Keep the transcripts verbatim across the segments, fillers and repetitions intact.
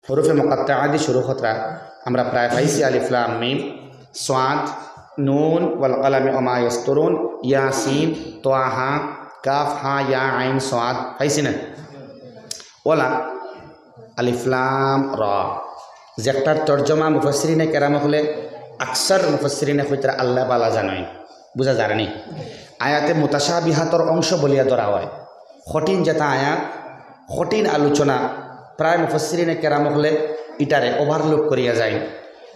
হুরুফে মুকাত্তাআ দি শুরু খতরা আমরা প্রায় পাইছি আলিফ লাম মিম, সাদ, নুন ওয়াল কালামি ওয়া মা ইয়াসতুরুন, ইয়াসিন, তাহা, কাফ, হা, ইয়া, আইন, সাদ, পাইছি না? ওলা আলিফ লাম র, যেটার তর্জমা মুফাসসিরিনে কেরাম অকলে, আকসার মুফাসসিরিনে কইতরা আল্লাহ বালা জানইন, বুঝা যার নি? আয়াতে মুতাশাবিহাতর অংশ বলিয়া ধরা হয়। কঠিন যেটা আয়াত, কঠিন আলোচনা, প্রায় মুফাসসিরিনে কেরাম অকলে ইটারে ওভারলুক করিয়া যাইন,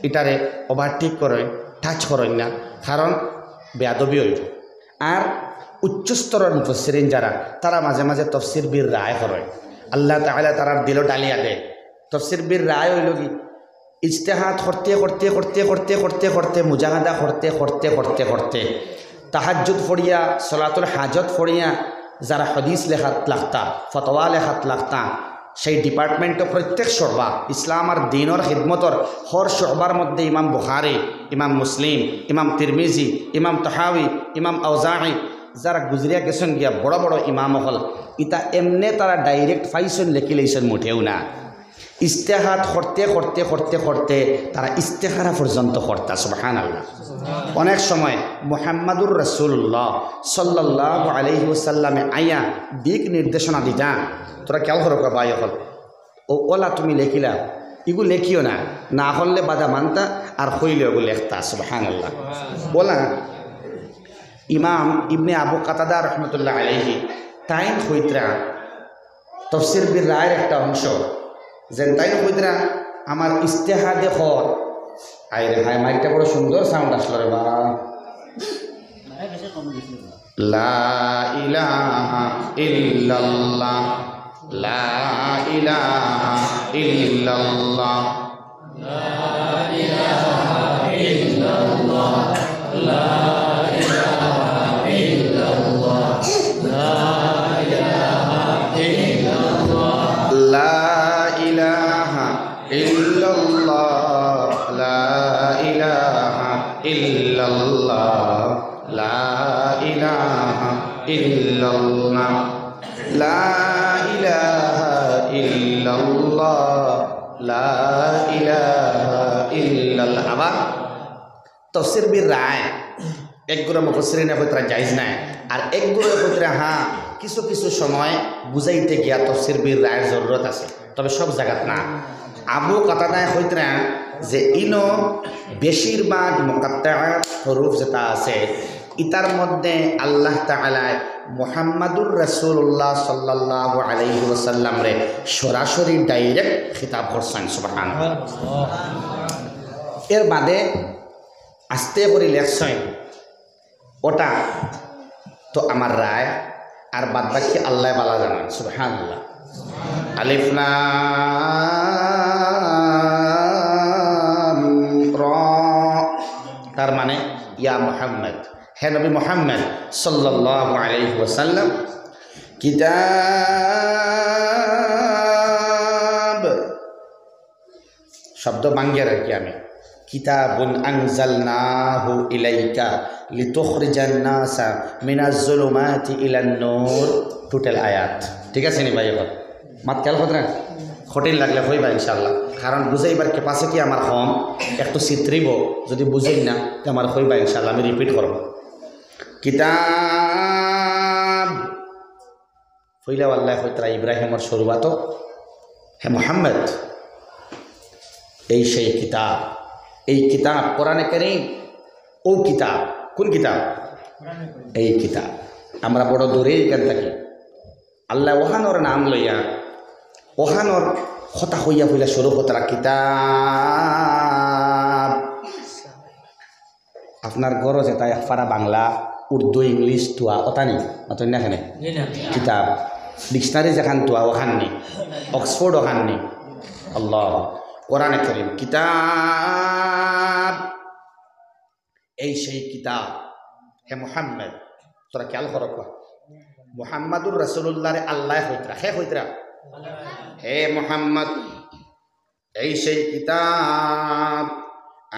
ইটারে ওভারটেক করইন, টাচ করইন না, কারণ বেয়াদবি অইব। আর উচ্চস্তরর মুফাসসিরিন যারা, তারা মাঝে মাঝে তফসির বির রায় করইন, আল্লাহ তাআলা তারার দিলো ডালিয়া দেয়। তফসির বির রায় অইল কি, ইজতেহাদ করতে করতে করতে করতে করতে করতে, মুজাহাদা করতে করতে করতে করতে, তাহাজ্জুদ পড়িয়া, সলাতুল হাজত পড়িয়া, যারা হাদিস লেখাত লাগতা, ফতোয়া লেখাত লাগতা, সেই ডিপার্টমেন্টো প্রত্যেক শুবা, ইসলাম আর দ্বীনর খিদমতর হর শুবার মধ্যে ইমাম বুখারী, ইমাম মুসলিম, ইমাম তিরমিজি, ইমাম তাহাবী, ইমাম আওজাঈ, যারা গুজরিয়া গেছইন গিয়া বড় বড় ইমাম অকল, ইতা এমনে তারা ডাইরেক্ট পাইছইন, লেখি লইছইন, মুটেও না। ইজতেহাদ করতে করতে করতে করতে তারা ইস্তেখারা পর্যন্ত করতা। সুবহানাল্লাহ। অনেক সময় মুহাম্মাদুর রাসূলুল্লাহ সাল্লাল্লাহু আলাইহি ওয়াসাল্লামে আইয়া দিক নির্দেশনা দিতা। তোরা খেয়াল করো ভাই অকল, ও ওলা তুমি লেখিলা, ইগু লেখিও না, না করলে বাধা মানতা, আর কইলে ওগু লেখতা। সুবহানাল্লাহ। ওলা ইমাম ইবনে আবু কাতাদা রহমতুল্লাহ আলাইহি তাইন কইতরা, তফসির বির রায়ের একটা অংশ, যেন তাইন কইতরা, আমার ইজতেহাদে কর। আয় রে হায়, মাইকটা বড় সুন্দর সাউন্ড আসলো রে বা। লা ইলাহা ইল্লাল্লাহ, লা ইলাহা ইল্লাল্লাহ। لا إله إلا الله، لا إله إلا الله، لا إله إلا الله، لا إله إلا الله، لا إله إلا الله। আবার তফসির বির রায়, এক গুরু মুফাসসিরিনে কইতরা জায়েজ নাই, আর এক গুরু কইতরা হ্যাঁ, কিছু কিছু সময় বুঝাইতে গিয়া তফসির বির রায়ের জরুরত আছে, তবে সব জাগাত না। আবু কাতাদায় কইতরা যে ইনো বেশিরভাগ মুকাত্তাআত হরুফ যেটা আছে, ইতার মধ্যে আল্লাহ তাআলায় মুহাম্মাদুর রাসূলুল্লাহ সাল্লাল্লাহু আলাইহি ওয়াসাল্লামরে সরাসরি ডাইরেক্ট খিতাব করছইন। সুবহানাল্লাহ। এর বাদে আস্তে করি লেখছইন, ওটা তো আমার রায়, আর বাদ বাকি আল্লাহ বালা জানইন। সুবহানাল্লাহ। আলিফ লাম র, তার মানে ইয়া মুহাম্মদ, হে নবী মুহাম্মদ সাল্লাল্লাহু আলাইহি ওয়াসাল্লাম, কিতাব শব্দ ভাঙ্গিয়া রাখি আমি। কিতাবুন আনজালনাহু ইলাইকা লিতুখরিজান নাসা মিনাজ জুলুমাতি ইলান নূর। টোটাল আয়াত। ঠিক আছে নি ভাই? এখন মাত খেয়াল করতে না? কঠিন লাগলে কইবা ইনশাআল্লাহ, কারণ বুঝাইবার ক্যাপাসিটি আমার কম। একটু চিত্রিব, যদি বুঝেন না তে আমার কইবা ইনশাআল্লাহ, আমি রিপিট করব। কিতাব পয়লা আল্লাহ কইতরা ইব্রাহিমর শুরুয়াতো, হে মুহাম্মদ, এই সেই কিতাব, এই কিতাব কোরআনে কারীম, ও কিতাব, কোন কিতাব? এই কিতাব। আমরা বড় দূরে এখান থাকি। আল্লাহ ওখানোর নাম লইয়া, ওখানোর কথা কইয়া কইলা শুরু করতরা কিতাব। আপনার ঘরো যেটা এক ফারা বাংলা, উর্দু, ইংলিশ তুয়া, ওটা নি? মাতইন না কেনে? জি না। কিতাব, ডিকশনারি যেখান তুয়া, ওখান নি? অক্সফোর্ড ওখান নি? আল্লাহ, কোরআনে কারীম, কিতাব, এই সেই কিতাব। হে মুহাম্মদ, তোরা খেয়াল করো, মুহাম্মাদুর রাসূলুল্লাহরে আল্লাহ কইতরা, হে কইতরা, হে মুহাম্মদ, এই সেই কিতাব,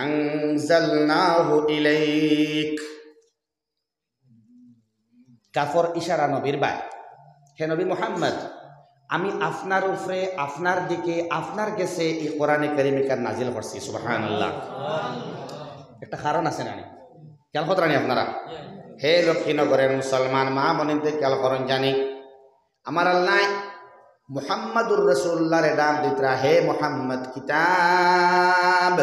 আনজালনাহু ইলাইক। কাফর ইশারা নবীর বায়। হে নবী মুহাম্মদ, আমি আপনার উপরে, আপনার দিকে, আপনার গেছে এই কোরআনে কারীম ইখান নাজিল করছি। সুবহানাল্লাহ। একটা কারণ আছে না নি? খেয়াল কররা নি আপনারা? হে লক্ষ্মীনগরের মুসলমান মা বইনতে খেয়াল করইন জানি, আমার আল্লায় মুহাম্মাদুর রাসূলুল্লাহরে ডাক দিতরা, "হে মুহাম্মদ, কিতাব,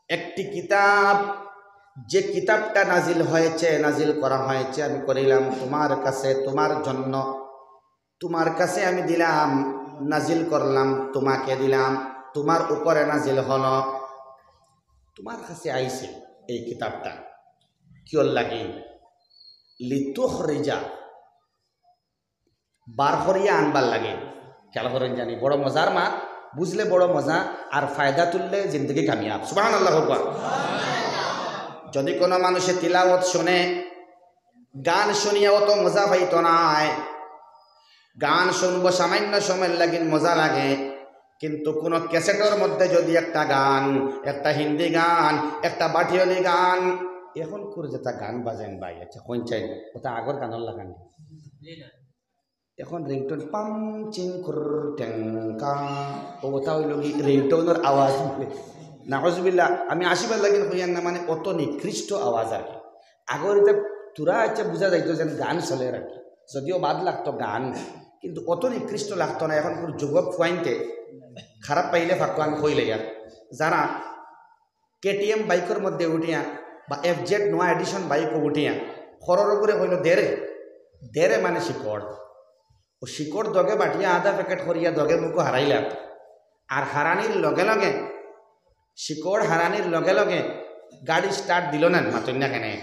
একটি কিতাব, যে কিতাবটা নাজিল হয়েছে, নাজিল করা হয়েছে, আমি করিলাম তোমার কাছে, তোমার জন্য, তোমার কাছে আমি দিলাম, নাজিল করলাম, তোমাকে দিলাম, তোমার উপরে নাজিল হলো, তোমার কাছে আইছে এই কিতাবটা।" কিওর লাগি? লিতুখরিজা, বার করিয়া আনবার লাগি। খেয়াল করইন জানি, বড় মজার মাত, বুঝলে বড় মজা, আর ফায়দা তুললে জিন্দেগি কামিয়াব। সুবহানাল্লাহ কউক্কা। যদি কোনো মানুষে তিলাওয়াত শুনে, গান শুনিয়া অত মজা পাইতো নায়। গান শুনবো সামান্য সময়ের লাগি মজা লাগে, কিন্তু কোনো ক্যাসেটর মধ্যে যদি একটা গান, একটা হিন্দি গান, একটা ভাটিয়ালি গান, এখনকুর যেটা গান বাজেন ভাই, আচ্ছা, কোন চাই না, ওটা আগর গানর লাখান। এখন রিংটোন পাম চিং খুর টেংকা, ও ওটা অইলো কি রিংটোনর আওয়াজ। নাউজুবিল্লাহ, আমি আশীর্বাদ লাগিন কইয়ার না, মানে অত নিকৃষ্ট আওয়াজ আর কি। আগর ইটা থুড়া ইচ্ছা বুঝা যাইতো যেন গান চলের আর কি, যদিও বাদ লাগতো গান, কিন্তু অত নিকৃষ্ট লাগতো না। এখনকুর যুবক ফুয়াইন্তে খারাপ পাইলে ফাঁকো আমি কইলে আর, যারা কেটিএম বাইকর মধ্যে উঠিয়া বা এফজেড নোয়া এডিশন বাইকো উঠিয়া খরর উপরে কইলো, "দেরে, দেরে মানে শিকড়।" ও শিকড় দগে বাটিয়া আধা প্যাকেট করিয়া দগে মুখো হারাইলা। আর হারানির লগে লগে, শিকড় হারানির লগে লগে গাড়ি স্টার্ট দিল না, মাতইন না কেনে?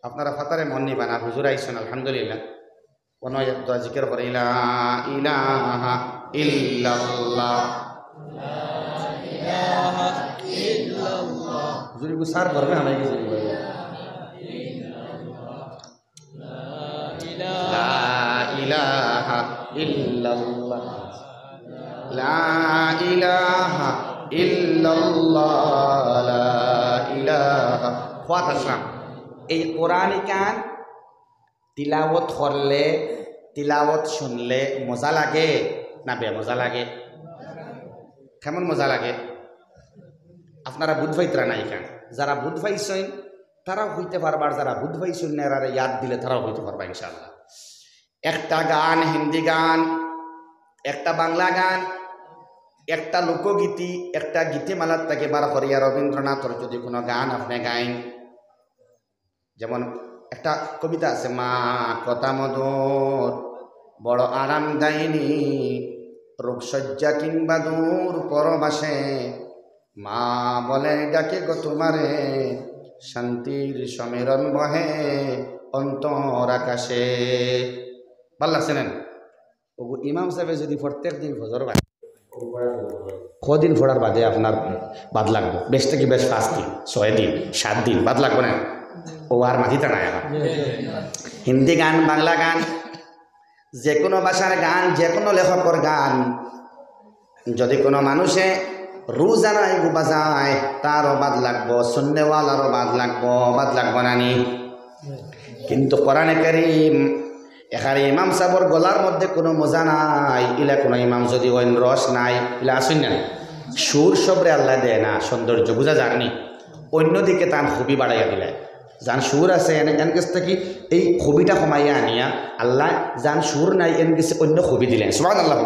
আপনারা ফাতারে মন নিবা না, হুজুর আইছইন, আলহামদুলিল্লাহ। কোন এক দোয়া জিকির করে, লা ইলাহা ইল্লাল্লাহ। হুজুর, এগু সার করবে, আমি কিছু বলবো। লা ইলাহা ইল্লাল্লাহ। লা ইলাহা ইল্লাল্লাহ। লা ইলাহা। ফুয়াত আসলাম। এই কোরআন ইখান তিলাওয়াত করলে, তিলাওয়াত শুনলে মজা লাগে না বেমজা লাগে? কেমন মজা লাগে? আপনারা বুঝ পাইতরা না ইখান। যারা বুঝ পাইছইন, তারাও কইতে পারবা, আর যারা বুঝ পাইছইন না, এরারে ইয়াদ দিলে তারাও কইতে পারবা ইনশাআল্লাহ। একটা গান, হিন্দি গান, একটা বাংলা গান, একটা লোকগীতি, একটা গীতিমালার থাকি বার করিয়া রবীন্দ্রনাথর যদি কোনো গান আপনে গাইন, যেমন একটা কবিতা আছে, "মা কথা মধুর, বড় আরামদায়িনী, রোগশয্যা কিংবা দূর পরবাসে, মা বলে ডাকে গো তোমারে, শান্তির সমীরণ বহে অন্তর আকাশে।" ভালা লাগছে না? ওগু ইমাম সাবে যদি প্রত্যেক দিন ফজর বাদে, কদিন পড়ার বাদে আপনার বাদ লাগবো? বেশ থাকি বেশ পাঁচ দিন, ছয় দিন, সাত দিন বাদ লাগবো না? ও আর মাতিতা না এখন। হিন্দি গান, বাংলা গান, যে কোনো ভাষার গান, যে কোনো লেখকর গান, যদি কোনো মানুষে রোজানা এগু বাজায়, তারও বাদ লাগবো, শুননেওয়ালারও বাদ লাগবো, বাদ লাগবো না নি? কিন্তু কোরআনে কারীম, এখানে ইমাম সাবর গলার মধ্যে কোনো মজা নাই, ইলা কোনো ইমাম যদি অইন রস নাই, ইলা আছইন না? সুর সবরে আল্লায় দেয় না সৌন্দর্য, বুঝা যার নি? অন্যদিকে তান খুবি বাড়াইয়া দিলায়। যান সুর আছে, এন, এন গেছ থাকি এই খুবিটা কমাইয়া আনিয়া আল্লায় যান সুর নাই, এন গেছে অন্য খুবি দিলাইন। সুবহানাল্লাহ।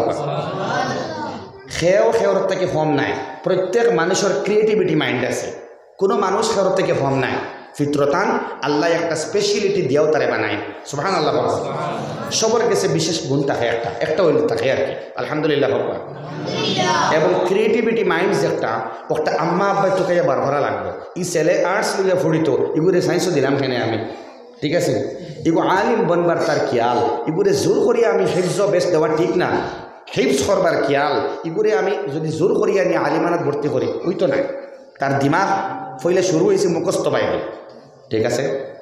কেউ কেউর থাকি কম নাই, প্রত্যেক মানুষর creativity mind আছে। কোনো মানুষ কারোর থাকি কম নাই। ফিতরতান আল্লায় একটা speciality দিয়াও তারে বানাইন। সুবহানাল্লাহ। সবর গেছে বিশেষ গুণ থাকে একটা, একটা অইলে থাকে আর কি। আলহামদুলিল্লাহ। এবং creativity mind যেটা, ওটা আম্মা আব্বায় তুকাইয়া বার করা লাগবো। ই ছেলে arts লইয়া পড়িতো, ইগুরে science দিলাম কেনে আমি? ঠিক আছে, ইগু আলিম বনবার তার খিয়াল, ইগুরে জোর করিয়া আমি হিফজ বেশ দেওয়া ঠিক না। হিফজ করবার খিয়াল, ইগুরে আমি যদি জোর করিয়া আনি আলিমানাত ভর্তি করি, অইতো নায়। তার দিমাগ পয়লা শুরু অইছে মুখস্থ বাইরে। ঠিক আছে?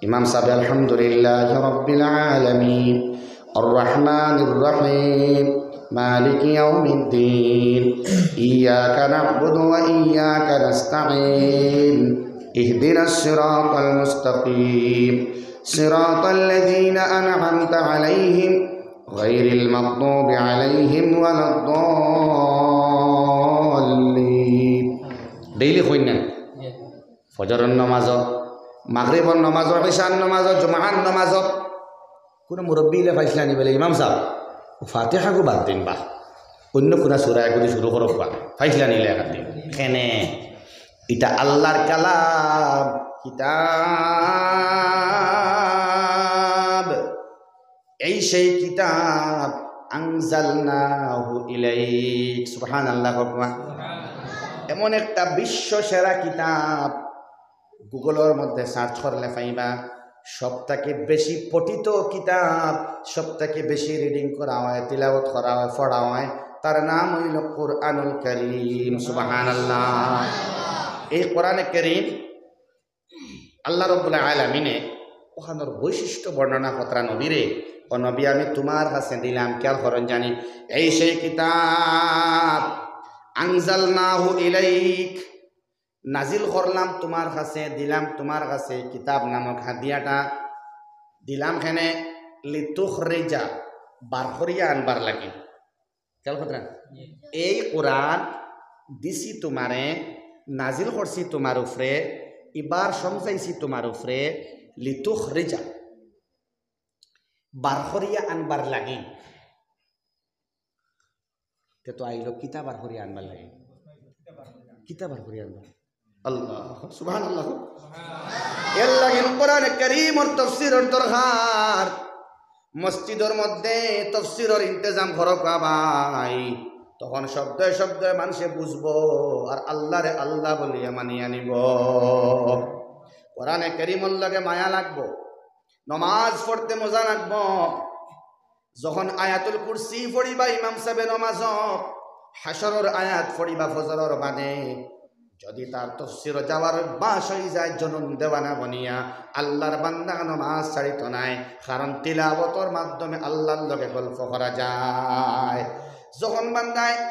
ইমাম সাবে, আলহামদুলিল্লাহি রাব্বিল আলামিন, আর রহমানির রহিম, মালিকি ইয়াউমিদ্দিন, ইয়াকা না'বুদু ওয়া ইয়াকা নাস্তাঈন, ইহদিনাস সিরাতাল মুস্তাকিম, সিরাতাল্লাযীনা আন'আমতা আলাইহিম, غير المغضوب عليهم ولا الضالين. Daily কইন না? ফজরর নামাজো, মাগরিবর নামাজো, ইশার নামাজো, জুমার নামাজো। কুনু মুরব্বি ইলা পাইছলানি বলে, "ইমাম সাব, ফাতিহাগু বাদ দিন বা অন্য কুনু সূরা এগু দি শুরু করো বা।" পাইছলানি ইলা একদিন? কেনে? ইটা আল্লার কালাম, কিতাব। এই সেই কিতাব, আনজালনাহু ইলাইক। সুবহানাল্লাহ, কউক্কা। এমন একটা বিশ্ব সেরা কিতাব, Google-র মধ্যে search করলে পাইবা। সব থাকি বেশি পঠিত কিতাব, সব থাকি বেশি reading করা হয়, তিলাওয়াত করা হয়, পড়া হয়, তার নাম অইলো কোরআনুল করিম। সুবহানাল্লাহ। এই কোরআনে করিম আল্লাহ রব্বুল আলামিনে অখানর বৈশিষ্ট্য বর্ণনা কররা নবীরে, "ও নবী, আমি তুমার কাছে দিলাম", খেয়াল করইন জানি, এই সেই কিতাব, আনজালনাহু ইলাইক, নাজিল করলাম তুমার কাছে, দিলাম তুমার কাছে কিতাব নামক হাদিয়াটা, দিলাম কেনে, লিতুখরিজা, বার করিয়া আনবার লাগি। খেয়াল কররা? এই কোরআন দিছি তুমারে, নাজিল করছি তুমার উপরে, ইবার সমঝাইছি তুমার উপরে, লিতুখরিজা, বার করিয়া আনবার লাগি। তে তো আইলো কিতা বার করিয়া আনবার লাগি? কিতা বার করিয়া আনবার? আল্লাহ, সুবহানাল্লাহ। এর লাগি কোরআনে করিমর তফসিরর দরকার। মসজিদর মধ্যে তফসিরর ইন্তেজাম করো কা ভাই, তখন শব্দে শব্দে মানষে বুঝবো, আর আল্লারে আল্লাহ বলিয়া মানিয়া নিবো। কোরআনে করিমর লগে মায়া লাগবো, নমাজ পড়তে মজা লাগবো। যখন আয়াতুল কুরসি পড়িবা ইমাম সাবে নমাজো, হাশরর আয়াত পড়িবা ফজরর বাদে, যদি তার তফসিরো যাওয়ার অভ্যাস অইযায় জনুন দেওয়ানা বনিয়া, আল্লার বান্দা নমাজ ছাড়িতো নায়, কারণ তিলাওয়াতর মাধ্যমে আল্লার লগে গল্প করা যায়। যখন বান্দায়,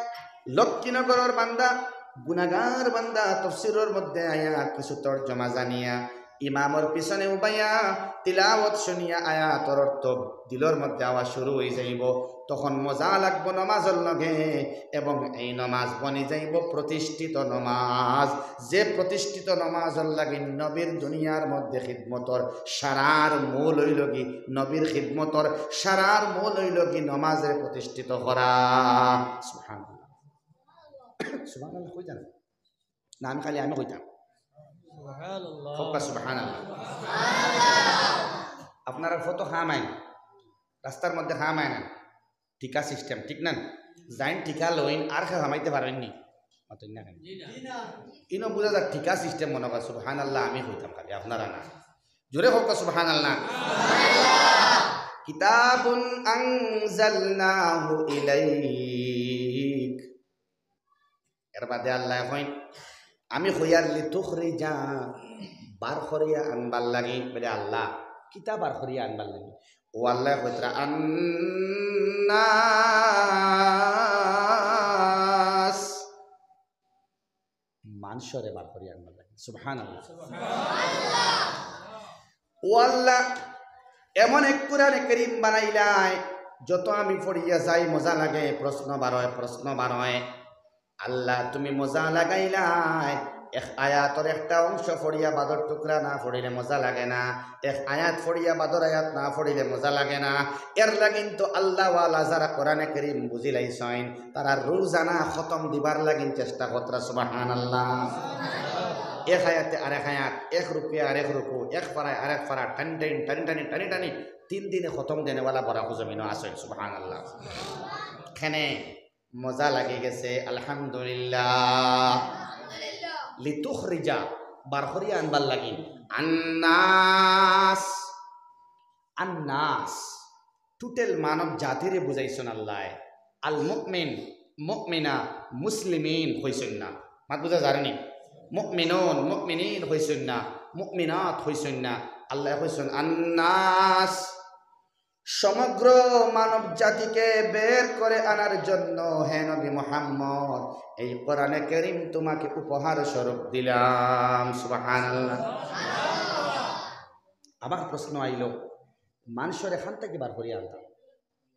লক্ষ্মীনগরর বান্দা, গুনাগার বান্দা, তফসিরর মধ্যে আইয়া কিছু তর্জমা জানিয়া, ইমামর পিছনে উবাইয়া তিলাওয়াত শুনিয়া আয়াতর অর্থ দিলর মধ্যে আওয়া শুরু অইযাইবো, তখন মজা লাগবো নমাজর লগে, এবং এই নমাজ বনি যাইবো প্রতিষ্ঠিত নমাজ। যে প্রতিষ্ঠিত নমাজর লাগি নবীর দুনিয়ার মধ্যে খিদমতর সারার মূল অইলো গি, নবীর খিদমতর সারার মূল অইলো গি নমাজরে প্রতিষ্ঠিত করা। সুবহানাল্লাহ। সুবহানাল্লাহ কইতা না? না, আমি খালি আমি কইতাম। সুবহানাল্লাহ। কউক্কা সুবহানাল্লাহ। আপনারা কত খাম আইন, রাস্তার মধ্যে খাম আইন না, ঠিকা system, ঠিক না? যাইন ঠিকা লইন, আর কেউ হামাইতে পারইন নি? মাতইন না কেনে? ইনো বুঝা যার ঠিকা system মনো কর, সুবহানাল্লাহ আমি কইতাম খালি, আপনারা না। জোরে কউক্কা সুবহানাল্লাহ। কিতাবুন আনজালনাহু ইলাইক। এর বাদে আল্লায় কইন, আমি কইয়ার লিতুখরিজা, বার করিয়া আনবার লাগি, বলে আল্লাহ, কিতা বার করিয়া আনবার লাগি? ও আল্লায় কইতরা, আন্নাস, মানষরে বার করিয়া আনবার লাগি। সুবহানাল্লাহ। ও আল্লাহ, এমন এক কোরআনে করিম বানাইলায়, যত আমি পড়িয়া যাই মজা লাগে, প্রশ্ন বারয়, প্রশ্ন বারয়। আল্লাহ, তুমি মজা লাগাইলায়, এক আয়াতর একটা অংশ পড়িয়া বাদর টুকরা না পড়িলে মজা লাগে না, এক আয়াত পড়িয়া বাদর আয়াত না পড়িলে মজা লাগে না। এর লাগিন তো আল্লাহওয়ালা যারা কোরআনে করিম বুঝিলাইছইন, তারা রোজানা খতম দিবার লাগিন চেষ্টা করতরা, সুবহানাল্লাহ। এক আয়াতে আরেক আয়াত, এক রুকুয়ে আরেক রুকু, এক পারায় আরেক পারা, টানি টানি, টানি টানি, টানি টানি, তিন দিনে খতম দেনেওয়ালা বরাক জমিনো আছইন, সুবহানাল্লাহ। কেনে মজা লাগি গেছে, আলহামদুলিল্লাহ। লিতুখরিজা, বার করিয়া আনবার লাগিন, আন্নাস, আন্নাস, total মানব জাতিরে বুঝাইছইন আল্লায়। আল মুমিন, মুমিনা, মুসলিমিন কইছইন না। মাত বুঝা যার নি? মুমিনুন, মুমিনিন কইছইন না, মুমিনাত কইছইন না। আল্লায় কইছইন আন্নাস। সমগ্র মানব জাতিকে বের করে আনার জন্য, হে নবী মুহাম্মদ, এই কোরআনে করিম তোমাকে উপহার স্বরূপ দিলাম। সুবহানাল্লাহ। আবার প্রশ্ন আইলো, মানষরে খান থাকি বার করিয়া আনতাম?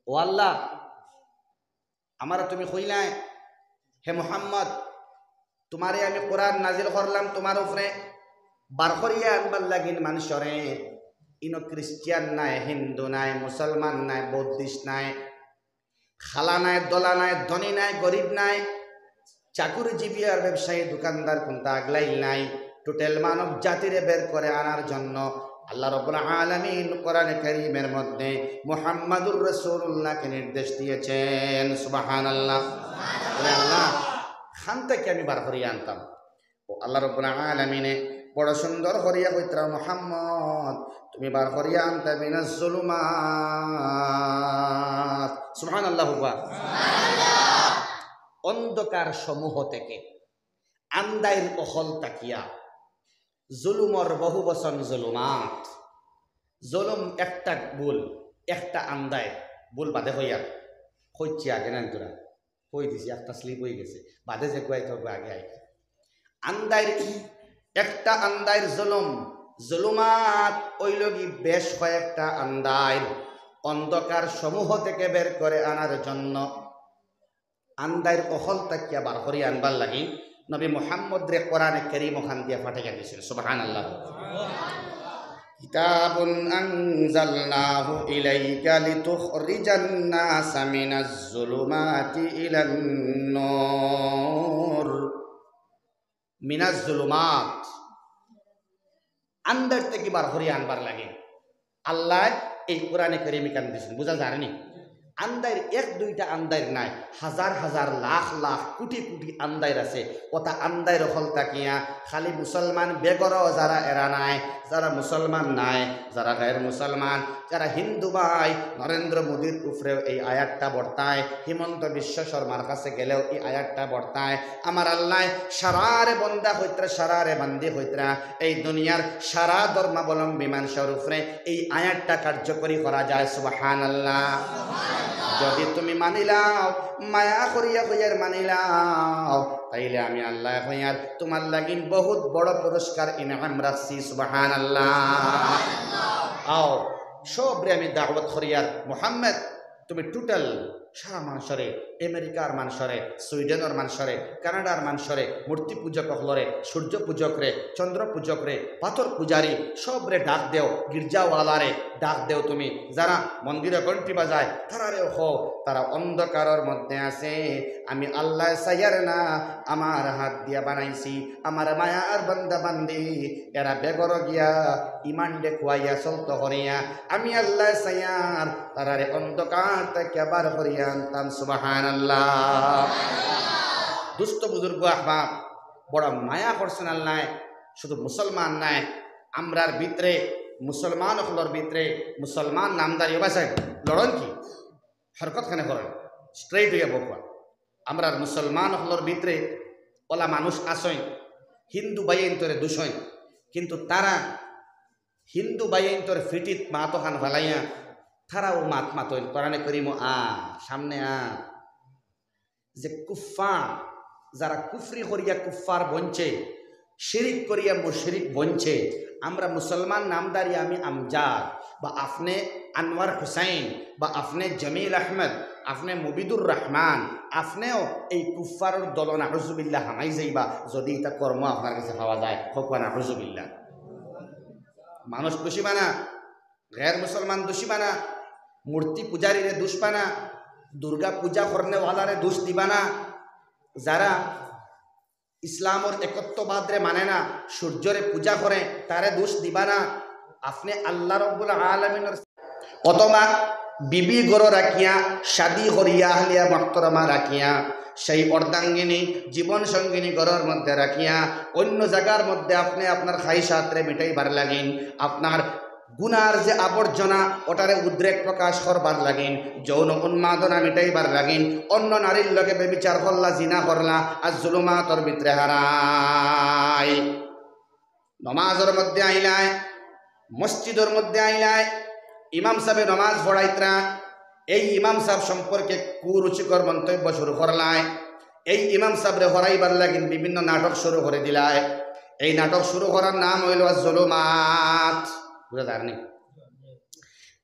ও আল্লাহ, আমারে তুমি কইলায়, হে মুহাম্মদ, তুমারে আমি কোরআন নাজিল করলাম তুমার উপরে, বার করিয়া আনবার লাগিন মানষরে। ইনো খ্রিস্টিয়ান নাই, হিন্দু নাই, মুসলমান নাই, বৌদ্ধিস্ট নাই, খালা নাই, দলা নাই, ধনী নাই, গরিব নাই, চাকুরিজীবী আর ব্যবসায়ী, দোকানদার কুনতা আগলাইল নাই, টোটাল মানব জাতিরে বের করে আনার জন্য আল্লাহ রাব্বুল আলামিন কোরআনে কারীমের মধ্যে মুহাম্মাদুর রাসূলুল্লাহকে নির্দেশ দিয়েছেন। সুবহানাল্লাহ। বলে, আল্লাহ, খান থাকি আমি বার করিয়া আনতাম। ও আল্লাহ রাব্বুল আলামিনে বড় সুন্দর করিয়া কইতরা, মুহাম্মদ, তুমি বার করিয়া আনতা মিনাজ জুলুমাত। সুবহানাল্লাহ। অন্ধকার সমূহ থেকে, আন্দাইর অকল থাকিয়া, জুলুমর বহু বচন জুলুমাত। জুলুম একটা ভুল, একটা আন্দাইর, ভুল বাদে কইয়ার, কইছি আগে না তোরা, কই দিছি, একটা স্লিপ অই গেছে, বাদে যে কইতো আগে আই। আন্দাইর, একটা আন্দাইর জুলুম, জুলুমাত অইলগি বেশ কয়েকটা আন্দাইর, অন্ধকার সমূহ থেকে বের করে আনার জন্য, আন্দাইর অকল থাকিয়া বার করি আনবার লাগি নবী মুহাম্মদরে কোরআনে কারীম অখান দিয়া পাঠাইয়া দিছইন। সুবহানাল্লাহ। كتاب أنزلناه إليك لتخرج الناس من الظلمات إلى النور. মিনাজ জুলুমাত, আন্দাইর থাকি বার করি আনবার লাগি আল্লায় এই কোরআনে কারীম ইখান দিছইন। বুঝা যার নি? আন্দাইর এক দুইটা আন্দাইর নায়, হাজার হাজার, লাখ লাখ, কোটি কোটি আন্দাইর আছে। অতা আন্দাইর অকল থাকিয়া খালি মুসলমান বেগরও যারা এরা নায়, যারা মুসলমান নায়, যারা গায়ের মুসলমান, যারা হিন্দু ভাই, নরেন্দ্র মোদির উপরেও এই আয়াতটা বর্তায়, হিমন্ত বিশ্ব শর্মার কাছে গেলেও এই আয়াতটা বর্তায়। আমার আল্লায় সারারে বন্দা কইতরা, সারারে বান্দি কইতরা, এই দুনিয়ার সারা ধর্মাবলম্বী মানষর উপরে এই আয়াতটা কার্যকরী করা যায়। সুবহানাল্লাহ। যদি তুমি মানিলাও, মায়া করিয়া কইয়ার মানিলাও, তাইলে আমি আল্লায় কইয়ার তুমার লাগিন বহুত বড় পুরস্কার ইনাম রাখছি। সুবহানাল্লাহ। আও, সবরে আমি দাওয়াত করিয়ার, মুহাম্মদ, তুমি টোটাল সারা মানষরে, আমেরিকার মানষরে, সুইডেনর মানষরে, কানাডার মানষরে, মূর্তি পূজক অকলরে, সূর্য পূজকরে, চন্দ্র পূজকরে, পাথর পূজারি, সবরে ডাক দেও, গির্জাওয়ালারে ডাক দেও তুমি, যারা মন্দিরে ঘন্টি বাজায়, তারারেও কও, তারা অন্ধকারর মধ্যে আছে। আমি আল্লায় চাইয়ার না, আমার হাত দিয়া বানাইছি, আমার মায়ার বান্দা বান্দি, এরা বেগর গিয়া ইমান দেখুয়াইয়া চলতো করিয়া, আমি আল্লায় চাইয়ার তারারে অন্ধকার থাকিয়া বার করিয়া আনতাম। সুবহানাল্লাহ। দুস্ত বুজুর্গ আহবাব, বড় মায়া করছইন আল্লায়, শুধু মুসলমান নায়, আমরার ভিতরে, মুসলমান অকলর ভিতরে, মুসলমান নামদারি অবস্থায় লড়ন কি? হরকত খানে করেন, স্ট্রেইট অইয়া বউক্কা। আমরার মুসলমান অকলর ভিতরে অলা মানুষ আছইন, হিন্দু ভাইয়াইন্তরে দুষইন, কিন্তু তারা হিন্দু ভাইয়াইন্তর ফিটিত মাত অখান ফালাইয়া তারাও মাত মাতইন, কোরআনে করিমো আ, সামনে আ। যে কুফফার, যারা কুফরি করিয়া কুফফার বনছে, শিরিক করিয়া মুশরিক বনছে, আমরা মুসলমান নামদারি, আমি আমজাদ, বা আপনে আনোয়ার হুসাইন, বা আপনে জমিল আহমদ, আপনে মুবিদুর রহমান, আপনেও এই কুফফারর দলো নাউজুবিল্লাহ হামাই যাইবা, যদি ইতা কর্ম আপনার গেছে পাওয়া যায়। কউক্কা নাউজুবিল্লাহ। মানুষ দুষিবা না, গের মুসলমান দুষিবা না, মূর্তি পূজারীরে দুষবা না, দুর্গা পূজা করনেওয়ালারে দুষ দিবা না, যারা ইসলামর একত্ববাদরে মানে না, সূর্যরে পূজা করে, তারে দুষ দিবা না। আপনে আল্লাহ রব্বুল আলামিনর অথবা বিবি ঘরো রাখিয়া, শাদী করিয়া, আহলিয়া মুহতারামা রাখিয়া, সেই অর্ধাঙ্গিনী, জীবন সঙ্গিনী ঘরর মধ্যে রাখিয়া, অন্য জাগার মধ্যে আপনে আপনার খাইশাতরে মিটাইবার লাগিন, আপনার গুনার যে আবর্জনা, ওটারে উদ্রেক প্রকাশ করবার লাগিন, যৌন উন্মাদনা মিটাইবার লাগিন, অন্য নারীর লগে ব্যভিচার করলা, জিনা করলা, আর জুলুমাতর ভিতরে হারাই। নমাজর মধ্যে আইলায়, মসজিদর মধ্যে আইলায়, ইমাম সাবে নমাজ পড়াইতরা, এই ইমাম সাব সম্পর্কে কুরুচিকর মন্তব্য শুরু করলায়। এই ইমাম সাবরে হরাইবার লাগিন বিভিন্ন নাটক শুরু করে দিলায়। এই নাটক শুরু করার নাম অইলো জুলুমাত। বুঝা যার নি?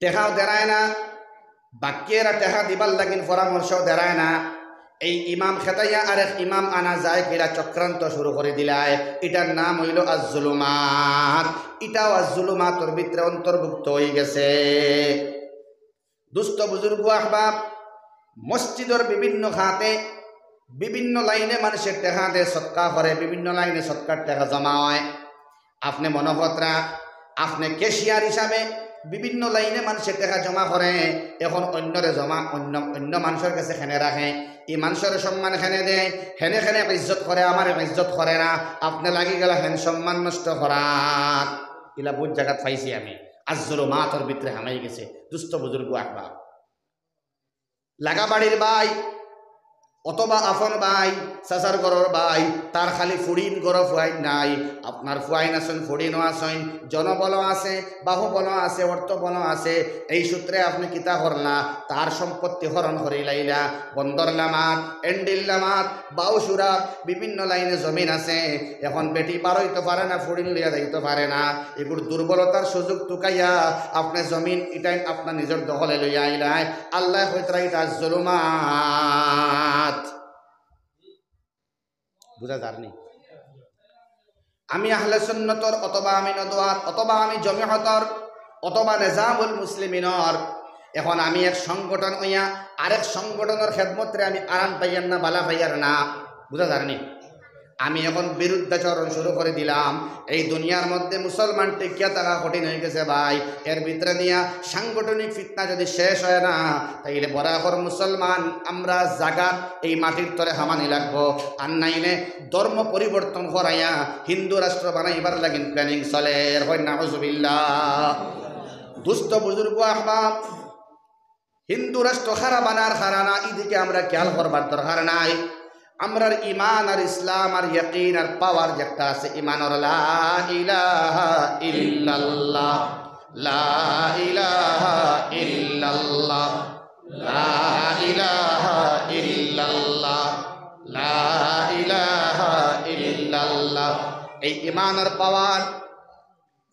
টেকাও দেরায় না, বাক্কিরা টেকা দিবার লাগিন পরামর্শ দেরায় না। এই ইমাম খেদাইয়া আরেক ইমাম আনা যায়, কিলা চক্রান্ত শুরু করি দিলায়। ইটার নাম অইলো আজ-জুলুমাত। ইটাও আজ-জুলুমাতর ভিতরে অন্তর্ভুক্ত অইগেছে। দুস্ত বুজুর্গ আহবাব, মসজিদর বিভিন্ন খাতে বিভিন্ন লাইনে মানষে টেকা দেয়, সদকা করে, বিভিন্ন লাইনে সদকার টেকা জমা অয়। আপনে মনে করতরা, আপনে ক্যাশিয়ার হিসাবে বিভিন্ন লাইনে মানষে টেকা জমা করে। এখন অইন্যরে জমা, অইন্য, অইন্য মানষর গেছে কেনে রাখে, ই মানষর সম্মান কেনে দেয়, হেনে কেনে ইজ্জত করে, আমারে ইজ্জত করে না, আপনে লাগি গেলা হেন সম্মান নষ্ট করাত। ইলা বউত জাগাত পাইছি আমি। আজ-জুলুমাতর ভিতরে হামাই গেছে, দুস্ত বুজুর্গ আহবাব। লাগা বাড়ির ভাই অথবা আপন ভাই, চাচার ঘরর ভাই, তার খালি ফুড়িন ঘরো ফুয়াইন নাই। আপনার ফুয়াইন আছইন, ফুড়িনও আছইন, জনবলও আছে, বাহুবলও আছে, অর্থবলও আছে। এই সূত্রে আপনে কিতা করলা? তার সম্পত্তি হরণ করিলাইলা। বন্দর লামাত, এন্ডিল লামাত, বাউসুরা, বিভিন্ন লাইনে জমিন আছে। এখন বেটি বারইতো পারে না, ফুড়িন লইয়া যাইতো পারে না। এগুর দুর্বলতার সুযোগ তুকাইয়া আপনে জমিন ইটাইন আপনার নিজর দখলে লইয়া আইলায়। আল্লায় কইতরা ইটা জুলুমাত। বুঝা যারনি? আমি আহলে সুন্নতর, অথবা আমি নদওয়ার, অথবা আমি জমিয়তর, অথবা নিজামুল মুসলিমিনর। এখন আমি এক সংগঠন অইয়া আরেক সংগঠনর খেদমতরে আমি আরাম পাইয়ার না, বালা পাইয়ার না। বুঝা যারনি? আমি এখন বিরুদ্ধাচরণ শুরু করি দিলাম। এই দুনিয়ার মধ্যে মুসলমান টিকিয়া থাকা কঠিন অইগেছে ভাই। এর ভিতরে দিয়া সাংগঠনিক ফিতনা যদি শেষ অয় না, তাইলে বরাবর মুসলমান আমরা জাগাত এই মাটির তলে হামানি লাগবো। আর নাইলে ধর্ম পরিবর্তন করাইয়া হিন্দু রাষ্ট্র বানাইবার লাগিন planning চলের। কইন নাউজুবিল্লাহ। দুস্ত বুজুর্গ আহবাব, হিন্দু রাষ্ট্র খারা বানার খারা না, ইদিকে আমরা খেয়াল করবার দরকার নাই। আমরার ইমান আর ইসলাম আর ইয়াকিন আর power যেটা আছে, ইমানর লা ইলাহা ইল্লাল্লাহ, লা ইলাহা ইল্লাল্লাহ, লা ইলাহা ইল্লাল্লাহ, লা ইলাহা ইল্লাল্লাহ। এই ইমানর power,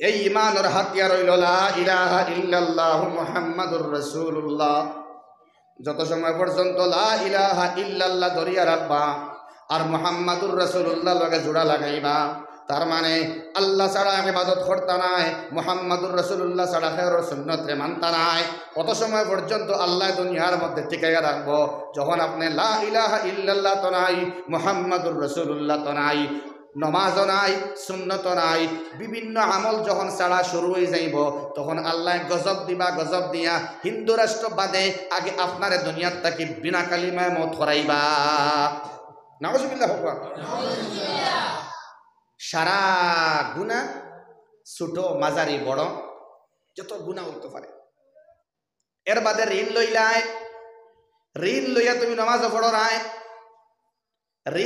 এই ইমানর হাতিয়ার অইলো লা ইলাহা ইল্লাল্লাহু মুহাম্মাদুর রাসূলুল্লাহ। যত সময় পর্যন্ত লা ইলাহা ইল্লাল্লাহ ধরিয়া রাখবা আর মুহাম্মাদুর রাসূলুল্লাহ লগে জোড়া লাগাইবা, তার মানে আল্লাহ ছাড়া ইবাদত করতা নায়, মুহাম্মাদুর রাসূলুল্লাহ ছাড়া কেউর সুন্নতরে মানতা নায়, অত সময় পর্যন্ত আল্লায় দুনিয়ার মধ্যে টিকাইয়া রাখবো। যখন আপনে লা ইলাহা ইল্লাল্লাহ তো নাই, মুহাম্মাদুর রাসূলুল্লাহ তো নাই, নমাজও নাই, সুন্নতও নাই, বিভিন্ন আমল যখন ছাড়া শুরু অই যাইবো, তখন আল্লায় গজব দিবা, গজব দিয়া হিন্দু রাষ্ট্র বাদে আগে আপনারে দুনিয়ার থাকি বিনা কালিমায় মউত করাইবা। নাউজুবিল্লাহ। সারা গুনা, ছোট, মাঝারি, বড়, যত গুনা অইতো পারে, এর বাদে ঋণ লইলায়, ঋণ লইয়া তুমি নমাজও পড়রায়,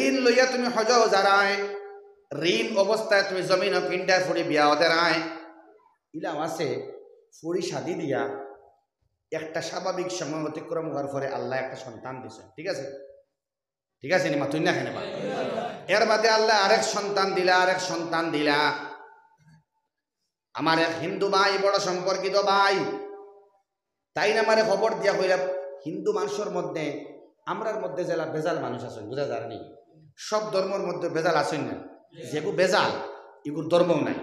ঋণ লইয়া তুমি হজও যারায়, ঋণ অবস্থায় তুমি জমিনও কিনরায়, ফুড়ি বিয়াও দেরায়। ইলাও আছে, ফুড়ি শাদি দিয়া একটা স্বাভাবিক সময় অতিক্রম অওয়ার পরে আল্লায় একটা সন্তান দিছে, ঠিক আছে? ঠিক আছে নি? মাতুন না কেনে বা? এর বাদে আল্লায় আরেক সন্তান দিলা, আরেক সন্তান দিলা। আমার এক হিন্দু ভাই, বড় সম্পর্কিত ভাই, তাইন আমারে খবর দিয়া কইলা, হিন্দু মানষর মধ্যে, আমরার মধ্যে যেলা বেজাল মানুষ আছইন, বুঝা যারনি? সব ধর্মর মধ্যে বেজাল আছইন না, যেগু বেজাল, ইগুর ধর্মও নাই।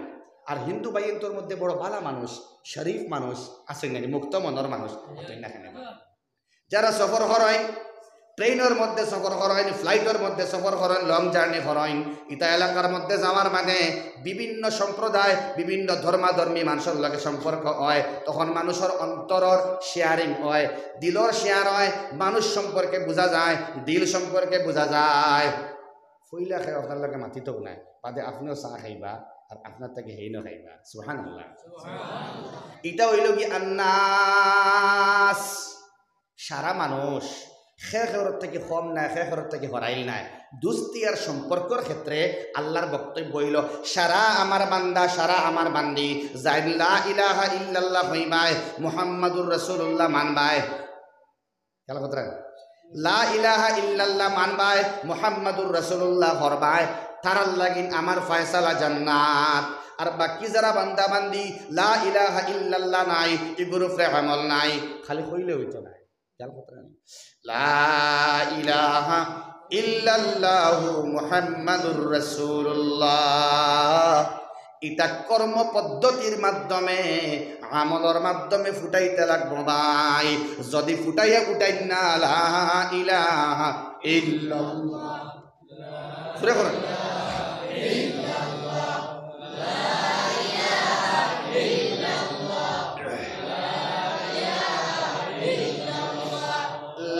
আর হিন্দু ভাইয়াইন্তর মধ্যে বড় বালা মানুষ, শরীফ মানুষ আছইন না, মুক্ত মনর মানুষ আছইন না কেনে? যারা সফর করইন, ট্রেনর মধ্যে সফর করইন, ফ্লাইটর মধ্যে সফর করইন, long journey করইন, ইতা এলাকার মধ্যে যাওয়ার মানে বিভিন্ন সম্প্রদায়, বিভিন্ন ধর্মাধর্মী মানষর লগে সম্পর্ক অয়, তখন মানষর অন্তরর sharing অয়, দিলর share অয়, মানুষ সম্পর্কে বুঝা যায়, দিল সম্পর্কে বুঝা যায়। পইলা কেউ আপনার লগে মাতিতও নায়, বাদে আপনেও চা খাইবা, আর আপনার থাকি হেইনও খাইবা। সুবহানাল্লাহ। ইটা অইলো গি আন্নাস। সারা মানুষ, কে কেউর থাকি কম নায়, কে কেউর থাকি হরাইল নায়। দুস্তি আর সম্পর্কর ক্ষেত্রে আল্লার বক্তব্য অইলো, সারা আমার বান্দা, সারা আমার বান্দি, যাইন লা ইলাহা ইল্লাল্লাহ কইবায়, মুহাম্মাদুর রাসূলুল্লাহ মানবায়। খেয়াল করতরা? লা ইলাহা ইল্লাল্লাহ মানবায়, মুহাম্মাদুর রাসূলুল্লাহ পড়বায়, তারার লাগিন আমার ফয়সালা জান্নাত। আর বাকি যারা বান্দা বান্দি লা ইলাহা ইল্লাল্লাহ নাই, ইগুর উপরে আমল নাই, খালি কইলে অইতো নায়। খেয়াল করতে পারেন? লা ইলাহা ইল্লাল্লাহু মুহাম্মাদুর রাসূলুল্লাহ। ইটা কর্ম পদ্ধতির মাধ্যমে, আমলর মাধ্যমে ফুটাইতে লাগবো ভাই। যদি ফুটাইয়া ফুটাই না, লা ইলাহা ইল্লাল্লাহ। জোরে করুন।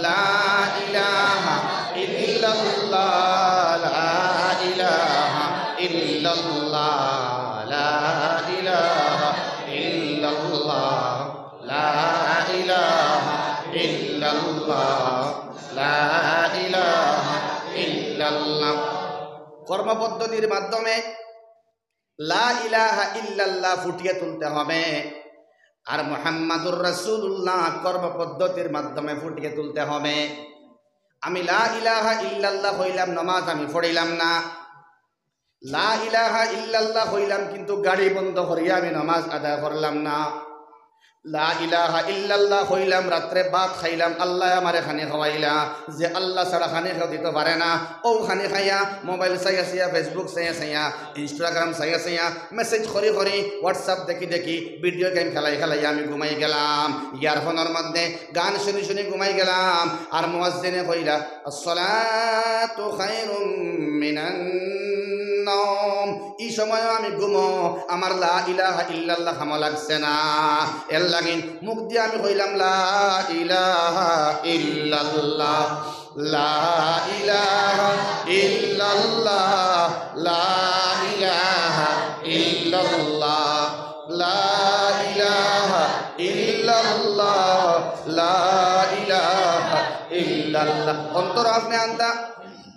লা ইলাহা ইল্লাল্লাহ, লা ইলাহা ইল্লাল্লাহ, লা ইলাহা ইল্লাল্লাহ, লা ইলাহা ইল্লাল্লাহ, লা ইলাহা ইল্লাল্লাহ। কর্মপদ্ধতির মাধ্যমে লা ইলাহা ইল্লাল্লাহ ফুটিয়ে তুলতে হবে, আর মুহাম্মাদুর রাসূলুল্লাহ কর্মপদ্ধতির মাধ্যমে ফুটিয়ে তুলতে হবে। আমি লা ইলাহা ইল্লাল্লাহ কইলাম, নামাজ আমি পড়িলাম না। লা ইলাহা ইল্লাল্লাহ কইলাম, কিন্তু গাড়ি বন্ধ করিয়া আমি নামাজ আদায় করলাম না। লা ইলাহা ইল্লাল্লাহ কইলাম, রাত্রে ভাত খাইলাম, আল্লায় আমারে খানি খাওয়াইলা, যে আল্লাহ ছাড়া খানি কেউ দিতো পারে না। অউ খানি খাইয়া, মোবাইল চাইয়া চাইয়া, Facebook চাইয়া চাইয়া, Instagram চাইয়া চাইয়া, message করি করি, WhatsApp দেখি দেখি, video game খেলাই খেলাই আমি ঘুমাই গেলাম। Earphone-র মধ্যে গান শুনি শুনি ঘুমাই গেলাম। আর মুয়াজ্জিনে কইলা, "আসসালাতু খায়রুম মিনান নাওম।" ই সময়ও আমি ঘুমো, আমার লা ইলাহা ইল্লাল্লাহ কামো লাগছে না। এর লাগি মুখ দিয়া আমি কইলাম, "লা ইলাহা ইল্লাল্লাহ, লা ইলাহা ইল্লাল্লাহ, লা ইলাহা ইল্লাল্লাহ, লা ইলাহা ইল্লাল্লাহ, লা ইলাহা ইল্লাল্লাহ।" অন্তর আপনে আনতা,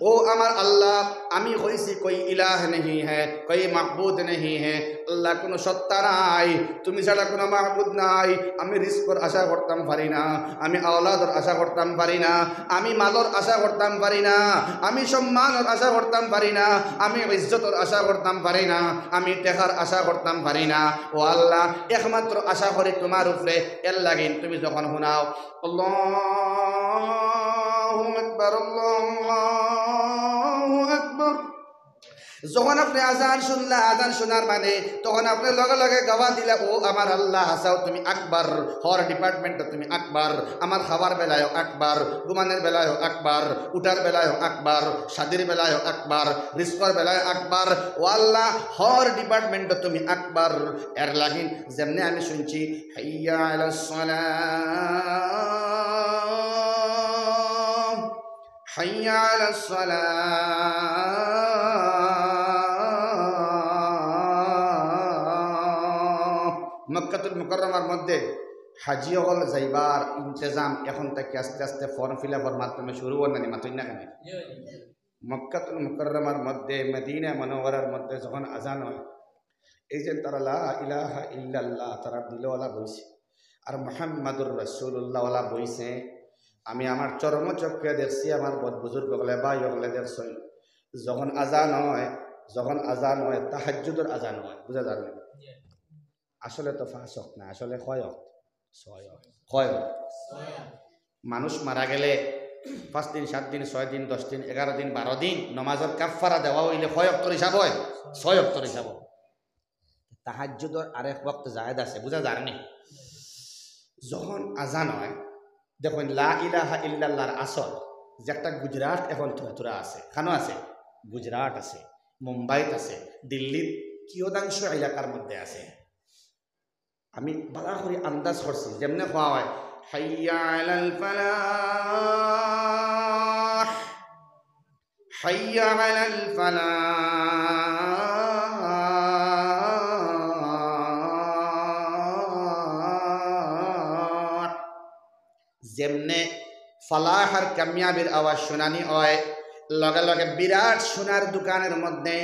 "ও আমার আল্লাহ, আমি কইছি কোই ইলাহ নেহি হ্যায়, কোই মাবুদ নেহি হ্যায়।" আল্লাহ, কুনু সত্তা নাই, তুমি ছাড়া কুনু মাবুদ নাই। আমি রিজকর আশা করতাম পারি না, আমি আওলাদর আশা করতাম পারি না, আমি মালর আশা করতাম পারি না, আমি সম্মানর আশা করতাম পারি না, আমি ইজ্জতর আশা করতাম পারি না, আমি টেকার আশা করতাম পারি না। ও আল্লাহ, একমাত্র আশা করি তুমার উপরে। এর লাগি তুমি যখন হুনাও, আল্লাহু আকবার, আল্লাহু আকবার। যখন আপনে আজান হুনলা, আজান হুনার মানে, তখন আপনে লগে লগে দাওয়াত দিলা, "ও আমার আল্লাহ, হাছাউ তুমি আকবার, হর department-ও তুমি আকবার, আমার খাওয়ার বেলায়ও আকবার, ঘুমানির বেলায়ও আকবার, উঠার বেলায়ও আকবার, শাদির বেলায়ও আকবার, রিজকর বেলায়ও আকবার, ও আল্লাহ, হর department-ও তুমি আকবার।" এর লাগি যেমনে আমি হুনছি, "হাইয়া আলাস সালাহ, হাইয়া আলাস সালাহ।" মক্কাতুল মুকাররমার মধ্যে হাজি অকল যাইবার ইন্তেজাম এখন থাকি আস্তে আস্তে form fill up-র মাধ্যমে শুরু অর না নি, মাতইন না কেনে? মক্কাতুল মুকাররমার মধ্যে, মদিনা মুনাওয়ারার মধ্যে যখন আজান অয়, এই যে তারা লা ইলাহা ইল্লাল্লাহ, তারা দিলওয়ালা বইছে, আর মুহাম্মাদুর রাসূলুল্লাহওয়ালা বইছে। আমি আমার চর্মচক্ষে দেখছি, আমার বদ বুজুর্গ অকলে, ভাই অকলে দেখছইন, যখন আজান অয়, যখন আজান অয়, তাহাজ্জুদর আজান অয়, বুঝা যার নি? আসলে তো পাঁচ ওয়াক্ত না, আসলে কয় ওয়াক্ত? ছয় ওয়াক্ত। কয় ওয়াক্ত? মানুষ মারা গেলে পাঁচ দিন, সাত দিন, ছয় দিন, দশ দিন, এগারো দিন, বারো দিন নমাজর কাফফারা দেওয়া অইলে কয় ওয়াক্তর হিসাব অয়? ছয় ওয়াক্তর হিসাব অয়। তাহাজ্জুদর আরেক ওয়াক্ত জায়েজ আছে, বুঝা যার নি? যখন আজান অয়, দেখইন লা ইলাহা ইল্লাল্লাহর আসর, যে একটা গুজরাট এখন থুরা থুরা আছে, কানো আছে? গুজরাট আছে, মুম্বাইত আছে, দিল্লির কিয়দাংশ এলাকার মধ্যে আছে। আমি ভালা করি আন্দাজ করছি, যেমনে কওয়া অয়, "হাইয়া আলাল ফালাহ, হাইয়া আলাল ফালাহ।" যেমনে ফালাহ আর কামিয়াবির আওয়াজ হুনানি অয়, লগে লগে বিরাট সোনার দোকানর মধ্যে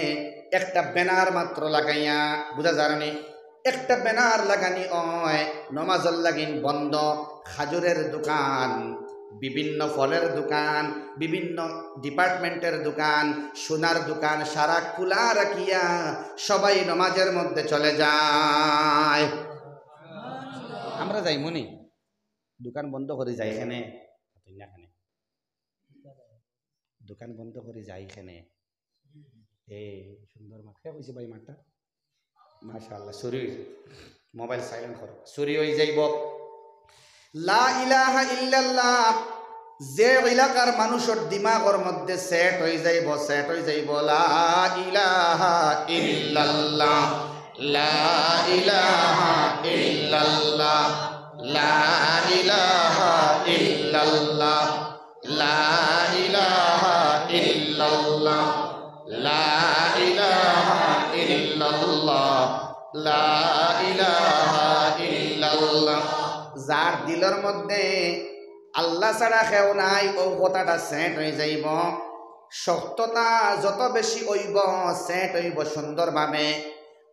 একটা banner মাত্র লাগাইয়া, বুঝা যার নি, একটা banner লাগানি অয়, নমাজর লাগিন বন্ধ, খাজুরের দোকান, বিভিন্ন ফলের দোকান, বিভিন্ন department-এর দোকান, সোনার দোকান, সারা খুলা রাখিয়া সবাই নমাজর মধ্যে চলে যায়। আমরা যাইমু নি? দোকান বন্ধ করি যাই কেনে? না কেনে? দোকান বন্ধ করি যাই কেনে? এ সুন্দর মাত। কে কইছে ভাই মাতটা? মাশাআল্লাহ, চুরি অই যাইবো। মোবাইল silent করো, চুরি অই যাইবো। লা ইলাহা ইল্লাল্লাহ, যে এলাকার মানুষর দিমাগর মধ্যে set অই যাইবো, set অই যাইবো, লা ইলাহা ইল্লাল্লাহ, লা ইলাহা ইল্লাল্লাহ, লা ইলাহা ইল্লাল্লাহ, লা ইলাহা ইল্লাল্লাহ, লা ইলাহা ইল্লাল্লাহ, লা ইলাহা ইল্লাল্লাহ। যার দিলর মধ্যে আল্লাহ ছাড়া কেউ নাই, অউ কথাটা set অই যাইবো। শক্ততা যত বেশি অইবো, set অইবো সুন্দরভাবে।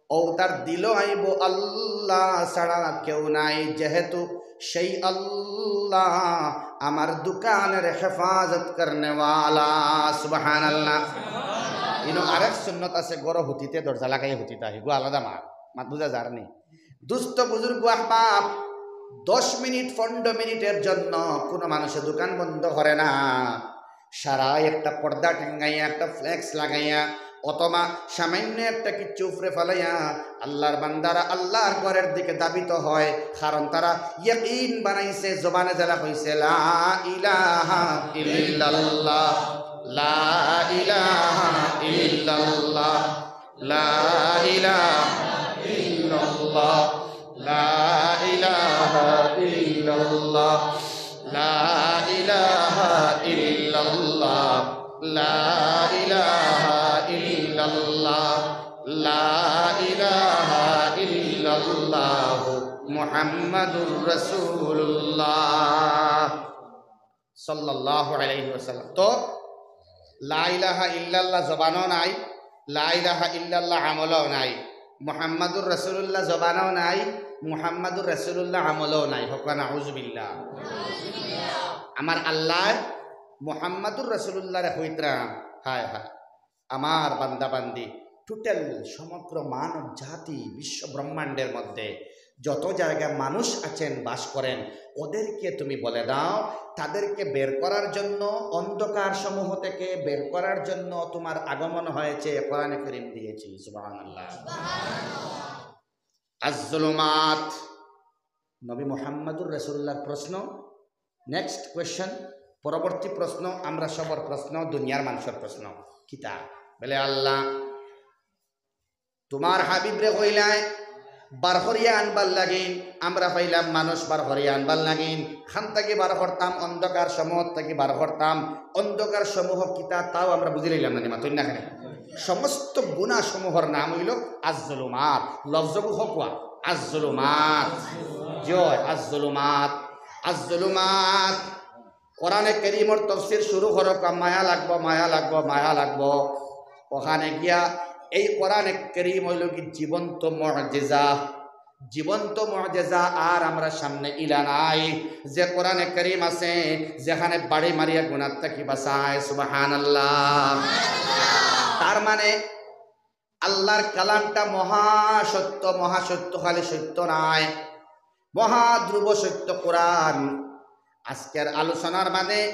অউ তার দিলো আইবো আল্লাহ ছাড়া কেউ নাই, যেহেতু সেই আল্লাহ আমার দোকানের হেফাজত করনেওয়ালা। সুবহানাল্লাহ। ইনো আরেক সুন্নত আছে, ঘরো হুতিতে দরজা লাগাইয়া হুতিতা, হিগু আলাদা মাত, মাত বুঝা যার নি। দুস্ত বুজুর্গ আহবাব, দশ মিনিট পনেরো মিনিটের জন্য কোনো মানুষে দোকান বন্ধ করে না। সারা একটা পর্দা টাঙ্গাইয়া, একটা flex লাগাইয়া, অথবা সামান্য একটা কিচ্ছু উপরে ফালাইয়া আল্লাহর বান্দারা আল্লাহর ঘরের দিকে ধাবিত হয়, কারণ তারা ইয়াকিন বানাইছে, জবানে যারা কইছে, লা ইলাহা ইল্লাল্লাহ, লা ইলাহা ইল্লাল্লাহ, লা ইলাহা ইল্লাল্লাহ, লা ইলাহা ইল্লাল্লাহ, লা ইলাহা ইল্লাল্লাহ, লা ইলাহা ইল্লাল্লাহ, লা ইলাহা ইল্লাল্লাহ, মুহাম্মাদুর রাসূলুল্লাহ। সাল্লাল্লাহু আলাইহি ওয়াসাল্লাম। তো লা ইলাহা ইল্লাল্লাহ জবানও নাই, লা ইলাহা ইল্লাল্লাহ আমলও নাই, মুহাম্মাদুর রাসূলুল্লাহ জবানও নাই, মুহাম্মাদুর রাসূলুল্লাহ আমলও নাই। হক্কা নাউজুবিল্লাহ। আমার আল্লাহ মুহাম্মাদুর রাসূলুল্লাহরে কইতরা, হায় হায়, আমার বান্দা বান্দি, total সমগ্র মানব জাতি, বিশ্ব ব্রহ্মাণ্ডের মধ্যে যত জায়গায় মানুষ আছেন, বাস করেন, ওদেরকে তুমি বলে দাও, তাদেরকে বের করার জন্য, অন্ধকার সমূহ থেকে বের করার জন্য তোমার আগমন হয়েছে, কোরআনে করিম দিয়েছি। সুবহানাল্লাহ। আজ-জুলুমাত, নবী মুহাম্মাদুর রাসূলুল্লাহর প্রশ্ন। Next question, পরবর্তী প্রশ্ন, আমরা সবর প্রশ্ন, দুনিয়ার মানুষর প্রশ্ন। কিতা? বলে, আল্লাহ, তোমার হাবিবরে কইলায় বার করিয়া আনবার লাগিন, আমরা পাইলাম মানুষ বার করিয়া আনবার লাগিন, খান থাকি বার করতাম, অন্ধকার সমূহ থাকি বার করতাম, অন্ধকার সমূহ কিতা তাও আমরা বুঝি লইলাম না, নি মাতইন না কেনে? সমস্ত গুনাহ সমূহর নাম অইলো আজ-জুলুমাত। লফজগু হক্কা, আজ-জুলুমাত। জয়, আজ-জুলুমাত, আজ-জুলুমাত। কোরআনে করিমর তফসির শুরু করো, কা-, মায়া লাগবো, মায়া লাগবো, মায়া লাগবো। ওখানে গিয়া এই কোরআনে করিম অইলো কি জীবন্ত মুজিজা, জীবন্ত মুজিজা। আর আমরা সামনে ইলা নাই, যে কোরআনে করিম আছে, যেখানে বাড়ি মারিয়া গুনাহ থাকি বাঁচায়। সুবহানাল্লাহ। তার মানে আল্লাহর কালামটা মহাসত্য, মহাসত্য খালি সত্য নায়, মহাধ্রুব সত্য কোরআন। আজকের আলোচনার মাঝে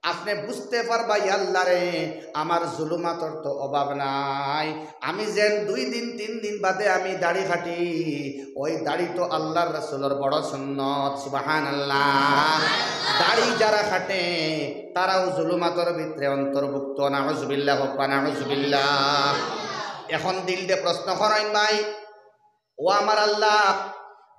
আপনে বুঝতে পারবা, ইয়াল্লা রে, আমার জুলুমাতর তো অভাব নাই। আমি যেন দুই দিন তিন দিন বাদে আমি দাড়ি কাটি, ওই দাড়ি তো আল্লাহর রাসূলর বড় সুন্নত। সুবহানাল্লাহ। দাড়ি যারা কাটে, তারাও জুলুমাতর ভিতরে অন্তর্ভুক্ত। নাউজুবিল্লাহ, হক্কা নাউজুবিল্লাহ। এখন দিলদে প্রশ্ন করইন ভাই, ও আমার আল্লাহ,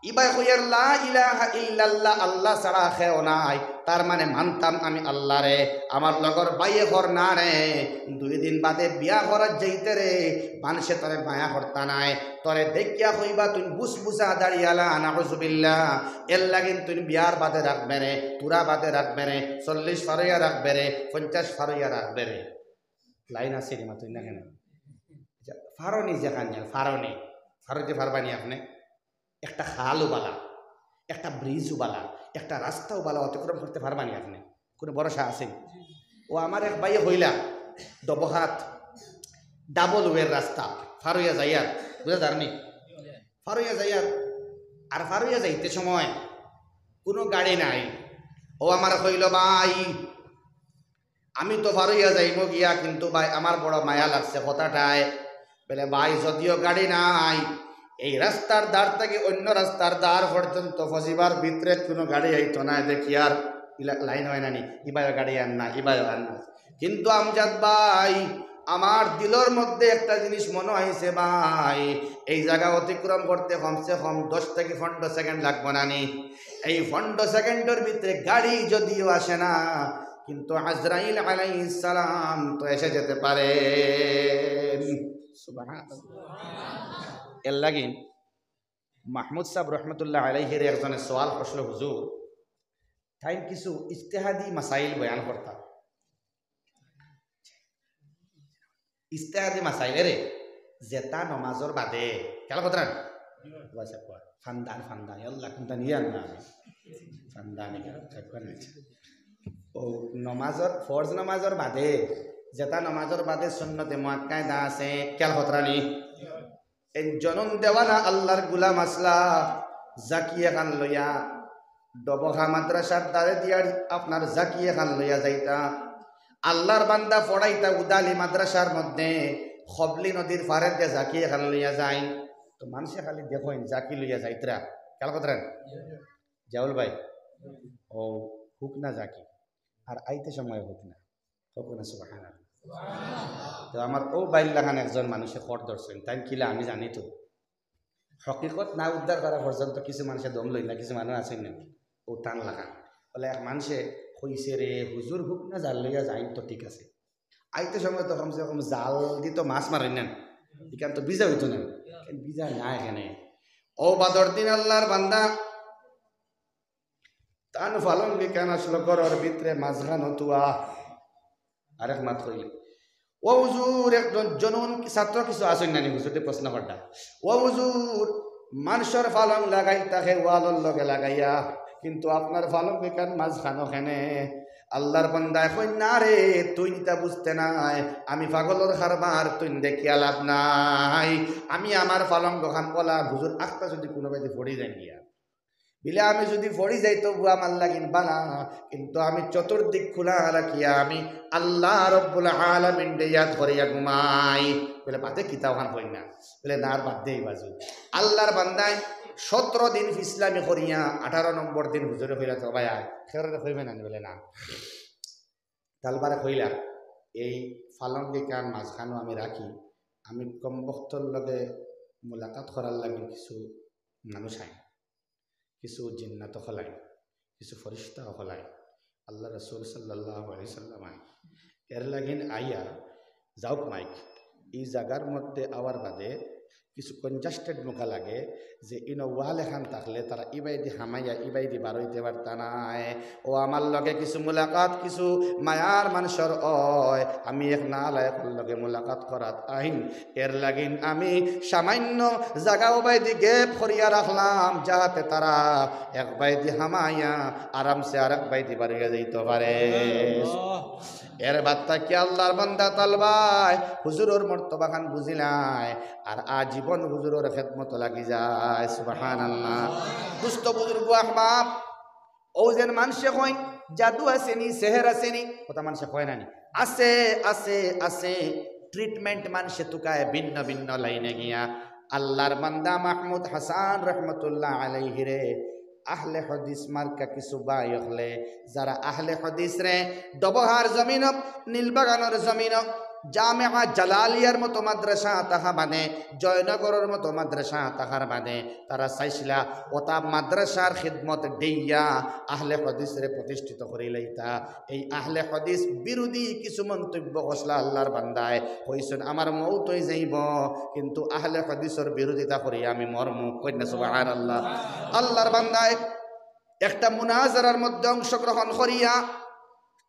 ইবায় কইয়ার লা ইলাহা ইল্লাল্লাহ, আল্লাহ ছাড়া কেউ নাই, তার মানে মানতাম আমি আল্লাহরে, আমার লগর ভাইয়ে কর না রে, দুই দিন বাদে বিয়া করার যাইতে রে, মানষে তোরে মায়া করতা নায়, তোরে দেখিয়া কইবা তুই বুসবুসা দাড়িআলা, নাউজুবিল্লাহ। এর লাগিন তুই বিয়ার বাদে রাখবে রে, তুরা বাদে রাখবে রে, চল্লিশ ফারইয়া রাখবে রে, পঞ্চাশ ফারইয়া রাখবে রে। লাইন আছে রে, মাতইন না কেনে? আচ্ছা, ফারনি যেখানে, ফারনি, ফারইতে ফারবানি আপনে? একটা খালও বালা, একটা ব্রিজও বালা, একটা রাস্তাও বালা অতিক্রম করতে পারবানি আপনে? কোনো ভরসা আছে? ও আমার এক ভাইয়ে কইলা, ডবহাত ডাবল ওয়ের রাস্তা, ফারইয়া যাইয়ার, বুঝা যার নি? ফারইয়া যাইয়ার, আর ফারইয়া যাইতে সময় কোনো গাড়ি নাই, ও আমার কইল, "ভাই, আমি তো ফারইয়া যাইমু গিয়া, কিন্তু ভাই, আমার বড় মায়া লাগছে কথাটায়।" বলে, "ভাই, যদিও গাড়ি নাই, এই রাস্তার ধার থাকি অন্য রাস্তার ধার পর্যন্ত ফজিবার ভিতরে কোনো গাড়ি আইতো না, দেখি আর ইলা-, লাইন হয় না নি, ইবায়ও গাড়ি আর না, ইবায়ও আর না। কিন্তু আমজাদ ভাই, আমার দিলর মধ্যে একটা জিনিস মনো আইছে ভাই, এই জাগা অতিক্রম করতে কমসে কম দশ থাকি পনরো সেকেন্ড লাগবো না নি? এই পনরো সেকেন্ডর ভিতরে গাড়ি যদিও আসে না, কিন্তু আজরাইল আলাইহিস সালাম তো এসে যেতে পারেন।" সুবহানাল্লাহ। এর লাগি মাহমুদ সাহেব রহমতুল্লাহ আলাইহির একজনে সওয়াল করছিল, "হুজুর, তাইন কিছু ইজতেহাদি মাসাইল বয়ান করতা।" ইজতেহাদি মাসাইল, এরে, যেটা নমাজর বাদে, খেয়াল করতা না? ফান্দান, ফান্দান, আল্লাহ, কোনটা নিয়ে আনলাম আমি? ফান্দানি, ও নমাজর, ফরজ নমাজর বাদে, যেটা নমাজর বাদে সুন্নতে মুআক্কাদা আছে, খেয়াল করতা নি? এই জনন দেওয়ানা আল্লাহর গুলাম আসলা, জাকি এখান লইয়া, ডবহা মাদ্রাসার দ্বারে দিয়া আপনার জাকি এখান লইয়া যাইতা। আল্লাহর বান্দা পড়াইতা উদালি মাদ্রাসার মধ্যে, খবলি নদীর পারে দিয়া জাকি এখান লইয়া যাইন। তো মানষে খালি দেখইন জাকি লইয়া যাইতরা, খেয়াল করতা না? জাউল ভাই, ও হুক না জাকি, আর আইতে সময় হুক না। কউক্কা না সুবহানাল্লাহ। তো আমার ও বাইল্লাখান একজন মানষে খট ধরছইন, তাইন কিলা আমি জানি তো। হকিকত না উদ্ধার করা পর্যন্ত কিছু মানষে দম লইন না, কিছু মানুষ আছইন না, ও তান লাখান। বলে এক মানষে কইছে, "রে হুজুর, হুক না জাল লইয়া যাইন তো ঠিক আছে, আইতে সময় তো কমসে কম জাল দি তো মাছ মারইন না, ইখান তো ভিজা অইতো না, ইখান ভিজা না এখানে।" ও বাদর দিন আল্লাহর বান্দা তান ফালঙ্গি খান আসলো ঘরর ভিতরে মাঝখানো তুয়া। আরেক মাত কইলে, "ও হুজুর, একজন জনুন কি ছাত্র কিছু আছইন না নি হুজুররে প্রশ্ন করতা? ও হুজুর, মানষর ফালং লাগাইল থাকে ওয়ালর লগে লাগাইয়া, কিন্তু আপনার ফালঙ্গি খান মাঝখানো কেনে?" আল্লাহর বান্দায় কইন, "না রে, তুই ইতা বুঝতে নায়, আমি পাগলর কারবার, তুই দেখিয়া লাভ নাই। আমি আমার ফালঙ্গ খান ওলা হুজুর আখতা যদি কুনুবায়দি পড়ি যাইন গিয়া।" বিলে আমি যদি পড়ি যাই তবু আমার লাগিন বালা, কিন্তু আমি চতুর্দিক খোলা রাখিয়া আমি আল্লাহ রব্বুল আলামিনরে ইয়াদ করিয়া ঘুমাই। বলে, "বাদে কিতা ওখান কই না?" বলে, "না, আর বাদ দেই বাজু।" আল্লাহর বান্দায় সতেরো দিন ফিসলামি করিয়া আঠারো নম্বর দিন হুজুরে কইলা, "তো ভাই আয়, খেররে কইবে না নি?" বলে, "না।" তালবারে কইলা, "এই ফালঙ্গি খান মাঝখানো আমি রাখি, আমি কমবখতর লগে মুলাকাত করার লাগি কিছু মানুষ আইন।" কিছু জিন্নাত অকল আইন, কিছু ফিরিস্তা অকল আইন, আল্লাহ রসুল সাল্লাল্লাহু আলাইহি সাল্লাম আইন। এর লাগিন আইয়া যাউক মাইক, ই জাগার মধ্যে আওয়ার বাদে কিছু কনজাস্টেড মুখা লাগে যে ইনো ওয়াল এখান থাকলে তারা ইবায়দি হামাইয়া ইবায়দি বারইতে পারতা নায়। ও আমার লগে কিছু মুলাকাত, কিছু মায়ার মানষর অয়, আমি এক নালায়েকর লগে মুলাকাত করাত আইন। এর লাগিন আমি সামান্য জাগা ওবায়দি গ্যাপ করিয়া রাখলাম, যাহাতে তারা এক বায়দি হামাইয়া আরামসে আরেক বায়দি বারইয়া যাইতো পারে। এর বাদ থাকি আল্লাহর বান্দা তালবায় হুজুরর মর্তবাখান বুঝিলায়, আর আজীবন হুজুরর খেদমত লাগি যায়। সুবহানাল্লাহ। দুস্ত বুজুর্গ আহবাব, ও যেন মানষে কইন, জাদু আছে নি, সেহের আছে নি, কথা মানষে কয় না নি? আছে, আছে, আছে। ট্রিটমেন্ট মানষে তুকায় ভিন্ন ভিন্ন লাইনে গিয়া। আল্লাহর বান্দা মাহমুদ হাসান রহমতুল্লাহ আলাইহিরে আহলে হাদিস মার্কা কিছু ভাই অকলে, যারা আহলে হাদিসরে ডবহার জমিন, নীলবাগানর জমিন, জামেআ জালালিয়ার মতো মাদ্রাসা থাকা বাদে, জয়নগরর মতো মাদ্রাসা থাকার বাদে, তারা চাইছিলা ওতা মাদ্রাসার খিদমত দেইয়া আহলে হাদিসরে প্রতিষ্ঠিত করিলাইতা। এই আহলে হাদিস বিরোধী কিছু মন্তব্য করছিলা আল্লাহর বান্দায়, কইছইন, "আমার মউত অই যাইবো, কিন্তু আহলে হাদিসর বিরোধিতা করিয়া আমি মরমু।" কইন না সুবহানাল্লাহ। আল্লাহর বান্দায় একটা মুনাজারার মধ্যে অংশগ্রহণ করিয়া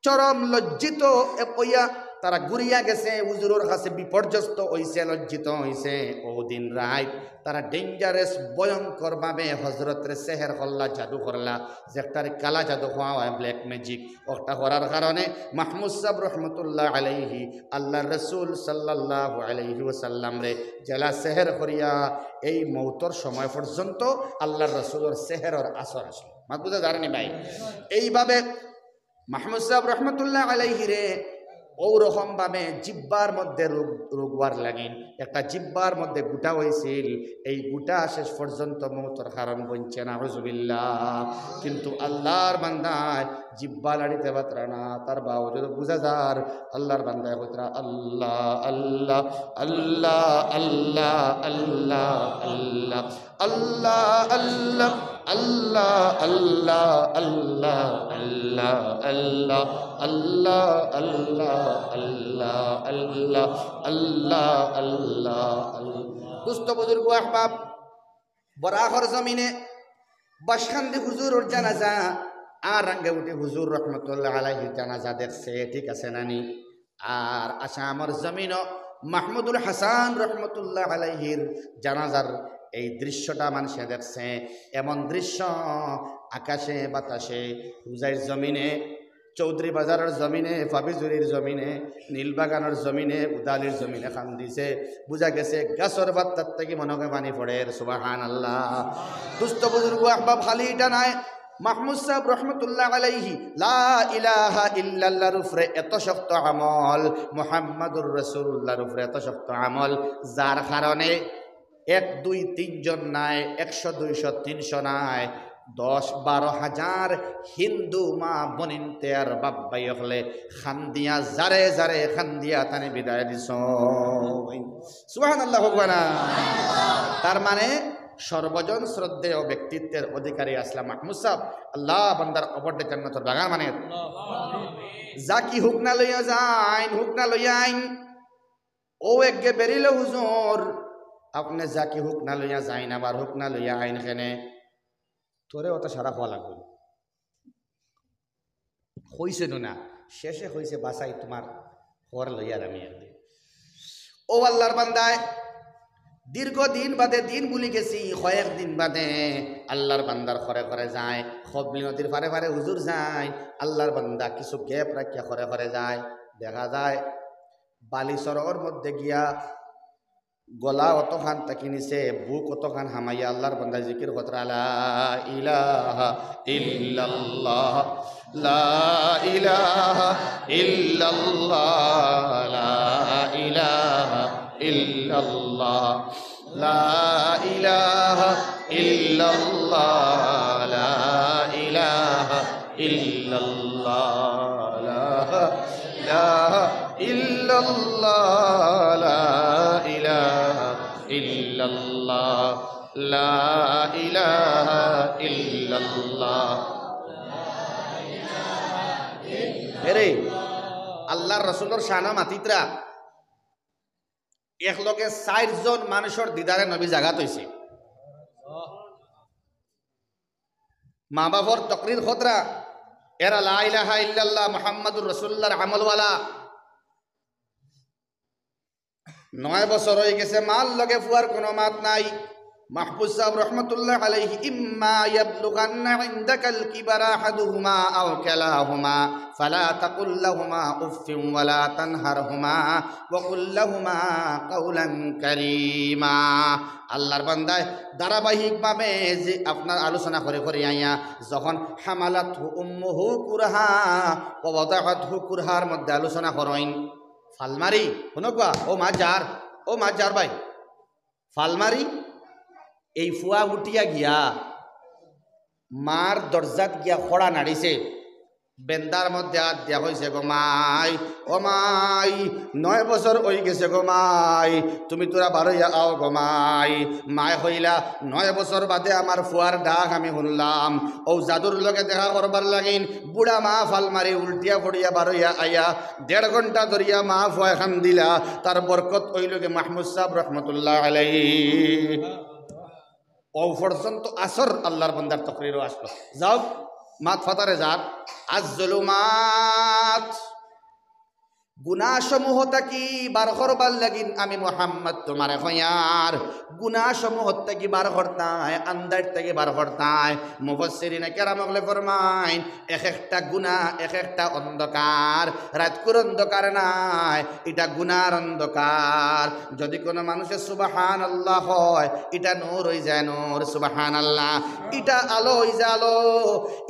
চরম লজ্জিত এ-, অইয়া তারা ঘুরিয়া গেছে, হুজুরর কাছে বিপর্যস্ত অইছে, লজ্জিত অইছে। ও দিন রাইত তারা ডেঞ্জারাস, ভয়ঙ্কর ভাবে হজরতরে সেহের করলা, জাদু করলা, যেটারে কালা জাদু কওয়া হয়, ব্ল্যাক ম্যাজিক, ওটা করার কারণে মাহমুদ সাহেব রহমতুল্লাহ আলাইহি আল্লাহর রসুল সাল্লাল্লাহু আলাইহি ওয়াসাল্লামরে জেলা সেহের করিয়া এই মৌতর সময় পর্যন্ত আল্লাহর রসুলর সেহেরর আসর আসলো। মাত বুঝা যার নি ভাই? এইভাবে মাহমুদ সাহেব রহমতুল্লাহ আলাইহিরে ওরকম ভাবে জিব্বার মধ্যে রোগ, রোগ হওয়ার লাগিন, একটা জিব্বার মধ্যে গুটা হইছিল, এই গুটা শেষ পর্যন্ত মৌতর কারণ বনছে, নাউজুবিল্লাহ। কিন্তু আল্লাহর বান্দায় জিব্বা লাড়িতে পাররা না, তার বাওজুদ বুঝা যার আল্লাহর বান্দায় কইতরা, "আল্লাহ, আল্লাহ, আল্লাহ।" দোস্ত বুজুর্গ আহবাব, বরাকর জমিনে বাসকান্দি হুজুরর জানাজা, আর রাঙ্গাউটি হুজুর রহমতুল্লাহ আলাইহির জানাজা দেখছে, ঠিক আছে না নি? আর আসামর জমিনও মাহমুদুল হাসান রহমতুল্লাহ আলাইহির জানাজার এই দৃশ্যটা মানষে দেখছে। এমন দৃশ্য আকাশে বাতাসে, হোজাইর জমিনে, চৌধুরী বাজারর জমিনে, ফাবিজুরির জমিনে, নীলবাগানর জমিনে, উদালির জমিনে কান্দিছে। বুঝা গেছে গাছর পাতার থাকি মনে হয় পানি পড়ের। সুবহানাল্লাহ। দোস্ত বুজুর্গ আহবাব, খালি ইটা নায়, মাহমুদ সাহেব রহমতুল্লাহ আলাইহি লা ইলাহা ইল্লাল্লাহর উপরে এত শক্ত আমল, মুহাম্মাদুর রাসূলুল্লাহর উপরে এত শক্ত আমল, যার কারণে এক দুই তিনজন নায়, একশো দুইশো তিনশো নায়, দশ বারো হাজার হিন্দু মা বইন তে আর বাপ ভাই অকলে কান্দিয়া জারে জারে কান্দিয়া তানে বিদায় দিছইন। সুবহানাল্লাহ কউক্কা না? তার মানে সর্বজন শ্রদ্ধেয় ব্যক্তিত্বের অধিকারী আছলা মাহমুদ সাহেব। আল্লাহ বান্দার কবরটা জান্নাতর বাগান বানাইয়া দেও। যাকি হুকনা লইয়া যাইন, হুকনা লইয়া আইন। ও একগে বেরিল হুজুর, আপনে যাকি হুকনা লইয়া যাইন, আবার হুকনা লইয়া আইন কেনে? তোরে অত সারা খাওয়া লাগবে। কইছে নু না, শেষে কইছে, "বাছাই, তোমার খবর লইয়ার আমি একদিন।" ও আল্লাহর বান্দায়, দীর্ঘ দিন বাদে দিন ভুলি গেছি, কয়েক দিন বাদে আল্লাহর বান্দার ঘরে ঘরে যায়, কবলি নদীর পারে পারে হুজুর যায়, আল্লাহর বান্দা কিছু গ্যাপ রাখিয়া ঘরে ঘরে যায়, দেখা যায় বালিচরর মধ্যে গিয়া গলা অতখান থাকি নিচে, বুক অতখান হামাইয়া আল্লাহর বান্দা জিকির করতরা, "লা ইলাহা ইল্লাল্লাহ, লা ইলাহা ইল্লাল্লাহ, লা ইলাহা ইল্লাল্লাহ, লা ইলাহা ইল্লাল্লাহ, লা ইলাহা ইল্লাল্লাহ, লা ইলাহা ইল্লাল্লাহ, লা ইলাহা ইল্লাল্লাহ, লা ইলাহা ইল্লাল্লাহ।" এরে, আল্লাহর রাসূলর শানা মাতিতরা, এক লগে চাইরজন মানুষর দিদারে নবী জাগাত অইছে। মা বাপর তকরির করতরা, এরা লা ইলাহা ইল্লাল্লাহ মুহাম্মাদুর রাসূলুল্লাহর আমলওয়ালা। নয় বছর অই গেছে, মার লগে ফুয়ার কোনো মাত নাই। মাহফুজ সাহেব রহমতুল্লাহ আলাইহি, "ইম্মা ইয়াবলুগান্না ইনদাকাল কিবারা আহাদুহুমা আও কিলাহুমা ফালা তাকুল লাহুমা উফফিন ওয়ালা তানহারহুমা ওয়া কুল লাহুমা কাওলান কারীমা।" আল্লাহর বান্দায় ধারাবাহিকভাবে যে আপনার আলোচনা করে করে আইয়া, যখন হামালাতহু উম্মুহু কুরহা ওয়া ওয়াদাআতহু কুরহার মধ্যে আলোচনা করইন, ফালমারি, হুনউক্কা, ও মা যার, ও মা যার ভাই, ফালমারি, এই ফুয়া উঠিয়া গিয়া মার দরজাত গিয়া খড়া নাড়িছে, বেন্দার মধ্যে আত দিয়া কইছে, "গো মাই, ও মাই, নয় বছর অই গেছে গো মাই, তুমি তোরা বারইয়া আও গো মাই।" মায় কইলা, "নয় বছর বাদে আমার ফুয়ার ডাক আমি হুনলাম, অউ যাদুর লগে দেখা করবার লাগিন।" বুড়া মা ফালমারি উল্টিয়া পড়িয়া বারইয়া আইয়া দেড় ঘন্টা ধরিয়া মা ফুয়ায় কান্দিলা, তার বরকত অইলোগি মাহমুদ সাহেব রহমতুল্লাহ আলাইহি। অউ পর্যন্ত আসর আল্লাহর বান্দার তকরিরও আসলো। যাও, মাত ফাতারে যার। আজ জুলুমাত গুনাহ সমূহ থাকি বার করবার লাগিন আমি মুহাম্মদ তুমারে কইয়ার, গুনাহ সমূহ থাকি বার করতায়, আন্দাইর থাকি বার করতায়। মুফাসসিরিনে কেরাম অকলে ফরমাইন, এক একটা গুনাহ এক একটা অন্ধকার, রাইতকুর অন্ধকার নায়, ইটা গুনার অন্ধকার। যদি কোনো মানুষে সুবহানাল্লাহ কয়, ইটা নূর অইযায় নূর, সুবহানাল্লাহ, ইটা আলো অইযায় আলো,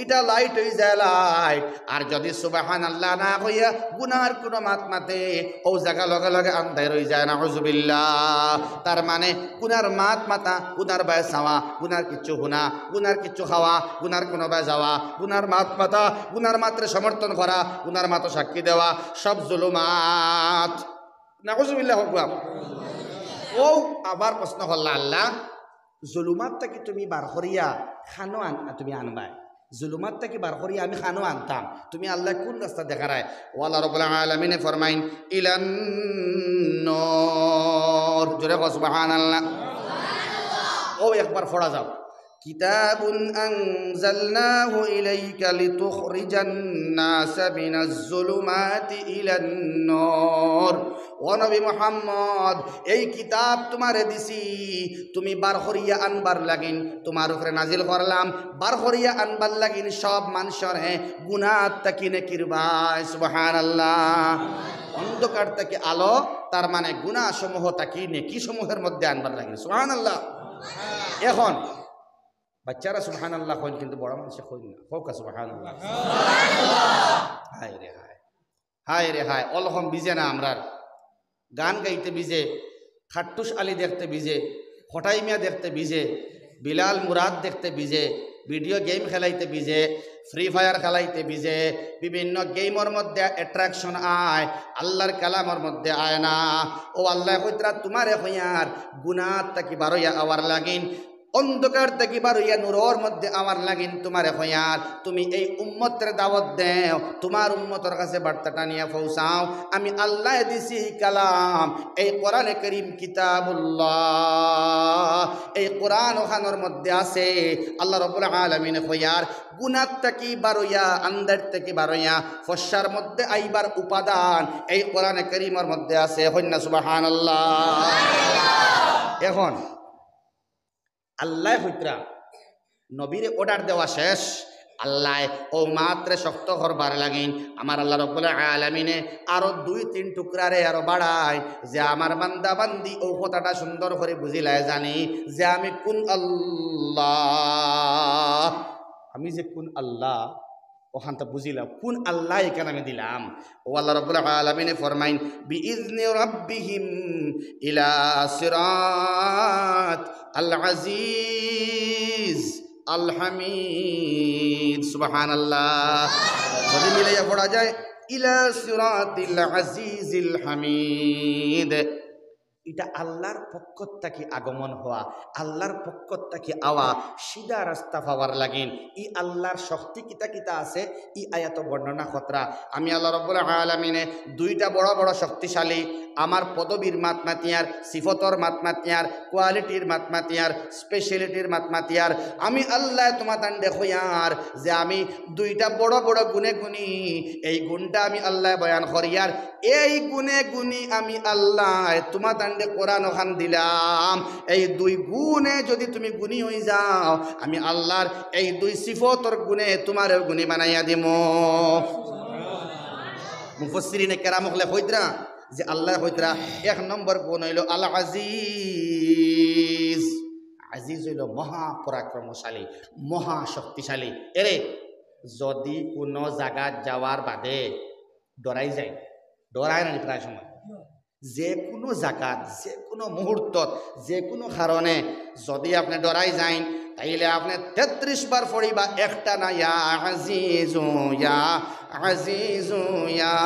ইটা light অইযায় light। আর যদি সুবহানাল্লাহ না কইয়া গুনার কোনো মাত মাতে, অউ জাগা লগে লগে আন্দাইর অইযায়, নাউজুবিল্লাহ। তার মানে গুনার মাত মাতা, গুনার বায় চাওয়া, গুনার কিচ্ছু হুনা, গুনার কিচ্ছু খাওয়া, গুনার কোনো বায় যাওয়া, গুনার মাত মাতা, গুনার মাতরে সমর্থন করা, গুনার মাতো সাক্ষী দেওয়া, সব জুলুমাত। নাউজুবিল্লাহ কউক্কা। অউ আবার প্রশ্ন করলা আল্লাহ, জুলুমাত থাকি তুমি বার করিয়া কানো আন-, তুমি আনবায়। জুলুমাত থাকি বার করিয়া আমি কানো আনতাম, তুমি আল্লায় কুন রাস্তা দেখারায়? অউ আল্লাহ রাব্বুল আলামিনে ফরমাইন, ইলান নূর। জোরে কও সুবহানাল্লাহ। অউ একবার পড়া যাউক। كتاب أنزلناه إليك لتخرج الناس من الظلمات إلى النور। ও নবী মুহাম্মদ, এই কিতাব তুমারে দিছি, তুমি বার করিয়া আনবার লাগিন, তুমার উপরে নাজিল করলাম, বার করিয়া আনবার লাগিন সব মানষরে গুনাহ থাকি নেকির বায়। সুবহানাল্লাহ। অন্ধকার থাকি আলো, তার মানে গুনাহ সমূহ থাকি নেকি সমূহের মধ্যে আনবার লাগিন। সুবহানাল্লাহ। এখন বাচ্চারা সুবহানাল্লাহ কইন, কিন্তু বড় মানষে কইন না। কউক্কা সুবহানাল্লাহ। হায় রে হায়, হায় রে হায়, অলকম ভিজে না আমরার। গান গাইতে ভিজে, খাট্টুশ আলী দেখতে ভিজে, কটাই মিয়া দেখতে ভিজে, বিলাল মুরাদ দেখতে ভিজে, video game খেলাইতে ভিজে, Free Fire খেলাইতে ভিজে, বিভিন্ন gameর মধ্যে attraction আয়, আল্লাহর কালামর মধ্যে আয় না। ও আল্লায় কইতরা তুমারে কইয়ার গুনাহ থাকি বারইয়া আওয়ার লাগিন, অন্ধকার থাকি বারইয়া নূরর মধ্যে আওয়ার লাগিন তুমারে কইয়ার, তুমি এই উম্মতরে দাওয়াত দেও, তুমার উম্মতর কাছে বার্তাটা নিয়া পৌঁছাও। আমি আল্লায় দিছি এই কালাম, এই কোরআনে করিম কিতাবুল্লাহ, এই কোরআন অখানর মধ্যে আছে। আল্লাহ রাব্বুল আলামিনে কইয়ার, গুনাহ থাকি বারইয়া, আন্দাইর থাকি বারইয়া, ফর্সার মধ্যে আইবার উপাদান এই কোরআনে করিমর মধ্যে আছে। কইন না সুবহানাল্লাহ। এখন আল্লায় কইতরা, নবীরে order দেওয়া শেষ, আল্লায় অউ মাতরে শক্ত করবার লাগিন আমার আল্লাহ রাব্বুল আলামিনে আরো দুই তিন টুকরারে আরো বাড়াইন, যে আমার বান্দা বান্দি অউ কথাটা সুন্দর করি বুঝিলায় জানি যে আমি কুন আল্লাহ, আমি যে কুন আল্লাহ, অখানতা বুঝিলাও, কুন আল্লাহ ইখান আমি দিলাম। ও আল্লাহ রাব্বুল আলামিনে ফরমাইন, বিইজনি রাব্বিহিম ইলা সিরাত আল আজিজ আল হামিদ। সুবহানাল্লাহ। যদি মিলাইয়া পড়া যায়, ইলা সিরাতিল আজিজিল হামিদ। ইটা আল্লাহর পক্ষ থাকি আগমন হওয়া, আল্লাহর পক্ষ থাকি আওয়া, সিধা রাস্তা পাওয়ার লাগিন। ই আল্লাহর শক্তি কিতা কিতা আছে, ই আয়াতো বর্ণনা করতরা। আমি আল্লাহ রাব্বুল আলামিনে দুইটা বড় বড় শক্তিশালী, আমার পদবীর মাত মাতিয়ার, সিফতর মাত মাতিয়ার, qualityর মাত মাতিয়ার, specialityর মাত মাতিয়ার। আমি আল্লায় তুমাতানরে কইয়ার যে আমি দুইটা বড় বড় গুণে গুণী, এই গুণটা আমি আল্লায় বয়ান করিয়ার। এই গুণে গুণী আমি আল্লায় তুমাতানরে কোরআন অখান দিলাম, এই দুই গুণে যদি তুমি গুণী অইযাও, আমি আল্লাহর এই দুই সিফতর গুণে তুমারেও গুণী বানাইয়া দিমু। মুফাসসিরিনে কেরাম অকলে কইতরা যে আল্লায় কইতরা এক নম্বর গুণ অইলো আল আজিজ। আজিজ অইলো মহা পরাক্রমশালী, মহা শক্তিশালী। এরে যদি কুনু জাগাত যাওয়ার বাদে ডরাই যায়, ডরায় না নি প্রায় সময়? যে কুনু জাগাত, যে কুনু মুহূর্তত, যে কুনু কারণে যদি আপনে ডরাই যাইন, তাইলে আপনে তেত্রিশ বার পড়িবা একটা না, ইয়া আজিজু, ইয়া আজিজু, ইয়া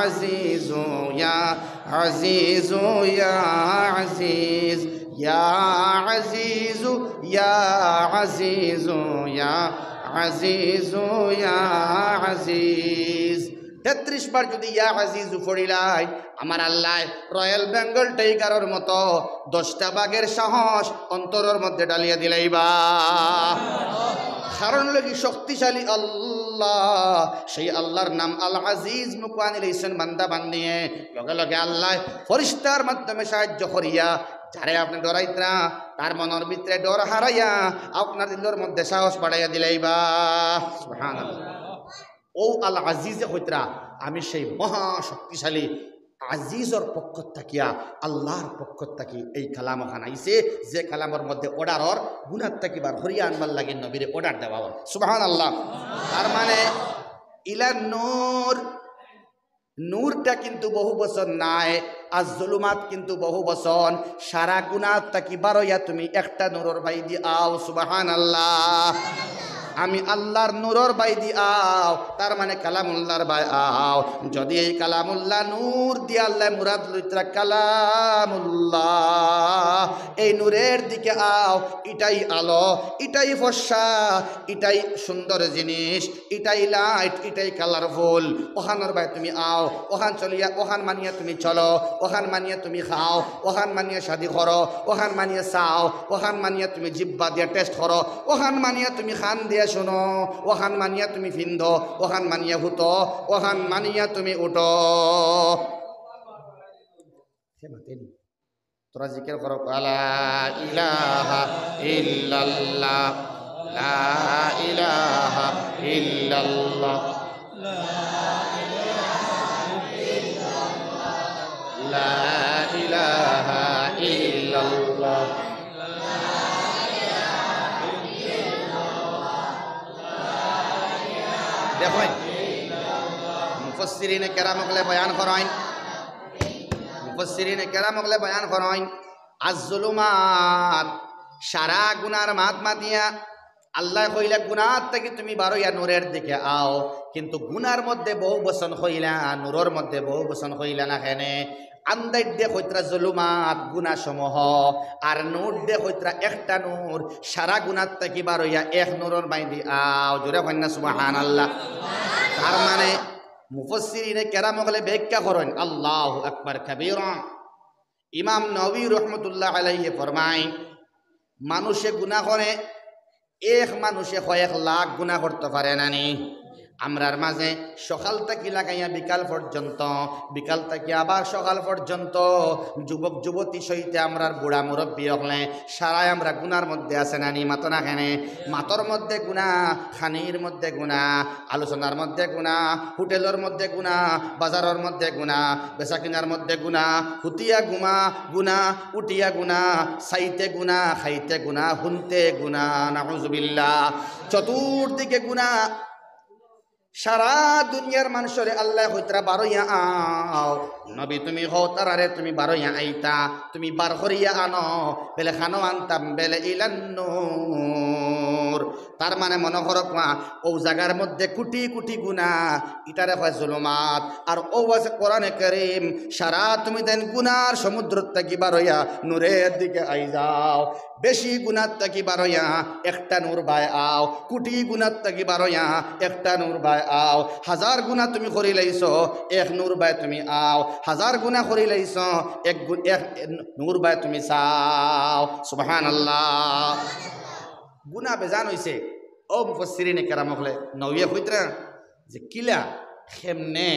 আজিজু, ইয়া আজিজু, ইয়া আজিজ, ইয়া আজিজু, ইয়া আজিজু, ইয়া আজিজু, ইয়া আজিজ। তেত্রিশ বার যদি ইয়া আজিজু পড়িলাই, আমার আল্লায় রয়্যাল বেঙ্গল টাইগারর মতো দশটা বাঘের সাহস অন্তরর মধ্যে ডালিয়া দিলাইবা। কারণ অইলো কি, শক্তিশালী আল্লাহ, সেই আল্লাহর নাম আল আজিজ মুখো আনিলাইছইন বান্দা বান্দিয়ে। লগে লগে আল্লায় ফিরিস্তার মাধ্যমে সাহায্য করিয়া যারে আপনে ডরাইতরা, তার মনর ভিতরে ডর হারাইয়া আপনার দিলর মধ্যে সাহস বাড়াইয়া দিলাইবা। সুবহানাল্লাহ। অউ আল আজিজে কইতরা, আমি সেই মহা শক্তিশালী আজিজর পক্ষ থাকিয়া, আল্লাহর পক্ষ থাকি এই কালাম অখান আইছে, যে কালামর মধ্যে অর্ডার অর গুনার থাকি বার করিয়া আনবার লাগি নবীরে অর্ডার দেওয়া অর। সুবহানাল্লাহ। তার মানে ইলা নূর, নূরটা কিন্তু বহু বচন নায়, আর জুলুমাত কিন্তু বহু বচন। সারা গুনার থাকি বারইয়া তুমি একটা নূরর বায়দি আও। সুবহানাল্লাহ। আমি আল্লাহর নূরর বায়দি আও, তার মানে কালামুল্লাহর বায় আও। যদি এই কালামুল্লাহ নূর দিয়া আল্লায় মুরাদ লইতরা কালামুল্লাহ, এই নূরের দিকে আও, ইটাই আলো, ইটাই ফর্সা, ইটাই সুন্দর জিনিস, ইটাই লাইট, ইটাই কালারফুল। অখানর বায় তুমি আও, অখান চলিয়া, অখান মানিয়া তুমি চলো, অখান মানিয়া তুমি খাও, অখান মানিয়া শাদি করো, অখান মানিয়া চাও, অখান মানিয়া তুমি জিব্বা দিয়া টেস্ট করো, অখান মানিয়া তুমি কান দিয়া শুনো, অখান মানিয়া তুমি ফিন্দো, অখান মানিয়া হুতো, অখান মানিয়া তুমি উঠো। সে মাতেনি। তোরা জিকির করো, লা ইলাহা ইল্লাল্লাহ, লা ইলাহা ইল্লাল্লাহ, লা ইলাহা ইল্লাল্লাহ। দেখইন, মুফাসসিরিনে কেরাম অকলে বয়ান করইন, মুফাসসিরিনে কেরাম অকলে বয়ান করইন, আজ জুলুমাত, সারা গুনার মাত মাতিয়া আল্লায় কইলা, গুনার থাকি তুমি বারইয়া নূরের দিকে আও, কিন্তু গুনার মধ্যে বহু বচন কইলা, নূরর মধ্যে বহু বচন কইলা না কেনে? আন্দাইর দে কইতরা জুলুমাত, গুনা সমূহ, আর নূর দে কইতরা একটা নূর, সারা গুনার থাকি বারইয়া এক নূরর বায়দি আও। জোরে কইন না সুবহানাল্লাহ। তার মানে মুফাসসিরিনে কেরাম অকলে ব্যাখ্যা করইন, আল্লাহু আকবার কাবীরা। ইমাম নবী রহমতুল্লাহ আলাইহি ফরমাইন, মানুষে গুনা করে, এক মানুষে কয়েক লাখ গুনা করতো পারে না নি? আমরার মাঝে সকাল থাকি লাগাইয়া বিকাল পর্যন্ত, বিকাল থাকি আবার সকাল পর্যন্ত যুবক যুবতী সহিতে আমরার বুড়া মুরব্বী অকলে সারাই আমরা গুনার মধ্যে আছে না নি? মাতো না কেনে? মাতর মধ্যে গুনা, খানির মধ্যে গুনা, আলোচনার মধ্যে গুনা, হোটেলর মধ্যে গুনা, বাজারর মধ্যে গুনা, বেচা কিনার মধ্যে গুনা, হুতিয়া গুমা গুনা, উঠিয়া গুনা, চাইতে গুনা, খাইতে গুনা, হুনতে গুনা, নাউজুবিল্লাহ। চতুর্দিকে গুনা। সারা দুনিয়ার মানষরে আল্লায় কইতরা বারইয়া আও। নবী তুমি কও তারারে তুমি বারইয়া আইতা, তুমি বার করিয়া আনো। বেলে খানো আনতাম, বেলে ইলান নূর। তার মানে মনো করো কুয়া, অউ জাগার মধ্যে কুটি কুটি গুনা, ইটারে কয় জুলুমাত। আর অউ আছে কোরআনে কারীম, সারা তুমি দেন গুনার সমুদ্র থাকি বারইয়া নূরের দিকে আই যাও। বেশি গুনার থাকি বারইয়া একটা নূর বায় আও, কুটি গুনার থাকি বারইয়া একটা নূর বায় আও। হাজার গুনা তুমি করিলাইছো, এক নূর বায় তুমি আও। হাজার গুনা করিলাইছো, এক গু-, এক নূর বায় তুমি চাও। সুবহানাল্লাহ। গুনা বেজান অইছে। অউ মুফাসসিরিনে কেরাম অকলে নওয়িয়ে কইতরা যে কিলা, কেমনে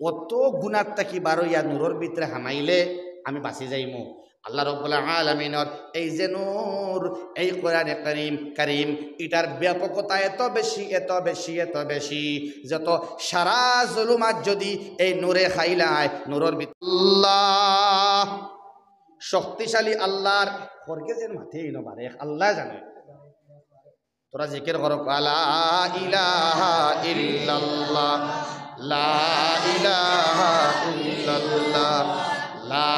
অত গুনার থাকি বারইয়া নূরর ভিতরে হামাইলে আমি বাচি যাইমু। আল্লাহ রাব্বুল আলামিনর এই যে নূর, এই কোরআনে কারীম, কারীম, ইটার ব্যাপকতা এত বেশি, এত বেশি, এত বেশি, যত সারা জুলুমাত যদি এই নূরে খাইলায়, নূরর ভিতরে আল্লাহ, শক্তিশালী আল্লাহর খরকে যেন মাথে ইনো বারে, আল্লাহ জানে। তোরা জিকির করো, লা ইলাহা ইল্লাল্লাহ, লা ইলাহা ইল্লাল্লাহ, লা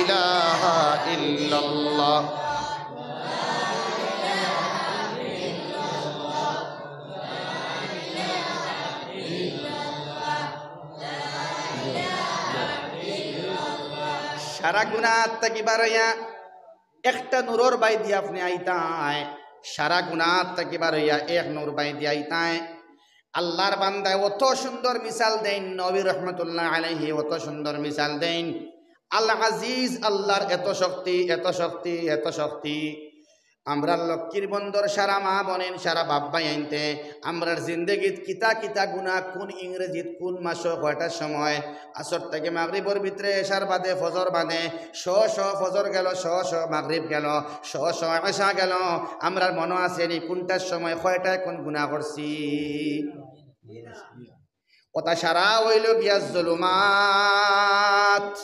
ইলাহা ইল্লাল্লাহ। সারা গুনার থাকি বারইয়া একটা নূরর বায়দি আপনে আইতায়, সারা গুনার থাকি বারইয়া এক নূর বায়দি আইতায়। আল্লাহর বান্দায় অত সুন্দর মিসাল দেইন, নবী রহমতুল্লাহ আলাইহি অত সুন্দর মিসাল দেইন। আল আজিজ আল্লাহর এত শক্তি, এত শক্তি, এত শক্তি। আমরার লক্ষ্মীর বন্দর সারা মা বইন, সারা বাপ ভাইয়াইন্তে, আমরার জিন্দেগিত কিতা কিতা গুনা, কুন ইংরেজিত কুন মাসো কয়টার সময়, আসর থাকি মাগরিবর ভিতরে, এশার বাদে, ফজর বাদে, শ শ ফজর গেল, শ শ মাগরিব গেল, শ শ এশা গেল, আমরার মনো আছে নি কুনটার সময় কয়টায় কুন গুনা করছি? ওটা সারা অইলো গিয়া জুলুমাত।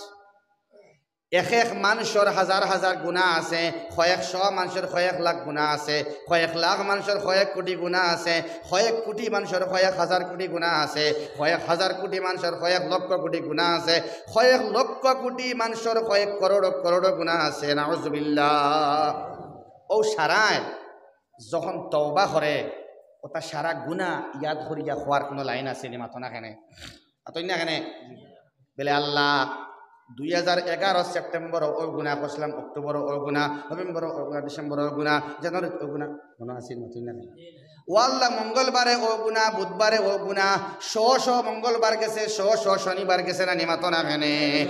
এক এক মানষর হাজার হাজার গুনা আছে, কয়েক শ মানষর কয়েক লাখ গুনা আছে, কয়েক লাখ মানষর কয়েক কোটি গুনা আছে, কয়েক কোটি মানষর কয়েক হাজার কোটি গুনা আছে, কয়েক হাজার কোটি মানষর কয়েক লক্ষ কোটি গুনা আছে, কয়েক লক্ষ কোটি মানষর কয়েক করোড় করোড় গুনা আছে। নাউজুবিল্লাহ। ও সারায় যখন তওবা করে, ওটা সারা গুনা ইয়াদ করিয়া খোয়ার কোনো লাইন আছে নি? মাতো না কেনে? মাতো না কেনে? বলে, "আল্লাহ, দুই হাজার এগারো সেপ্টেম্বরও ও গুনা করছিলাম, অক্টোবরও ও গুনা, নভেম্বরও ও গুনা, ডিসেম্বরও ও গুনা, জানুয়ারিত ও গুনা।" মনো আছে নি? মাতো না কেনে? ও আল্লাহ, মঙ্গলবারে ও গুনা, বুধবারে ও গুনা, শ শ মঙ্গলবার গেছে, শ শ শনিবার গেছে না নি? মাতো না কেনে?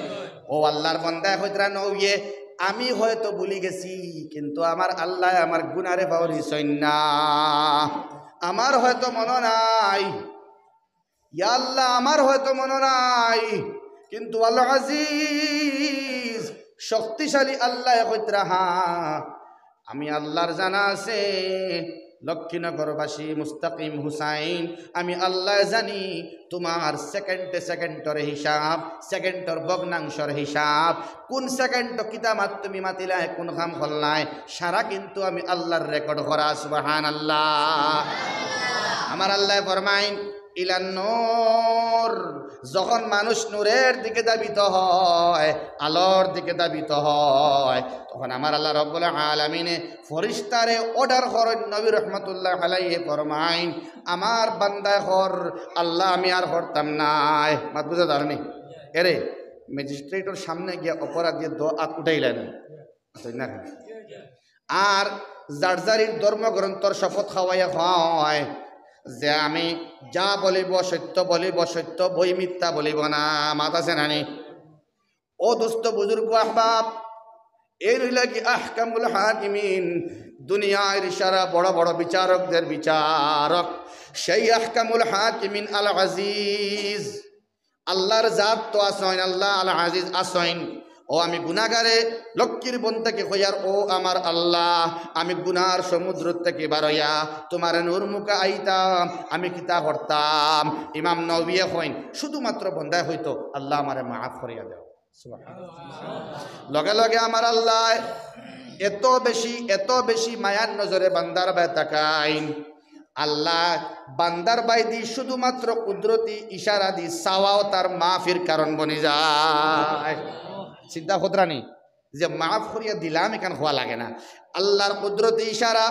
ও আল্লাহর বন্দায় কইতরা, "নবীয়ে, আমি হয়তো ভুলি গেছি, কিন্তু আমার আল্লাহ আমার গুনারে পাওরিছইন না। আমার হয়তো মনো নাই, ইয়া আল্লাহ, আমার হয়তো মনো নাই, কিন্তু আল আজিজ, শক্তিশালী আল্লাহ কইতরা, হ্যাঁ, আমি আল্লাহর জানা আছে, লক্ষ্মীনগরবাসী মুস্তাকিম হুসাইন, আমি আল্লাহ জানি তোমার সেকেন্ডে সেকেন্ডর হিসাব, সেকেন্ডর ভগ্নাংশর হিসাব, কোন সেকেন্ড কিতা মাত তুমি মাতিলায়, কোন কাম করলায়, সারা কিন্তু আমি আল্লাহর রেকর্ড করা।" সুবহানাল্লাহ। আমার আল্লাহ ফরমাইন, ইলান নূর, যখন মানুষ নূরের দিকে ধাবিত হয়, আলোর দিকে ধাবিত হয়, তখন আমার আল্লাহ রব্বুল আলামিনে ফরিস্তারে অর্ডার করেন। নবী রহমতুল্লাহ আলাইহি ফরমাইন, "আমার বান্দায় কর, আল্লাহ আমি আর করতাম নায়।" মাত বুঝা যার নি? এরে, ম্যাজিস্ট্রেটর সামনে গিয়া অপরাধীর দো আত উঠাইলা না। আর যার যারির ধর্মগ্রন্থর শপথ খাওয়াইয়া খাওয়ায় যে আমি যা বলিব সত্য বলিব, সত্য বই মিথ্যা বলিব না, মাত আছে না নি? ও দোস্ত বুজুর্গ আহবাব, এর লাগি আহকামুল হাকিমিন, দুনিয়ার সারা বড় বড় বিচারকদের বিচারক, সেই আহকামুল হাকিমিন আল আজিজ, আল্লাহর জাত তো আছইন, আল্লাহ আল আজিজ আছইন। ও আমি গুনাগারে, লক্ষ্মীর বন্দাকে কইয়ার, "ও আমার আল্লাহ, আমি গুনার সমুদ্র থাকি বারইয়া তোমার নূর মুখা আইতাম, আমি কিতা করতাম?" ইমাম নবীয়ে কইন, শুধুমাত্র বন্দায় কইতো, "আল্লাহ আমারে মাফ করিয়া দেও।" সুবহানাল্লাহ। লগে লগে আমার আল্লাহ এত বেশি, এত বেশি মায়ার নজরে বান্দার বায় তাকাইন, আল্লাহ বান্দার বায়দি শুধুমাত্র কুদরতি ইশারা দি চাওয়াও তার মাফির কারণ বনি যায়। চিন্তা কররা নি যে মাফ করিয়া দিলাম, এখান কওয়া লাগে না। আল্লাহর কুদরতি ইশারা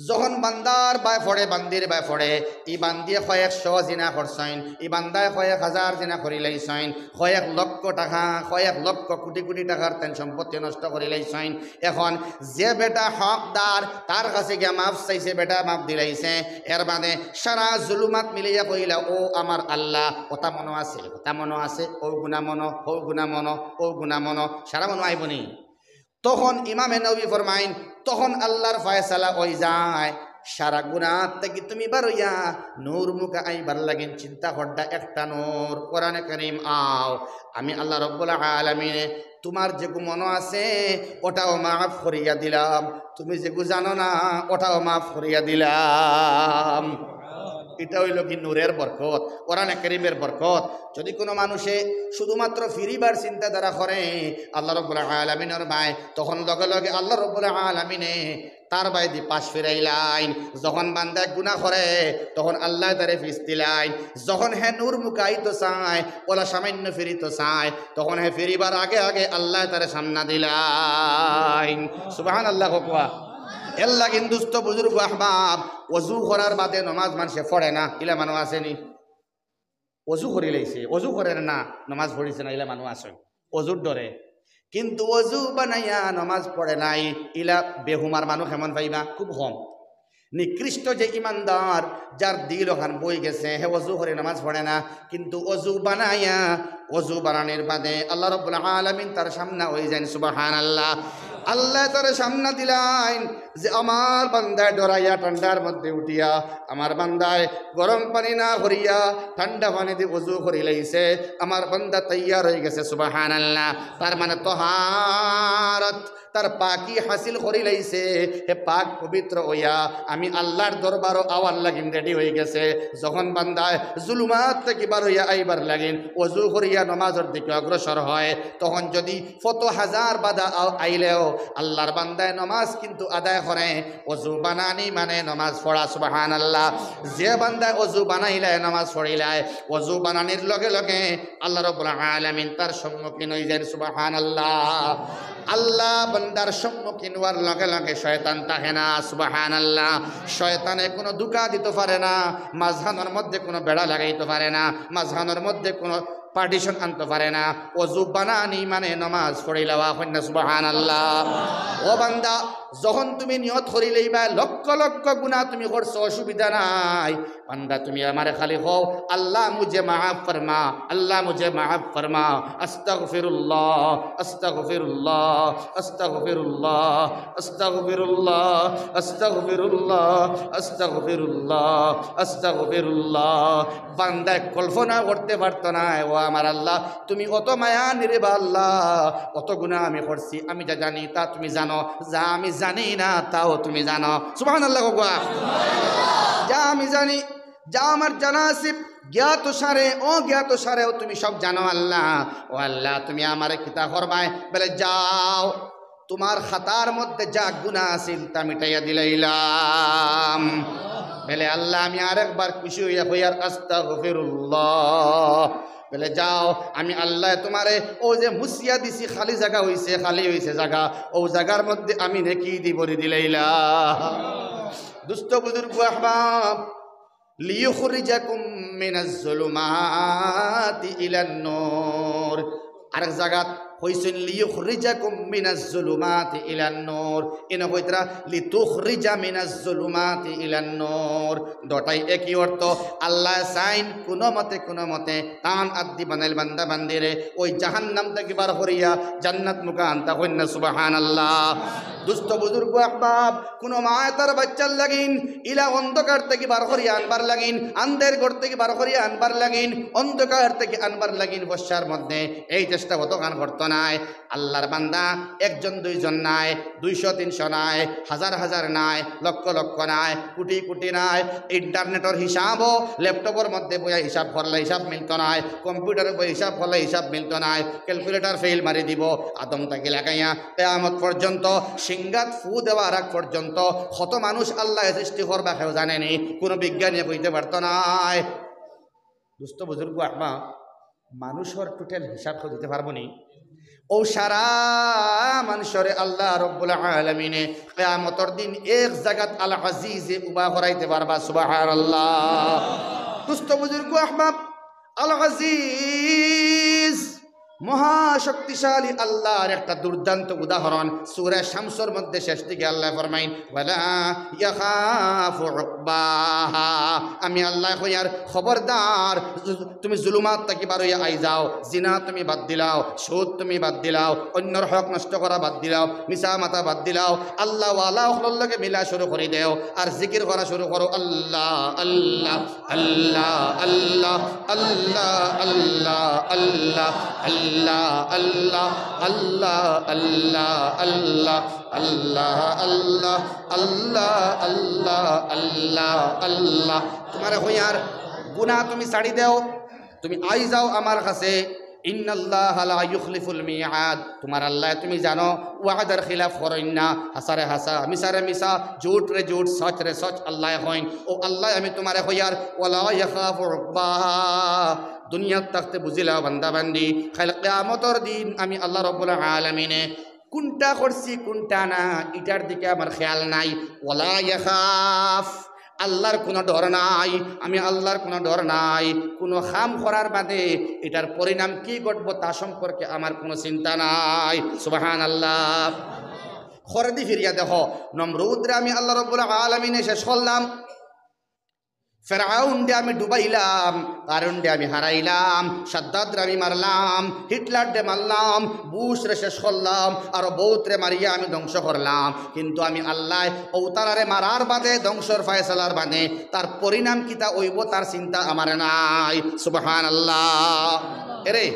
যখন বান্দার বায় পড়ে, বান্দির বায় পড়ে, ই বান্দিয়ে কয়েক শ জিনা করছইন, ই বান্দায় কয়েক হাজার জিনা করিলাইছইন, কয়েক লক্ষ টাকা, কয়েক লক্ষ কোটি কোটি টাকার তান সম্পত্তি নষ্ট করিলাইছইন। এখন যে বেটা হকদার, তার কাছে গিয়া মাফ চাইছে, বেটা মাফ দিলাইছে। এর বাদে সারা জুলুমাত মিলিয়া কইলা, "ও আমার আল্লাহ, ওটা মনো আছে, ওটা মনো আছে, ও গুনা মনো, ও গুনা মনো, ও গুনা মনো", সারা মনো আইবো নি? তখন ইমামে নবী ফরমাইন, তখন আল্লাহর ফয়সালা অই যায়, সারা গুনা থাকি তুমি বারইয়া নূর মুখা আইবার লাগিন চিন্তা কররা একটা নূর, কোরআনে কারীম আও, আমি আল্লাহ রব্বুল আলামিনে তোমার যেগু মনো আছে ওটাও মাফ করিয়া দিলাম, তুমি যেগু জানো না ওটাও মাফ করিয়া দিলাম। এটা অইলো কি নূরের বরকত, কোরআনে কারীমের বরকত। যদি কোনো মানুষে শুধুমাত্র ফিরিবার চিন্তাধারা করে আল্লাহ রব্বুল আলামিনর বায়, তখন লগে লগে আল্লাহ রব্বুল আলামিনে তার বায়দি পাশ ফিরাইলাইন। যখন বান্দায় গুনা করে, তখন আল্লায় তারে ফিস দিলাইন। যখন হে নূর মুখা আইতো চায়, ওলা সামান্য ফিরিতো চায়, তখন হে ফিরিবার আগে আগে আল্লায় তারে সামনা দিলাইন। সুবহানাল্লাহ কওয়া। এর লাগিন দোস্ত বুজুর্গ আহবাব, অজু করার বাদে নমাজ মানষে পড়ে না, ইলা মানুষ আছে নি? অজু করিলাইছে, অজু করের না, নমাজ পড়িছে না, ইলা মানুষ আছে অজুর ডরে। কিন্তু অজু বানাইয়া নমাজ পড়ে নাই, ইলা বেহুমার মানুষ কেমন পাইবা? খুব কম। নিকৃষ্ট যে ইমানদার, যার দিল ওখান বই গেছে, হে অজু করে নমাজ পড়ে না, কিন্তু অজু বানাইয়া, অজু বানানির বাদে আল্লাহ রব্বুল আলামিন তার সামনা অই যাইন। সুবহানাল্লাহ। আল্লায় তারে সামনা দিলাইন যে আমার বান্দায় ডরাইয়া ঠান্ডার মধ্যে উঠিয়া, আমার বান্দায় গরম পানি না করিয়া ঠান্ডা পানি দি অজু করি লাইছে, আমার বান্দা তৈয়ার অই গেছে। সুবহানাল্লাহ। তার মানে তহারত, তার পাকি হাসিল করি লাইছে। হে পাক পবিত্র অইয়া আমি আল্লার দরবারো আওয়ার লাগিন রেডি অই গেছে। যখন বান্দায় জুলুমাত থাকি বার অইয়া আইবার লাগিন অজু করিয়া নমাজর দিকে অগ্রসর হয়, তখন যদি ফত হাজার বাধা আও-, আইলেও আল্লার বান্দায় নমাজ কিন্তু আদায় করে। অজু বানানি মানে নমাজ পড়া। সুবহানাল্লাহ। যে বান্দায় অজু বানাইলায়, নমাজ পড়িলায়, অজু বানানির লগে লগে আল্লাহ রাব্বুল আলামিন তার সম্মুখীন অই যাইন। সুবহানাল্লাহ। আল্লাহ বান্দার সম্মুখীন অওয়ার লগে লগে শয়তান থাকে না। সুবহানাল্লাহ। শয়তানে কোনো ধোঁকা দিতো পারে না, মাঝখানোর মধ্যে কোনো বেড়া লাগাইতো পারে না, মাঝখানোর মধ্যে কোনো পার্টিশন আনতো পারে না। অজু বানানি মানে নমাজ পড়িলাওয়া। কইন না সুবহানাল্লাহ। ও বান্দা, যখন তুমি নিয়ত করি লইবায়, লক্ষ লক্ষ গুনাহ তুমি করছো, অসুবিধা নাই। বান্দা, তুমি আমারে খালি কও, "আল্লাহ মুঝে মাফ ফরমা, আল্লাহ মুঝে মাফ ফরমা, আস্তাগফিরুল্লাহ, আস্তাগফিরুল্লাহ, আস্তাগফিরুল্লাহ, আস্তাগফিরুল্লাহ, আস্তাগফিরুল্লাহ, আস্তাগফিরুল্লাহ, আস্তাগফিরুল্লাহ।" বান্দায় কল্পনা করতে পারতো নায়, "ও আমার আল্লাহ, তুমি অত মায়া নির্বা আল্লাহ, অত গুনাহ আমি করছি, আমি যা জানি তা তুমি জানো, যা আমি জানি না তাও তুমি জানো।" সুবহানাল্লাহ কউক্কা। যা আমি জানি, যা আমার জানা আছে, জ্ঞাত সারে, অজ্ঞাত সারেও তুমি সব জানো আল্লাহ। ও আল্লাহ, তুমি আমারে কিতা করবায়? বলে, "যাও, তুমার খাতার মধ্যে যা গুনাহ আছিল তা মিটাইয়া দিলাইলাম।" বলে, "আল্লাহ, আমি আরেকবার খুশি অইয়া কইয়ার আস্তাগফিরুল্লাহ।" বলে, "যাও, আমি আল্লায় তুমারে অউ যে মুছিয়া দিছি, খালি জাগা অইছে, খালি অইছে জাগা, অউ জাগার মধ্যে আমি নেকি দি ভরি দিলাইলাম।" দুস্ত বুজুর্গ আহবাব, লিইউখরিজাকুম মিনাজ জুলুমাতি ইলান নূর। আরেক জাগাত কইছইন, "লিইউখরিজাকুম মিনাজ জুলুমাতি ইলান নূর।" ইনো কইতরা, "লিতুখরিজা মিনাজ জুলুমাতি ইলান নূর।" দুটাই একই অর্থ। আল্লায় চাইন কুনুমতে, কুনুমতে তান আতদি বানাইল বান্দা বান্দিরে অউ জাহান্নাম থাকি বার করিয়া জান্নাত মুখা আনতা। কইন না সুবহানাল্লাহ। দুস্ত বুজুর্গ আহবাব, কুনু মায় তার বাইচ্চার লাগিন ইলা অন্ধকার থাকি বার করিয়া আনবার লাগিন, আন্ধাইর ঘর থাকি বার করিয়া আনবার লাগিন, অন্ধকার থাকি আনবার লাগিন, বর্ষার মধ্যে এই চেষ্টা অতখান করতো নায়। আল্লার বান্দা একজন দুইজন নায়, দুইশো তিনশো নায়, হাজার হাজার নায়, লক্ষ লক্ষ নায়, কুটি কুটি নায়। ইন্টারনেটর হিসাবও ল্যাপটপর মধ্যে বইয়া হিসাব করলে হিসাব মিলতো নায়, কম্পিউটারে বইয়া হিসাব করলে হিসাব মিলতো নায়, ক্যালকুলেটর ফেইল মারি দিবো। আদম থাকি লাগাইয়া কিয়ামত পর্যন্ত, সিংগাত ফু দেওয়ার আগ পর্যন্ত কত মানুষ আল্লায় সৃষ্টি করবা কেউ জানে নি, কুনু বিজ্ঞানীয়ে কইতে পারতো নায়। দুস্ত বুজুর্গ আহবাব, মানুষর টোটাল হিসাব কেউ দিতে পারবো নি? অউ সারা মানষরে আল্লাহ রব্বুল আলামিনে কিয়ামতর দিন এক জাগাত আল আজিজে উবা করাইতে পারবা। সুবহানাল্লাহ। দুস্ত বুজুর্গ আহবাব, আল আজিজ, মহা শক্তিশালী আল্লার একটা দুর্দান্ত উদাহরণ সূরা শামসর মধ্যে শেষ দিকে আল্লায় ফরমাইন, "ওয়ালা ইয়াখাফু উকবাহা।" আমি আল্লায় কইয়ার, "খবরদার, জু-, তুমি জুলুমাত থাকি বার অইয়া আই যাও, জিনা তুমি বাদ দিলাও, সুদ তুমি বাদ দিলাও, অইন্যর হক নষ্ট করা বাদ দিলাও, মিছা মাতা বাদ দিলাও, আল্লাওয়ালা অকলর লগে মিলা শুরু করি দেও, আর জিকির করা শুরু করো, আল্লাহ, আল্লাহ।" আল্লাহ, আল্লাহ, আল্লাহ, আল্লাহ, আল্লাহ, আল্লাহ, আল্লাহ, আল্লাহ, আল্লাহ, আল্লাহ, আল্লাহ, আল্লাহ, আল্লাহ, আল্লাহ। তুমারে কইয়ার গুনা তুমি ছাড়ি দেও, তুমি আই যাও আমার কাছে। ইন্নাল্লাহা লা ইউখলিফুল মিআদ। তুমার আল্লায় তুমি জানো ওয়াদার খিলাফ করইন না। হাছারে হাছা, মিছারে মিছা, জুটরে জুট, সচরে সচ আল্লায় কইন। অউ আল্লায় আমি তুমারে কইয়ার, ওয়ালা ইয়াখাফু উকবাহা। দুনিয়াত থাকতে বুঝিলাও বান্দা বান্দি, কাইল কিয়ামতর দিন আমি আল্লাহ রব্বুল আলামিনে কুনটা করছি, কুনটা না, ইটার দিকে আমার খেয়াল নাই। ওয়ালা ইয়াখাফ, আল্লার কুনু ডর নাই, আমি আল্লার কুনু ডর নাই। কুনু কাম করার বাদে ইটার পরিণাম কি ঘটবো তা সম্পর্কে আমার কুনু চিন্তা নাই। সুবহানাল্লাহ। খরেদি ফিরিয়া দেখো, নমরুদরে আমি আল্লাহ রব্বুল আলামিনে শেষ করলাম। ফেরাউনরে আমি ডুবাইলাম, কারুনরে আমি হারাইলাম, সাদ্দাদরে আমি মারলাম, হিটলাররে মারলাম, বুশরে শেষ করলাম, আরো বউতরে মারিয়া আমি ধ্বংস করলাম। কিন্তু আমি আল্লায় অউ তারারে মারার বাদে, ধ্বংসর ফয়সালার বাদে, তার পরিণাম কিতা অইবো, তার চিন্তা আমার নাই। সুবহানাল্লাহ। এরে,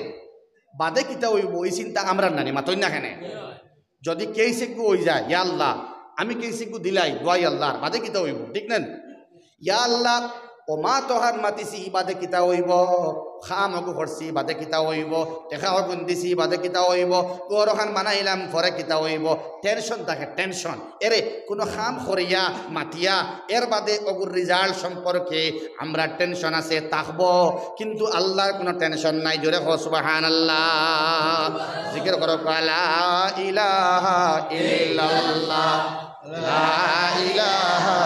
বাদে কিতা অইবো, ই চিন্তা আমরার নানি, মাতইন না কেনে? যদি কেইসেগু অই যায়, ইয়া আল্লাহ, আমি কেইসেগু দিলাই, দোয়াই আল্লাহর, বাদে কিতা অইবো, ঠিক না? ইয়া আল্লাহ, ও মা তহান মাতিছি, বাদে কিতা অইবো? খাম অগু করছি, বাদে কিতা অইবো? টেকা অগুন দিছি, বাদে কিতা অইবো? ঘর অখান বানাইলাম, পরে কিতা অইবো? টেনশন থাকে, টেনশন। এরে, কুনু খাম করিয়া, মাতিয়া, এর বাদে অগুর রেজাল্ট সম্পর্কে আমরা টেনশন আছে, থাকবো, কিন্তু আল্লাহর কুনু টেনশন নাই। জোরে কও সুবহানাল্লাহ। জিকির করো, লা ইলাহা ইল্লাল্লাহ, লা ইলাহা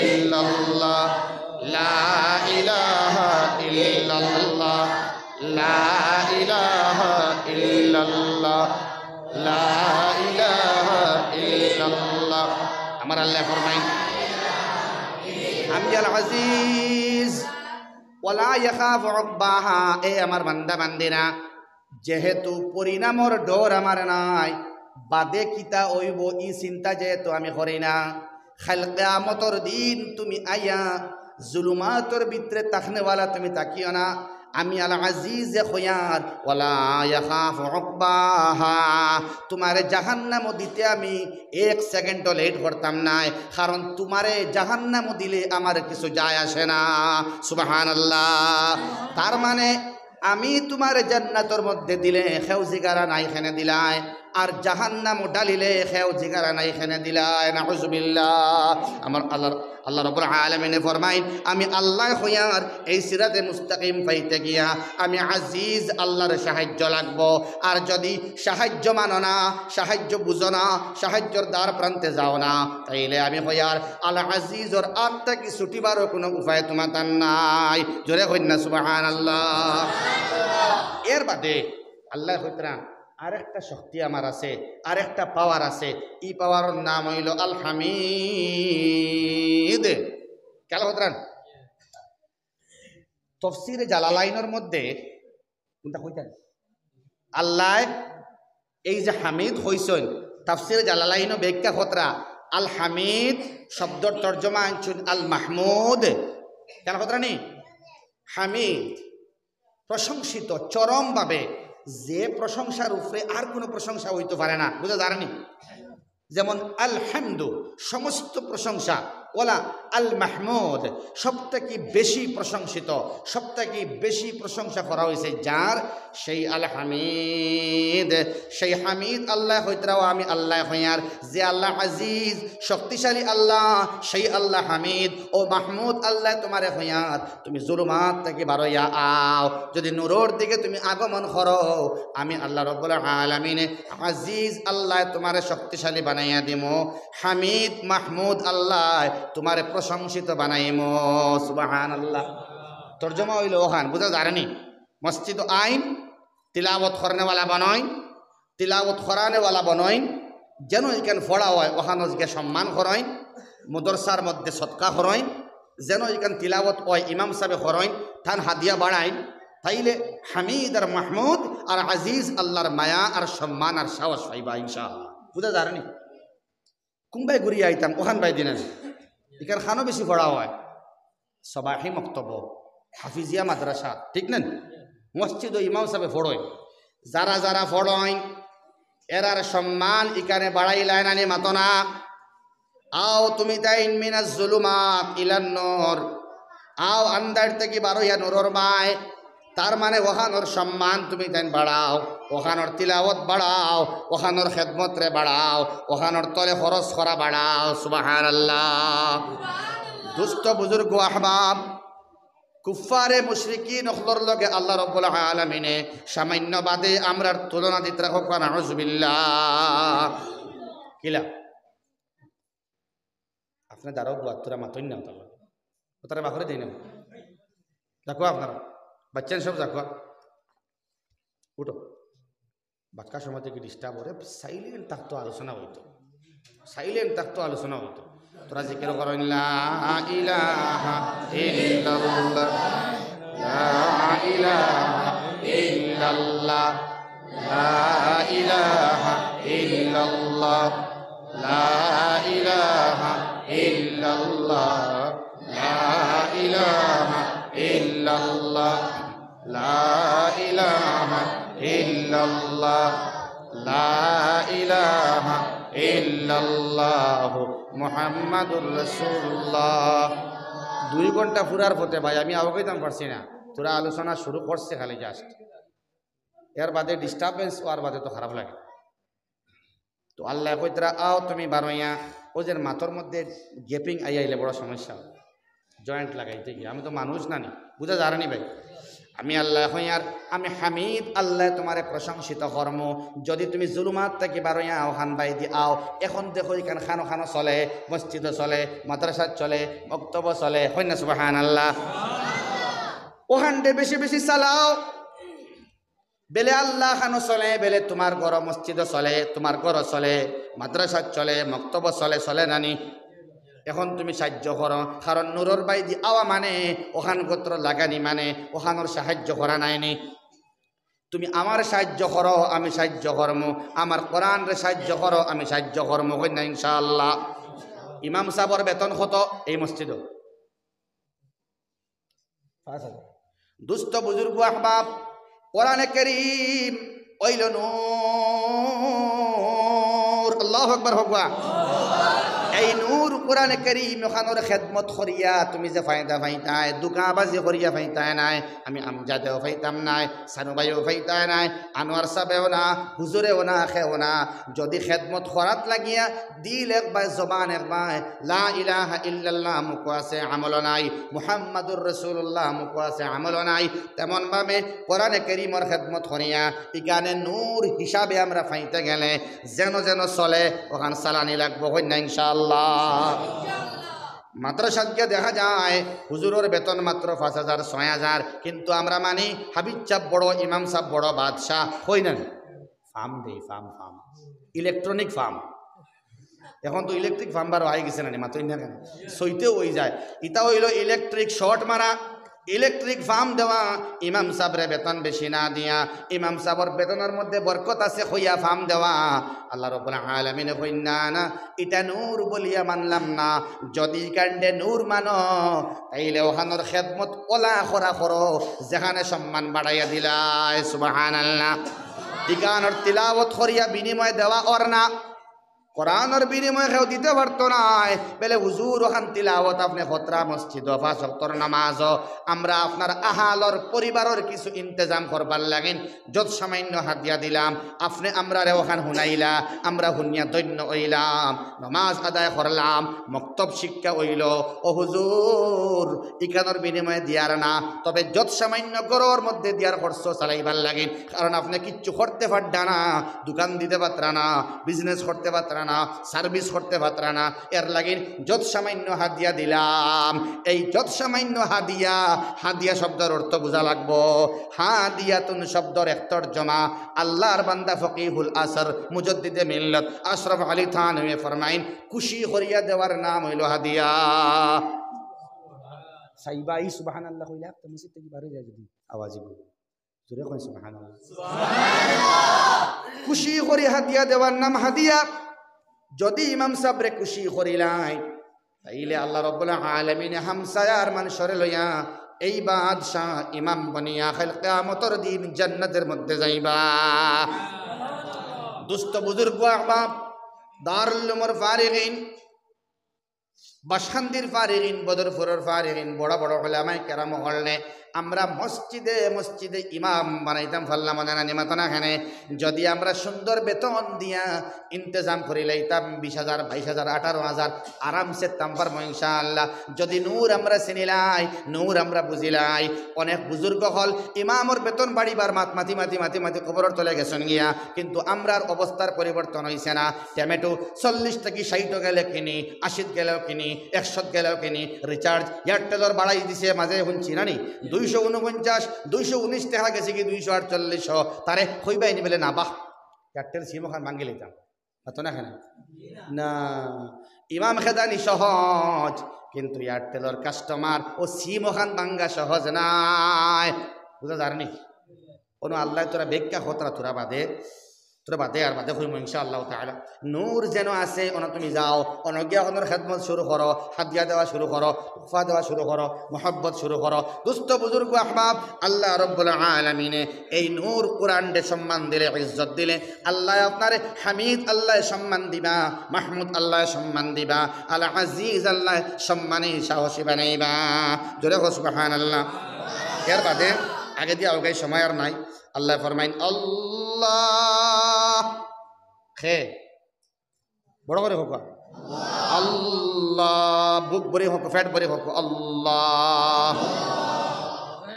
ইল্লাল্লাহ, লা ইলাহা ইল্লাল্লাহ, লা ইলাহা ইল্লাল্লাহ, লা ইলাহা ইল্লাল্লাহ। আমার আল্লাহ ফরমাইন, আমি আল আজিজ, ওয়ালা ইয়াখাফু উকবাহা। এ আমার বান্দা বান্দিরা, যেহেতু পরিণামর ডর আমার নাই, বাদে কিতা অইবো ই চিন্তা যেহেতু আমি করি না, কাইল কিয়ামতর দিন তুমি আইয়া জুলুমাতর ভিতরে থাকনেওয়ালা তুমি থাকিও না। আমি আল আজিজে কইয়ার, ওয়ালা ইয়াখাফু উকবাহা, তুমারে জাহান্নামো দিতে আমি এক সেকেন্ডও লেট করতাম নায়, কারণ তুমারে জাহান্নামো দিলে আমার কিছু যায় আসে না। সুবহানাল্লাহ। তার মানে আমি তুমারে জান্নাতর মধ্যে দিলে কেউ জিগারা নাই কেনে দিলায়, আর জাহান্নামো ডালিলে কেউ জিগারা নাই কেনে দিলায়। নাউজুবিল্লাহ। আমার আল্লাহ, আল্লাহ রাব্বুল আলামিনে ফরমাইন, আমি আল্লায় কইয়ার, এই সিরাতে মুস্তাকিম পাইতে গিয়া আমি আজিজ আল্লাহর সাহায্য লাগবো। আর যদি সাহায্য মানো না, সাহায্য বুঝো না, সাহায্যর দ্বার প্রান্তে যাও না, তাইলে আমি কইয়ার আল আজিজর আত থাকি ছুটিবারও কুনু উপায় তুমাতার নাই। জোরে কইন না সুবহানাল্লাহ। এর বাদে আল্লায় কইতরা, আরেকটা শক্তি আমার আছে, আরেকটা পাওয়ার আছে। ই পাওয়ারর নাম অইলো আল হামিদ। খেয়াল করতরা? তফসিরে জালালাইনর মধ্যে কুনটা কইতা? আল্লায় এই যে হামিদ কইছইন, তাফসিরে জালালাইনো ব্যাখ্যা করতরা, আল হামিদ শব্দর তর্জমা আনছইন আল মাহমুদ। খেয়াল করতরা নি? হামিদ, প্রশংসিত চরমভাবে, যে প্রশংসার উপরে আর কুনু প্রশংসা অইতো পারে না। বুঝা যার নি? যেমন আল হামদু, সমস্ত প্রশংসা, ওয়ালা আল মাহমুদ, সব থাকি বেশি প্রশংসিত, সব থাকি বেশি প্রশংসা করা অইছে যার, সেই আল হামিদ। সেই হামিদ আল্লায় কইতরা, ও আমি আল্লায় কইয়ার, যে আল্লাহ আজিজ, শক্তিশালী আল্লাহ, সেই আল্লাহ হামিদ। ও মাহমুদ আল্লায় তুমারে কইয়ার, তুমি জুলুমাত থাকি বারইয়া আও, যদি নূরর দিকে তুমি আগমন করো, আমি আল্লাহ রাব্বুল আলামিনে আজিজ আল্লায় তুমারে শক্তিশালী বানাইয়া দিমু, হামিদ মাহমুদ আল্লায় তুমারে প্রশংসিত বানাইমু। সুবহানাল্লাহ। তর্জমা অইলো অখান, বুঝা যার নি? মসজিদ আইন, তিলাওয়াত করনেওয়ালা বনইন, তিলাওয়াত করানেওয়ালা বনইন, যেনো ইখান পড়া অয়, অখানো গিয়া সম্মান করইন, মাদ্রাসার মধ্যে সদকা করইন, যেনো ইখান তিলাওয়াত অয়, ইমাম সাবে করইন, তান হাদিয়া বাড়াইন, তাইলে হামিদ আর মাহমুদ আর আজিজ আল্লাহর মায়া আর সম্মান আর সাহস পাইবা ইনশাআল্লাহ। বুঝা যার নি? কুনবায় ঘুরিয়া আইতাম, অখান বায় দিন আমি। ইখান খানো বেশি পড়া অয়। সবাহি মক্তব, হাফিজিয়া মাদ্রাসা, ঠিক না? মসজিদো ইমাম সাবে পড়ইন। যারা যারা পড়ইন, এরার সম্মান ইখানে বাড়াইলায় নানি মাতো না। আও তুমি তাইন মিনাজ জুলুমাত ইলান নূর। আও আন্দাইর থাকি বারইয়া নূরর বায়। তার মানে অখানোর সম্মান তুমি তাইন বাড়াও, অখানোর তিলাওয়াত বাড়াও, অখানোর খেদমতরে বাড়াও, অখানোর তলে খরচ করা বাড়াও। সুবহানাল্লাহ। দুস্ত বুজুর্গ আহবাব, কুফফারে মুশরিকিন অকলর লগে আল্লাহ রাব্বুল আলামিনে সামান্য বাদে আমরার তুলনা দিতরা। কউক্কা নাউজুবিল্লাহ। কিলা? আপনারা দাঁড়াও, বুয়াত্তরা মাতইন না, তারা, তারা বাখরে দেই না। দেখো আপনারা, বাচ্চাইন সব দেখো, উঠো। বাক্কা সময় থাকি ডিস্টার্ব অরে, সাইলেন্ট থাকতো, আলোচনা অইতো, সাইলেন্ট থাকতো, আলোচনা অইতো। তোরা জিকির করইন, লা ইলাহা ইল্লাল্লাহ, লা ইলাহা ইল্লাল্লাহ, লা ইলাহা ইল্লাল্লাহ, লা ইলাহা ইল্লাল্লাহ, লা ইলাহা ইল্লাল্লাহ, লা ইলাহা ইল্লাল্লাহ, লা ইলাহা ইল্লাল্লাহ, মুহাম্মাদুর রাসূলুল্লাহ। দুই ঘন্টা ফুরার পথে ভাই, আমি আগাইতাম পারছি না, তোরা আলোচনা শুরু করছে খালি just, এর বাদে disturbance অওয়ার বাদে তো খারাপ লাগে। তো আল্লায় কইতরা, "আও তুমি বারইয়া।" অউ যে মাতর মধ্যে gaping আইয়া আইলে বড় সমস্যা, joint লাগাইতে গিয়া। আমি তো মানুষ না নি, বুঝা যার নি ভাই? আমি আল্লায় কইয়ার, আমি হামিদ, আল্লায় তুমারে প্রশংসিত করমু। যদি তুমি জুলুমাত থাকি বারইয়া অখান বাইদি আও, এখন দেখো ইখান খানো খানো চলে, মসজিদও চলে, মাদ্রাসা চলে, মক্তবও চলে, কইন না সুবহানাল্লাহ? অখানরে বেশি বেশি চালাও। বেলে আল্লাহ খানো চলে, বেলে তুমার ঘরো মসজিদও চলে, তুমার ঘরও চলে, মাদ্রাসা চলে, মক্তবও চলে, চলে না নি? এখন তুমি সাইয্য করো, কারণ নূরর বাইদি আওয়া মানে, অখান গোত্র লাগানি মানে, অখানর সাহায্য করা নায় নি? তুমি আমারে সাইয্য করো, আমি সাইয্য করমু, আমার কোরআনরে সাইয্য করো, আমি সাইয্য করমু, কইন না ইনশাআল্লাহ? ইমাম সাবর বেতন কত এই মসজিদো? পাঁচ হাজার। দুস্ত বুজুর্গ আহবাব, কোরআনে করিম অইলো নূর। আল্লাহু আকবার কউক্কা। এই নূর কোরআনে করিম অখানর খেদমত করিয়া তুমি যে ফায়দা পাইতায়, ধুকাবাজি করিয়া পাইতায় নায়, আমি আমজাদেও পাইতাম নায়, সানু ভাইও পাইতায় নায়, আনোয়ার সাবেও না, হুজুরেও না, কেউ না। যদি খেদমত করাত লাগিয়া দিল একবায়, জবান একবায়, লা ইলাহা ইল্লাল্লাহ মুখো আছে, আমলো নাই, মুহাম্মাদুর রাসূলুল্লাহ মুখো আছে, আমলো নাই, তেমন ভাবে কোরআনে করিমর খেদমত করিয়া ইখানে নূর হিসাবে আমরা পাইতে গেলে যেন যেন চলে, অখান চালানি লাগবো, কইন না ইনশাআল্লাহ? মাদ্রাসাত গিয়া দেখা যায় হুজুরর বেতন মাত্র পাঁচ হাজার, ছয় হাজার, কিন্তু আমরা মানি হাফিজ সাব বড়, ইমাম সাব বড়, বাদশা, কই না নি? ফার্ম দেই, ফার্ম, ফার্ম, electronic ফার্ম। এখন তো electric ফার্ম বারো আই গেছে না নি, মাতইন না কেনে? সইতেও অই যায়। ইতা অইলো electric শর্ট মারা, electric ফার্ম দেওয়া, ইমাম সাবরে বেতন বেশি না দিয়া, ইমাম সাবর বেতনর মধ্যে বরকত আছে কইয়া ফার্ম দেওয়া। আল্লাহ রাব্বুল আলামিনে কইন, "না, না, ইটা নূর বলিয়া মানলাম না। যদি ইখানরে নূর মানো, তাইলে অখানর খেদমত অলা করা করো, যেখানে সম্মান বাড়াইয়া দিলায়।" সুবহানাল্লাহ। ইখানর তিলাওয়াত করিয়া বিনিময়ে দেওয়া অর না। কোরআনর বিনিময়ে কেউ দিতে পারতো নায়। বেলে হুজুর, অখান তিলাওয়াত আপনে কতরা মসজিদো, পাঁচ ওয়াক্তর নামাজো, আমরা আপনার আহালর পরিবারর কিছু ইন্তেজাম করবার লাগিন যৎসামান্য হাদিয়া দিলাম, আপনে আমরারে অখান হুনাইলা, আমরা হুনিয়া ধন্য অইলাম, নমাজ আদায় করলাম, মক্তব শিক্ষা অইলো। ও হুজুর, ইখানর বিনিময়ে দিয়ার না, তবে যৎসামান্য ঘরর মধ্যে দিয়ার খরচ চালাইবার লাগিন, কারণ আপনে কিচ্ছু করতে পাররা না, দোকান দিতে পাররা না, বিজনেস করতে পাররা না, সার্ভিস করতে পাররা না, এর লাগিন যৎসামান্য হাদিয়া দিলাম। এই যৎসামান্য হাদিয়া, হাদিয়া শব্দর অর্থ বুঝা লাগবো। হাদিয়াতুন শব্দর এক তর্জমা আল্লাহর বান্দা ফকিহুল আসর মুজাদ্দিদে মিল্লত আশরাফ আলী থানভী ফরমাইন, খুশি করিয়া দেওয়ার নাম অইলো হাদিয়া। সাইবা, ই সুবহানাল্লাহ কইলা, তো মসজিদ থাকি বার অই যায় যদি আওয়াজ অইবো। জোরে কইন সুবহানাল্লাহ। খুশি করি হাদিয়া দেওয়ার নাম হাদিয়া। যদি ইমাম সাবরে খুশি করিলাই, তাইলে আল্লাহ রাব্বুল আলামিনে হামসায়ার মানষরে লইয়া এই বাদশা ইমাম বনিয়া কাইল কিয়ামতর দিন জান্নাতর মধ্যে যাইবা। দুস্ত বুজুর্গ আহবাব, দারুল উলুমর ফারিগিন, বাসকান্দির ফারিগিন, বদরপুরর ফারিগিন, বড় বড় উলামায়ে কেরাম অকলরে আমরা মসজিদে মসজিদে ইমাম বানাইতাম পারলাম না নি, মাতো না কেনে? যদি আমরা সুন্দর বেতন দিয়া ইন্তেজাম করিলাইতাম, বিশ হাজার, বাইশ হাজার, আঠারো হাজার, আরামসে থাকতাম পারমু ইনশাআল্লাহ। যদি নূর আমরা চিনিলাই, নূর আমরা বুঝিলাই, অনেক বুজুর্গ অকল ইমামর বেতন বাড়িবার মাত মাতি মাতি মাতি মাতি কবরর তলে গেছইন গিয়া, কিন্তু আমরার অবস্থার পরিবর্তন অইছে না। টমেটো চল্লিশ থাকি ষাইট গেলে কিনি, আশিত গেলেও কিনি, একশত গেলেও কিনি। রিচার্জ এয়ারটেলর বাড়াই দিছে, মাঝে হুনছি না নি, দুইশো ঊনপঞ্চাশ, দুইশো উনিশ টেকা গেছে গি দুইশো আটচল্লিশ। তারে কইবায় নি বেলে, না বা, এয়ারটেল সিম অখান ভাঙ্গি লইতাম। অত না কেনে? না, ইমাম খেদানি সহজ, কিন্তু এয়ারটেলর কাস্টমার ও সিম ওখান ভাঙ্গা সহজ নায়। বুঝা যারনি? কোনো আল্লাহ তোরা বেক্কা খতরা তোরা বাদে, তোরা বাদে আর বাদে কইমু ইনশাআল্লাহ তাআলা। নূর যেন আছে, অনো তুমি যাও, অনো গিয়া অনোর খেদমত শুরু করো, হাদিয়া দেওয়া শুরু করো, তোহফা দেওয়া শুরু করো, মহব্বত শুরু করো। দুস্ত বুজুর্গ আহবাব, আল্লাহ রব্বুল আলামিনে এই নূর কোরআনরে সম্মান দিলে, ইজ্জত দিলে, আল্লাহ আপনারে হামিদ আল্লাহ সম্মান দিবা, মাহমুদ আল্লাহ সম্মান দিবা, আল আজিজ আল্লাহ সম্মানী সাহসী বানাইবা। জোরে কও সুবহানাল্লাহ। এর বাদে আগে দিয়া আউগাই সময় আর নাই। আল্লাহ ফরমাইন, আল্লাহ। খে বড় করি কউক্কা। আল্লাহ। বুক ভরি কউক্কা, পেট ভরি কউক্কা। আল্লাহ।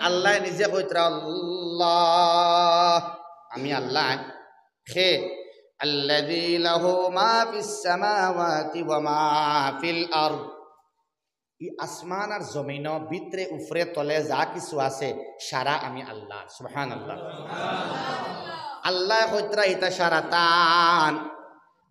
আল্লাহ নিজে কইতরা, আল্লাহ। আমি আল্লাহ। খে আল্লাযী লাহু মা ফিস সামাওয়াতি ওয়া মা ফিল আরদ। ই আসমান আর জমিন, ভিতরে, উপরে, তলে যা কিছু আছে, সারা আমি আল্লাহর। সুবহানাল্লাহ। আল্লাহ কইতরা ইতা সারা তান।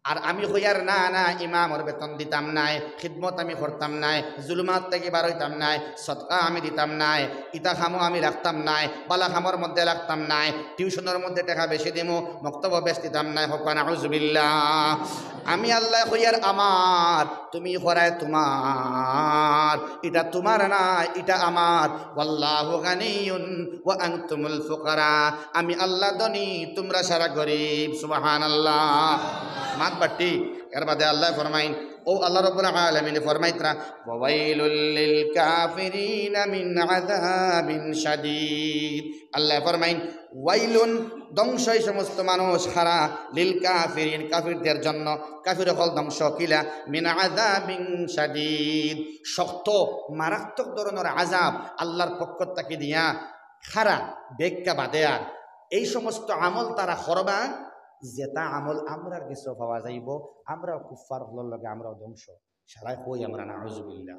আর আমি কইয়ার, না, না, ইমামর বেতন দিতাম নায়, খিদমত আমি করতাম নায়, জুলুমাত থাকি বারইতাম নায়, সদকা আমি দিতাম নায়, ইতা কামো আমি লাগতাম নায়, বালা কামর মধ্যে লাগতাম নায়, টিউশনর মধ্যে টেকা বেশি দিমু, মক্তবো বেশ দিতাম নায়, কউক্কা নাউজুবিল্লাহ। আমি আল্লাহ কইয়ার আমার, তুমি করায় তুমার, ইটা তুমার নায়, ইটা আমার। ওয়াল্লাহু গানিয়ুন ওয়া আনতুমুল ফুকারা। আমি আল্লাহ ধনী, তুমরা সারা গরিব। সুবহানাল্লাহ। মাত বাট্টি। এর বাদে আল্লাহ ফরমাইন, ও আল্লাহ রাব্বুল আলামিন ফরমাইতরা, "ওয়াইলুল লিল কাফিরিনা মিন আযাবিন শাদীদ।" আল্লাহ ফরমাইন, "ওয়াইলুন", ধ্বংস এই সমস্ত মানুষ, হারা, "লিল কাফিরিন", কাফিরদের জন্য, কাফির অকল ধ্বংস, কিলা, "মিন আযাবিন শাদীদ", শক্ত, মারাত্মক ধরনর আযাব আল্লাহর পক্ষ থাকি দিয়া, হারা, বেক্কা বাদে আর এই সমস্ত আমল তারা করবা, যেটা আমল আমরার গেছেও পাওয়া যাইবো, আমরাও কুফফার অকলর লগে আমরাও ধ্বংস। সারাই কই আমরা, নাউজুবিল্লাহ।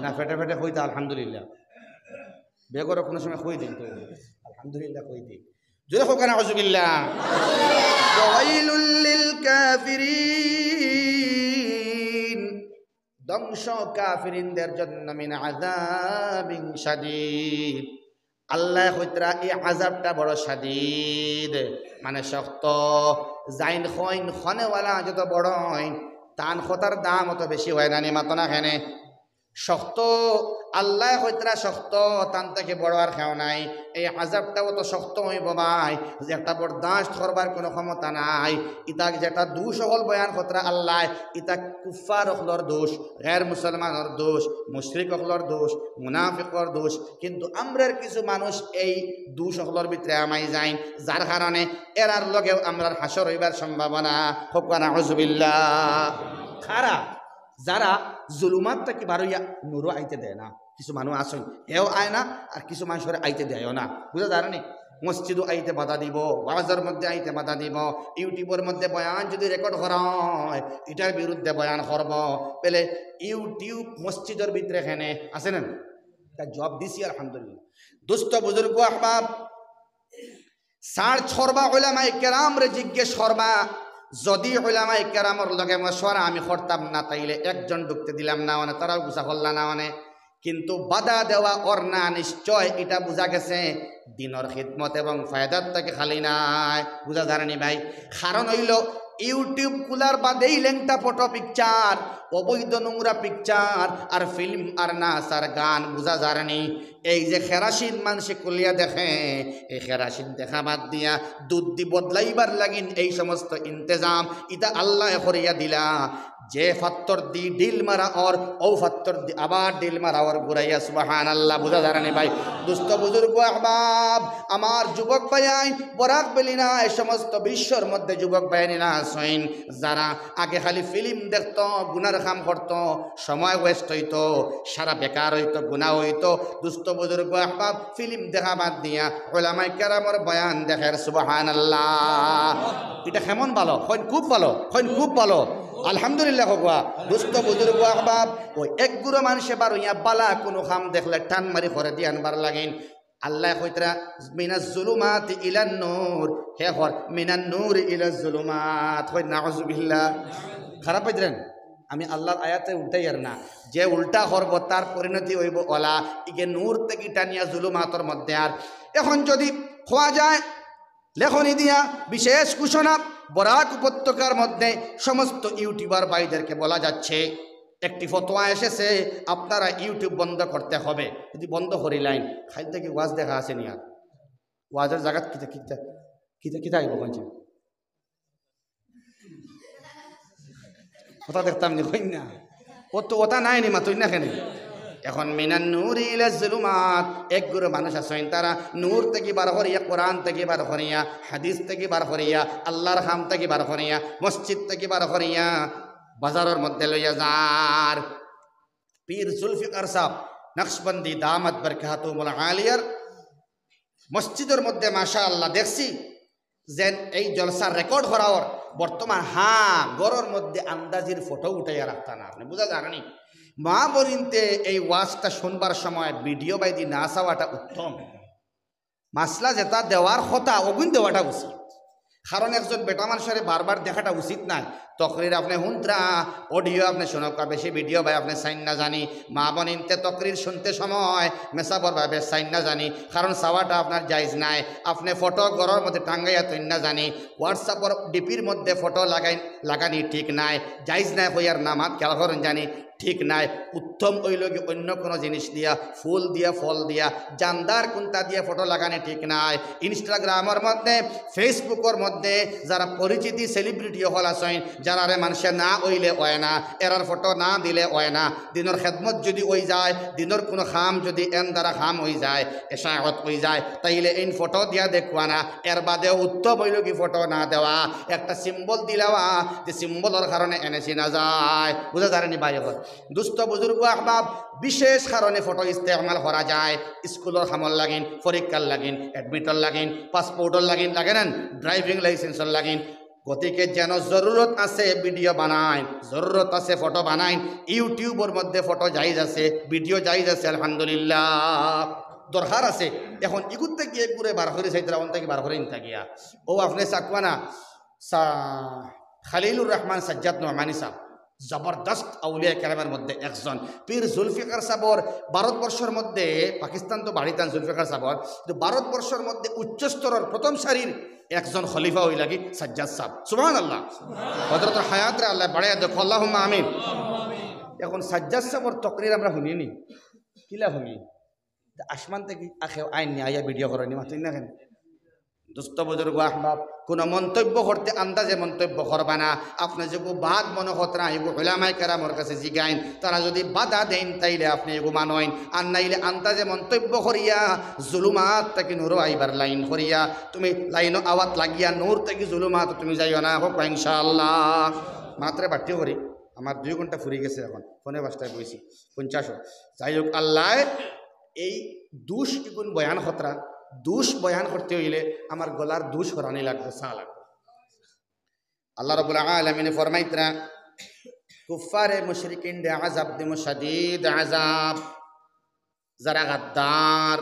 না, ফেটে ফেটে কইতা আলহামদুলিল্লাহ। বেগরে কোনো সময় কই দিন তো, আলহামদুলিল্লাহ কই দিন। জোরে কউক্কা নাউজুবিল্লাহ। ওয়াইলুল লিল কাফিরিন। ধ্বংস কাফিরিনদের জন্য, মিন আযাবিন শাদীদ। আল্লাহ কইতরা, এই আযাবটা বড় শাদীদ, মানে শক্ত। যাইন কইন, কনেওয়ালা যত বড় অইন, তান কথার দাম অত বেশি অয় না নি, মাতো না কেনে? শক্ত, আল্লাহ কইতরা শক্ত, তান থাকি বড় আর কেউ নাই। এই আযাবটা অত শক্ত অইবো ভাই, যে এটা বরদাস্ত করবার কোনো ক্ষমতা নাই। ইতা যেটা দুষ অকল বয়ান করতরা আল্লাহ, ইতা কুফফার অকলর দুষ, গের মুসলমানর দুষ, মুশরিক অকলর দুষ, মুনাফিকর দুষ। কিন্তু আমরার কিছু মানুষ এই দুষ অকলর ভিতরে হামাই যাইন, যার কারণে এরার লগেও আমরার হাশর অইবার সম্ভাবনা। কউক্কা নাউজুবিল্লাহ। কারা? যারা জুলুমাত থাকি বারইয়া নূরো আইতে দেয় না। কিছু মানুষ আছইন, হেও আয় না, আর কিছু মানুষরে আইতে দেয়ও না। বুঝা যার নি? মসজিদো আইতে বাধা দিবো, ওয়াজর মধ্যে আইতে বাধা দিবো, YouTube-র মধ্যে বয়ান যদি record করা অয়, ইটার বিরুদ্ধে বয়ান করবো। বেলে YouTube মসজিদর ভিতরে কেনে আছে না? তা জবাব দিছি, আলহামদুলিল্লাহ। দুস্ত বুজুর্গ আহবাব, search করবা, উলামায়ে কেরামরে জিজ্ঞেস করবা। যদি উলামায়ে কেরামর লগে মশওয়ারা আমি করতাম না, তাইলে একজন ঢুকতে দিলাম না অনে, তারাও গুছা করলা না অনে। কিন্তু বাধা দেওয়া অর না, নিশ্চয় ইটা বুঝা গেছে দিনর খিদমত এবং ফায়দার থাকি খালি নায়। বুঝা যার নি ভাই? কারণ অইলো, YouTube খুলার বাদেই লেংটা ফটো, picture, অবৈধ নোংরা picture, আর film, আর নাচ, আর গান। বুঝা যার নি? এই যে কেরাসিন মানষে খুলিয়া দেখে, এই কেরাসিন দেখা বাদ দিয়া দুধ দি বদলাইবার লাগিন এই সমস্ত ইন্তেজাম ইতা আল্লায় করিয়া দিলা। যে ফাত্তর দি ডিল মারা অর, অউ ফাত্তর দি আবার ডিল মারা অর ঘুরাইয়া। সুবহানাল্লাহ। বুঝা যার নি ভাই? দুস্ত বুজুর্গ আহবাব, আমার যুবক ভাইয়াইন, বরাক ভ্যালি না, এই সমস্ত বিশ্বর মধ্যে যুবক ভাইয়াইন না আছইন, যারা আগে খালি film দেখতো, গুনার কাম করতো, সময় waste অইতো, সারা বেকার অইতো, গুনা অইতো। দুস্ত বুজুর্গ আহবাব, film দেখা বাদ দিয়া উলামায়ে কেরামর বয়ান দেখের। সুবহানাল্লাহ। ইটা কেমন ভালো? কইন খুব ভালো, কইন খুব ভালো। আলহামদুলিল্লাহ কউক্কা। দুস্ত বুজুর্গ আহবাব, অউ এক গুরু মানষে বারইয়া বালা কুনু কাম দেখলে টান মারি করে দি আনবার লাগিন। আল্লায় কইতরা, "মিনাজ জুলুমাতি ইলান নূর", হে কর, "মিনান নূর ইলাজ জুলুমাত", কই, "নাউজুবিল্লাহ।" খারাপ পাইতরা নি? আমি আল্লার আয়াতে উল্টাইয়ার না, যে উল্টা করবো তার পরিণতি অইবো অলা, ইগে নূর থাকি টানিয়া জুলুমাতর মধ্যে। আর এখন যদি কওয়া যায়, লেখনি দিয়া বিশেষ ঘোষণা, বরাক উপত্যকার মধ্যে সমস্ত YouTuber ভাইদেরকে বলা যাচ্ছে, একটি ফতোয়া এসেছে, আপনারা YouTube বন্ধ করতে হবে। যদি বন্ধ করিলাইন, কাইল থাকি ওয়াজ দেখা আছে নি আর? ওয়াজর জাগাত কিতা, কিতা, কিতা, কিতা আইবো কইন চাই? কথা দেখতাম নি, কইন না? ও তো ওটা নাই নি, মাতইন না কেনে? এখন মিনান নূরি ইলা জুলুমাত, এক গুরু মানুষ আছইন, তারা নূর থাকি বার করিয়া, কোরআন থাকি বার করিয়া, হাদিস থাকি বার করিয়া, আল্লার কাম থাকি বার করিয়া, মসজিদ থাকি বার করিয়া, বাজারর মধ্যে লইয়া যার। পীর জুলফিকার সাব নকশবন্দি দামাত বারকাতুহুমুল আলিয়ার মসজিদর মধ্যে মাশাআল্লাহ দেখছি, যেন এই জলসা রেকর্ড করা অর। বর্তমান, হ্যাঁ, ঘরর মধ্যে আন্দাজির ফটো উঠাইয়া রাখতা না, আপনে বুঝা যার নি? মা বইনতে এই ওয়াজটা শুনবার সময় ভিডিও বাইদি না চাওয়াটা উত্তম। মাসলা যেটা দেওয়ার কথা, অগুন দেওয়াটা উচিত। কারণ একজন বেটা মানুষরে বারবার দেখাটা উচিত নায়। তকরির আপনে হুনতরা, অডিও আপনে শুনউক্কা, বেশি ভিডিও ভাই আপনে চাইন না জানি। মা বইনতে তকরির শুনতে সময় মেসাবর ভাই বেশ চাইন না জানি, কারণ চাওয়াটা আপনার জায়েজ নায়। আপনে ফটো ঘরর মধ্যে টাঙ্গাইয়া থইন না জানি, WhatsApp-র ডিপির মধ্যে ফটো লাগাইন, লাগানি ঠিক নায়, জায়েজ নায়। কইয়ার না, মাত খেয়াল করইন জানি, ঠিক নায়। উত্তম অইলো গি অন্য কোনো জিনিস দিয়া, ফুল দিয়া, ফল দিয়া, জানদার কুন্তা দিয়া ফটো লাগানি ঠিক নায়। Instagram-র মধ্যে, Facebook-র মধ্যে যারা পরিচিতি সেলিব্রিটি অকল আছইন, যারারে মানষে না অইলে অয় না, এরার ফটো না দিলে অয় না। দিনর খেদমত যদি অই যায়, দিনর কোনো কাম যদি এন দ্বারা কাম অই যায়, এশাআত অই যায়, তাইলে এইন ফটো দিয়া দেখওয়া না। এর বাদে উত্তম অইলো গি ফটো না দেওয়া, একটা সিম্বল দিলাওয়া, যে সিম্বলর কারণে এনে চিনা যায়। বুঝা যার নি ভাই অকল? দুস্ত বুজুর্গ আহবাব, বিশেষ কারণে ফটো ইস্তেমাল করা যায়, স্কুলর কামর লাগিন, পরীক্ষার লাগিন, অ্যাডমিটর লাগিন, পাসপোর্টর লাগিন, লাগে না, ড্রাইভিং লাইসেন্সর লাগিন। গতিকে যেন জরুরত আছে ভিডিও বানাইন, জরুরত আছে ফটো বানাইন, YouTube-র মধ্যে ফটো জায়েজ আছে, ভিডিও জায়েজ আছে, আলহামদুলিল্লাহ। দরকার আছে। এখন ইগুর থাকি এক গুরে বার করি চাইতরা, অন থাকি বার করি নিতা গিয়া। ও আপনে চাকওয়া না, সা-, খালিলুর রহমান সাজ্জাদ নোমানী সাব, জবরদস্ত আউলিয়া কেরামের মধ্যে একজন। পীর জুলফিকার সাবর ভারতবর্ষর মধ্যে, পাকিস্তান তো বাড়িতান জুলফিকার সাবর, কিন্তু ভারতবর্ষর মধ্যে উচ্চ স্তরর প্রথম সারির একজন খলিফা অইলা গি সাজ্জাদ সাব। সুবহানাল্লাহ। হযরতর হায়াতরে আল্লায় বাড়াইয়া দেউক, আল্লাহুম্মা আমিন। এখন সাজ্জাদ সাবর তকরির আমরা হুনি নি, কিলা হুনি? আসমান থাকি আখে আইন নি, আইয়া ভিডিও করইন নি, মাতইন না কেনে? দুস্ত বুজুর্গ আহবাব, কোনো মন্তব্য করতে আন্দাজে মন্তব্য করবা না। আপনে যেগু বাদ মনো করতরা, ইগু উলামায়ে কেরামর কাছে জিগাইন, তারা যদি বাধা দেইন, তাইলে আপনে ইগু মানইন, আর নাইলে আন্দাজে মন্তব্য করিয়া জুলুমাত থাকি নূরো আইবার লাইন করিয়া তুমি লাইনো আওয়াত লাগিয়া নূর থাকি জুলুমাত তুমি যাইও না, হোক ইনশাআল্লাহ। মাতরে বাট্টি করি, আমার দুই ঘন্টা ফুরি গেছে, এখন পৌনে পাঁচটায় বইছি, পঞ্চাশ হোক। যাই হোক, আল্লায় এই দুষ ইগুন বয়ান করতরা, দুষ বয়ান করতে অইলে আমার গলার দুষ হরানি লাগবো, চা লাগবো। আল্লাহ রাব্বুল আলামিন ফরমাইতরা, কুফফারে মুশরিকিনরে আযাব দিমু, শাদীদ আযাব। যারা গাদ্দার,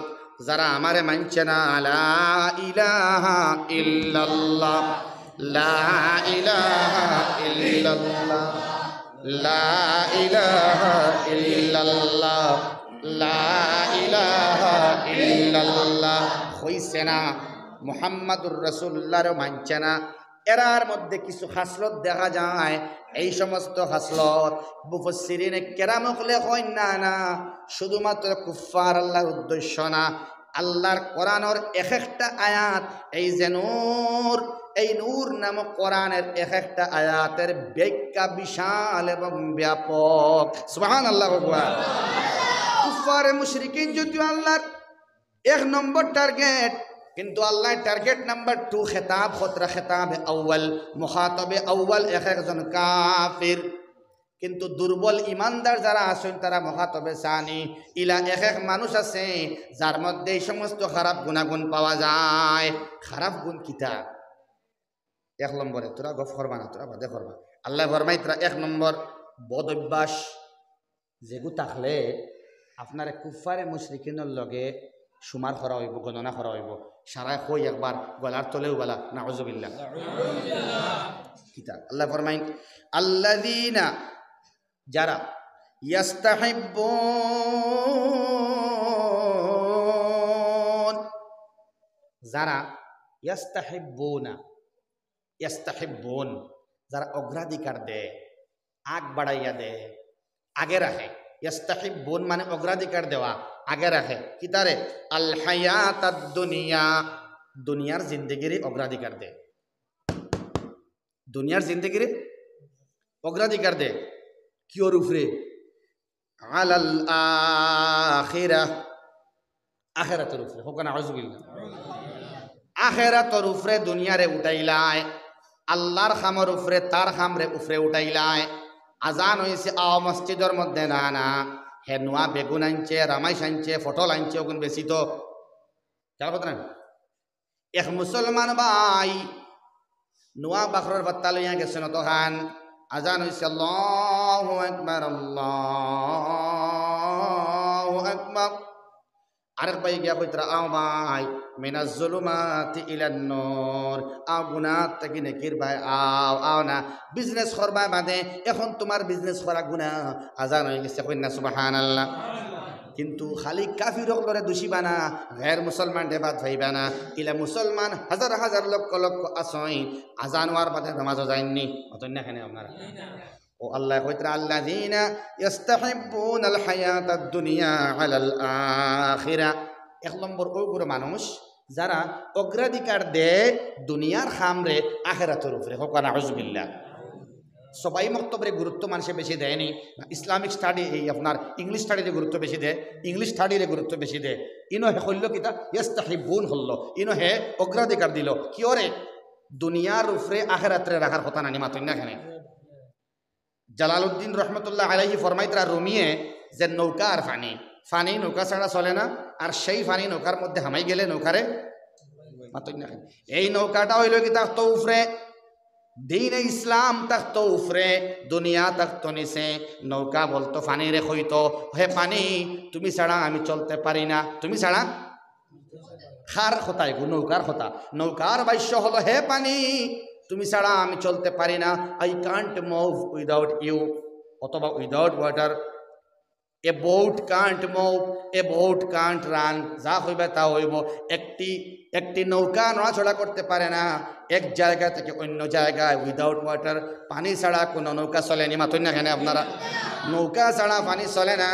যারা আমারে মানছে না, লা ইলাহা ইল্লাল্লাহ, লা ইলাহা ইল্লাল্লাহ, লা ইলাহা ইল্লাল্লাহ, লা ইলাহা ইল্লাল্লাহ। কইছে না, মুহাম্মাদুর রাসূলুল্লাহরে মানছে না, এরার মধ্যে কিছু খাসলত দেখা যায়। এই সমস্ত খাসলত মুফাসসিরিনে কেরাম অকলে কইন না, না, শুধুমাত্র কুফফার আল্লাহর উদ্দেশ্য না। আল্লাহর কোরআনর এক একটা আয়াত, এই যে নূর, এই নূর নামক কোরআনের এক একটা আয়াতের ব্যাখ্যা বিশাল এবং ব্যাপক। সুবহানাল্লাহ। কুফফারে মুশরিকিন যদিও আল্লাহর এক নম্বর টার্গেট, কিন্তু আল্লায় টার্গেট নাম্বার টু খেতাব করতরা, খেতাবে আউয়াল, মুখাতবে আউয়াল এক একজন কাফির। কিন্তু দুর্বল ইমানদার যারা আছইন, তারা মুখাতবে সানি। ইলা এক এক মানুষ আছে, যার মধ্যে এই সমস্ত খারাপ গুণাগুণ পাওয়া যায়। খারাপ গুণ কিতা? এক নম্বরে, তোরা গফ করবা না, তোরা বাদে করবা। আল্লায় ফরমাইতরা, এক নম্বর, বদ অভ্যাস। যেগু থাকলে আপনারে কুফফারে মুশরিকিনর লগে সুমার করা অইবো, গণনা করা অইবো। সারায় কই একবার, গলার তলেউ বালা, নাউজুবিল্লাহ। কিতা? আল্লায় ফরমাইন, আল্লাযীনা, যারা, ইয়াস্তাহিব্বুন, যারা, ইয়াস্তাহিব্বুনা, ইয়াস্তাহিব্বুন, যারা অগ্রাধিকার দেয়, আগ বাড়াইয়া দেয়, আগে রাখে। ইয়াস্তাহিব্বুন মানে অগ্রাধিকার দেওয়া, আগে রাখে। কিতারে? আল হায়াতাদ দুনিয়া, দুনিয়ার জিন্দেগিরে অগ্রাধিকার দেয়। দুনিয়ার জিন্দেগিরে অগ্রাধিকার দেয়। কিওর উপরে? আলাল আখিরা, আখেরাতর উপরে। কউক্কা নাউজুবিল্লাহ। আখেরাতর উপরে দুনিয়ারে উঠাইলায়, আল্লার কামর উপরে, তার কামরে উপরে উঠাইলায়। আজান অইছে, আও মসজিদর মধ্যে, না, না, হে নুয়া বেগুন আনছে, রামাইশ আনছে, পটল আনছে, অগুন বেচিতো। খেয়াল করতা না? এক মুসলমান ভাই নুয়া বাখরর পাত্তা লইয়া গেছইন অতখান। আজান অইছে, আল্লাহু আকবার, আল্লাহু আকবার। আরেক ভাই গিয়া কইতরা, আও ভাই, মিনাজ জুলুমাতি ইলান নূর, আও গুনাহ থাকি নেকির বায় আও, আও না, business করবায় বাদে, এখন তুমার business করা গুনাহ। আজান অইগেছে, কইন না সুবহানাল্লাহ। কিন্তু খালি কাফির অকলরে দুষিবা না, গের মুসলমানরে বাদ পাইবা না। ইলা মুসলমান হাজার হাজার লক্ষ লক্ষ আছইন, আজান অওয়ার বাদে নমাজো যাইননি। অতন না কেনে আপনারা? ও আল্লায় কইতরা, আল্লাযীনা ইয়াস্তাহিব্বুনাল হায়াতাদ দুনিয়া আলাল আখিরা। এক নম্বর অউ গুরু মানুষ, যারা অগ্রাধিকার দেয় দুনিয়ার কামরে আখেরাতর উপরে। কউক্কা নাউজুবিল্লাহ। সবাই মক্তবরে গুরুত্ব মানষে বেশি দেয়নি, Islamic study, এই আপনার English study রে গুরুত্ব বেশি দেয়, English study রে গুরুত্ব বেশি দেয়। ইনো হে কইলো কিতা? ইয়াস্তাহিব্বুন কইলো। ইনো হে অগ্রাধিকার দিলো। কিওরে? দুনিয়ার উপরে আখেরাতরে রাখার কথা নানি, মাতইন না কেনে? জালালউদ্দিন রহমতুল্লাহ আলাইহি ফরমাইতরা রুমিয়ে যে নৌকা আর পানি, পানি নৌকা ছাড়া চলে না, আর সেই পানি নৌকার মধ্যে হামাই গেলে নৌকারে মাতইন না কেনে? এই নৌকাটা অইলো কিতা? তো উপরে, দ্বীনে ইসলাম থাকতো উপরে, দুনিয়া থাকতো নিচে। নৌকা বলতো পানিরে, কইতো, হে পানি, তুমি ছাড়া আমি চলতে পারি না, তুমি ছাড়া। কার কথা এগু? নৌকার কথা। নৌকার ভাষ্য হলো, হে পানি, তুমি ছাড়া আমি চলতে পারি না, I can't move without you, অথবা without water. A boat can't move, a boat can't run, যা কইবা তা অইবো। একটি, একটি নৌকা নড়াচড়া করতে পারে না, এক জায়গা থেকে অন্য জায়গায় without water, পানি ছাড়া কোনো নৌকা চলেনি। মাতইন না কেনে আপনারা? নৌকা ছাড়া পানি চলে না।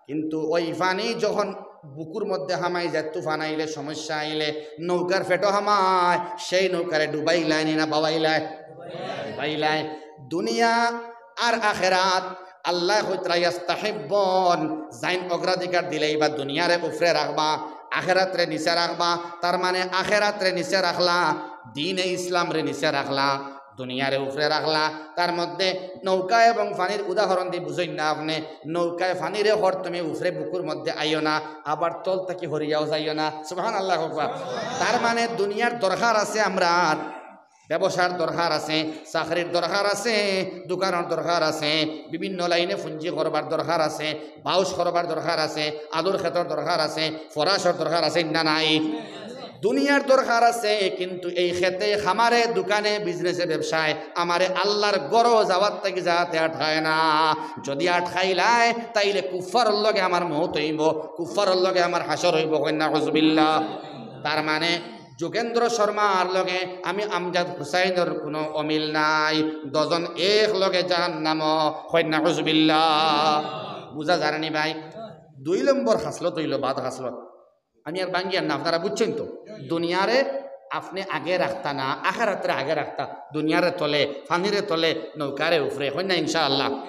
কিন্তু ওই পানি যখন বুকুর মধ্যে হামাই যায়, তুফান আইলে, সমস্যা আইলে, নৌকার পেটো হামায়, সেই নৌকারে ডুবাইলায় নি না বাবাইলায়? ডুবাইলায়। দুনিয়া আর আখেরাত, আল্লায় কইতরা ইয়াস্তাহিব্বুন, যাইন অগ্রাধিকার দিলাইবা, দুনিয়ারে উপরে রাখবা, আখেরাতরে নিচে রাখবা। তার মানে আখেরাতরে নিচে রাখলা, দ্বীনে ইসলামরে নিচে রাখলা, দুনিয়ারে উপরে রাখলা। তার মধ্যে নৌকা এবং পানির উদাহরণ দি বুঝইন না আপনে। নৌকায় পানিরে হর তুমি উপরে বুকুর মধ্যে আইও না, আবার তল থাকি হরিয়াও যাইও না। সুবহানাল্লাহ কউক্কা। তার মানে দুনিয়ার দরকার আছে আমরার, ব্যবসার দরকার আছে, চাকরির দরকার আছে, দোকানর দরকার আছে, বিভিন্ন লাইনে পুঞ্জি করবার দরকার আছে, বাউশ করবার দরকার আছে, আলুর খেতর দরকার আছে, ফরাশর দরকার আছে, না নাই? দুনিয়ার দরকার আছে, কিন্তু এই খেতে, খামারে, দোকানে, business-এ, ব্যবসায় আমারে আল্লার ঘরো যাওয়ার থাকি যাতে আটকায় না। যদি আটকাইলায়, তাইলে কুফফারর লগে আমার মউত অইবো, কুফফারর লগে আমার হাশর অইবো। কইন না নাউজুবিল্লাহ। তার মানে যোগেন্দ্র শর্মার লগে আমি আমজাদ হুসাইনর কোনো অমিল নাই। দুইজন এক লগে জাহান্নামো। কইন না নাউজুবিল্লাহ। বুঝা যারনি ভাই? দুই নম্বর খাসলত অইলো বাদ খাসলত। আমি আর ভাঙ্গিয়ার না, আপনারা বুঝছইন তো? দুনিয়ারে আপনে আগে রাখতা না, আখেরাতরে আগে রাখতা। দুনিয়ারে তলে, পানিরে তলে, নৌকারে উপরে। কইন না ইনশাআল্লাহ।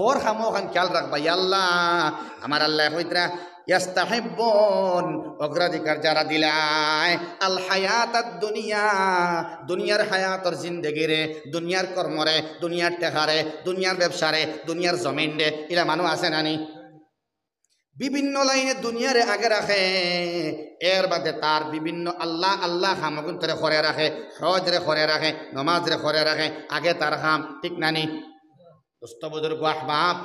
হর কামো অখান খেয়াল রাখবা। ইয়া আল্লাহ, আমার আল্লায় কইতরা, ইয়াস্তাহিব্বুন, অগ্রাধিকার যারা দিলায়, আল হায়াতাদ দুনিয়া, দুনিয়ার হায়াতর জিন্দেগিরে, দুনিয়ার কর্মরে, দুনিয়ার টেকারে, দুনিয়ার ব্যবসারে, দুনিয়ার জমিনরে, ইলা মানুষ আছে না নি? বিভিন্ন লাইনে দুনিয়ারে আগে রাখে, এর বাদে তার বিভিন্ন আল্লাহ আল্লাহ কামগুন্তরে করে রাখে, হজরে করে রাখে, নমাজরে করে রাখে, আগে তার কাম, ঠিক না নি? দোস্ত বুজুর্গ আহবাব,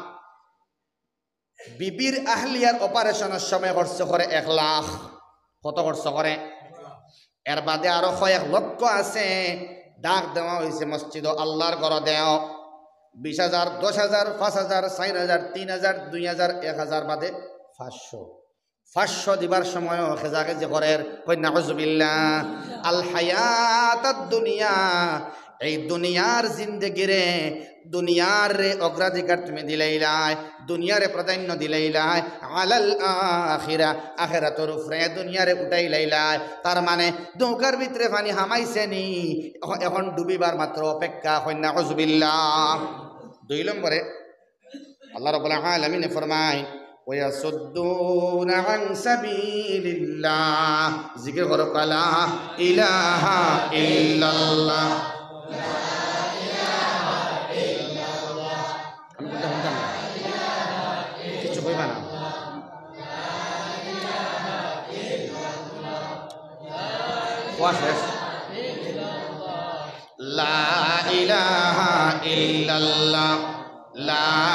বিবির আহলিয়ার অপারেশনের সময় খরচ করে এক লাখ। কত খরচ করে? এর বাদে আরো কয়েক লক্ষ আছে, ডাক দেওয়া হইছে মসজিদো, আল্লাহর ঘরো দেও। বিশ হাজার, দশ হাজার, পাঁচ হাজার, চাইর হাজার, তিন হাজার, দুই হাজার, এক হাজার, বাদে পাঁচশো। পাঁচশো দিবার সময়ও খেজাখেজি করের, কই নাউজুবিল্লাহ। আল হায়াতাদ দুনিয়া, এই দুনিয়ার জিন্দেগিরে, দুনিয়ার রে অগ্রাধিকার তুমি দিলাইলায়, দুনিয়ারে প্রাধান্য দিলাইলায়, আলাল আখিরা, আখেরাতর উপরে দুনিয়ারে উঠাইলাইলায়। তার মানে নৌকার ভিতরে পানি হামাইছে নি, এখ-, এখন ডুবিবার মাত্র অপেক্ষা, কই নাউজুবিল্লাহ। দুই নম্বরে আল্লাহ রাব্বুল আলামিনে ফরমায়, "ওয়াসুদ্দুনা আন সাবিলিল্লাহ।" জিকির করো, লা ইলাহা ইল্লাল্লাহ। আমি বলতে শুনতাম না। কিছু কইবা না। কোয়া শেষ। লা ইলাহা ইল্লাল্লাহ। লা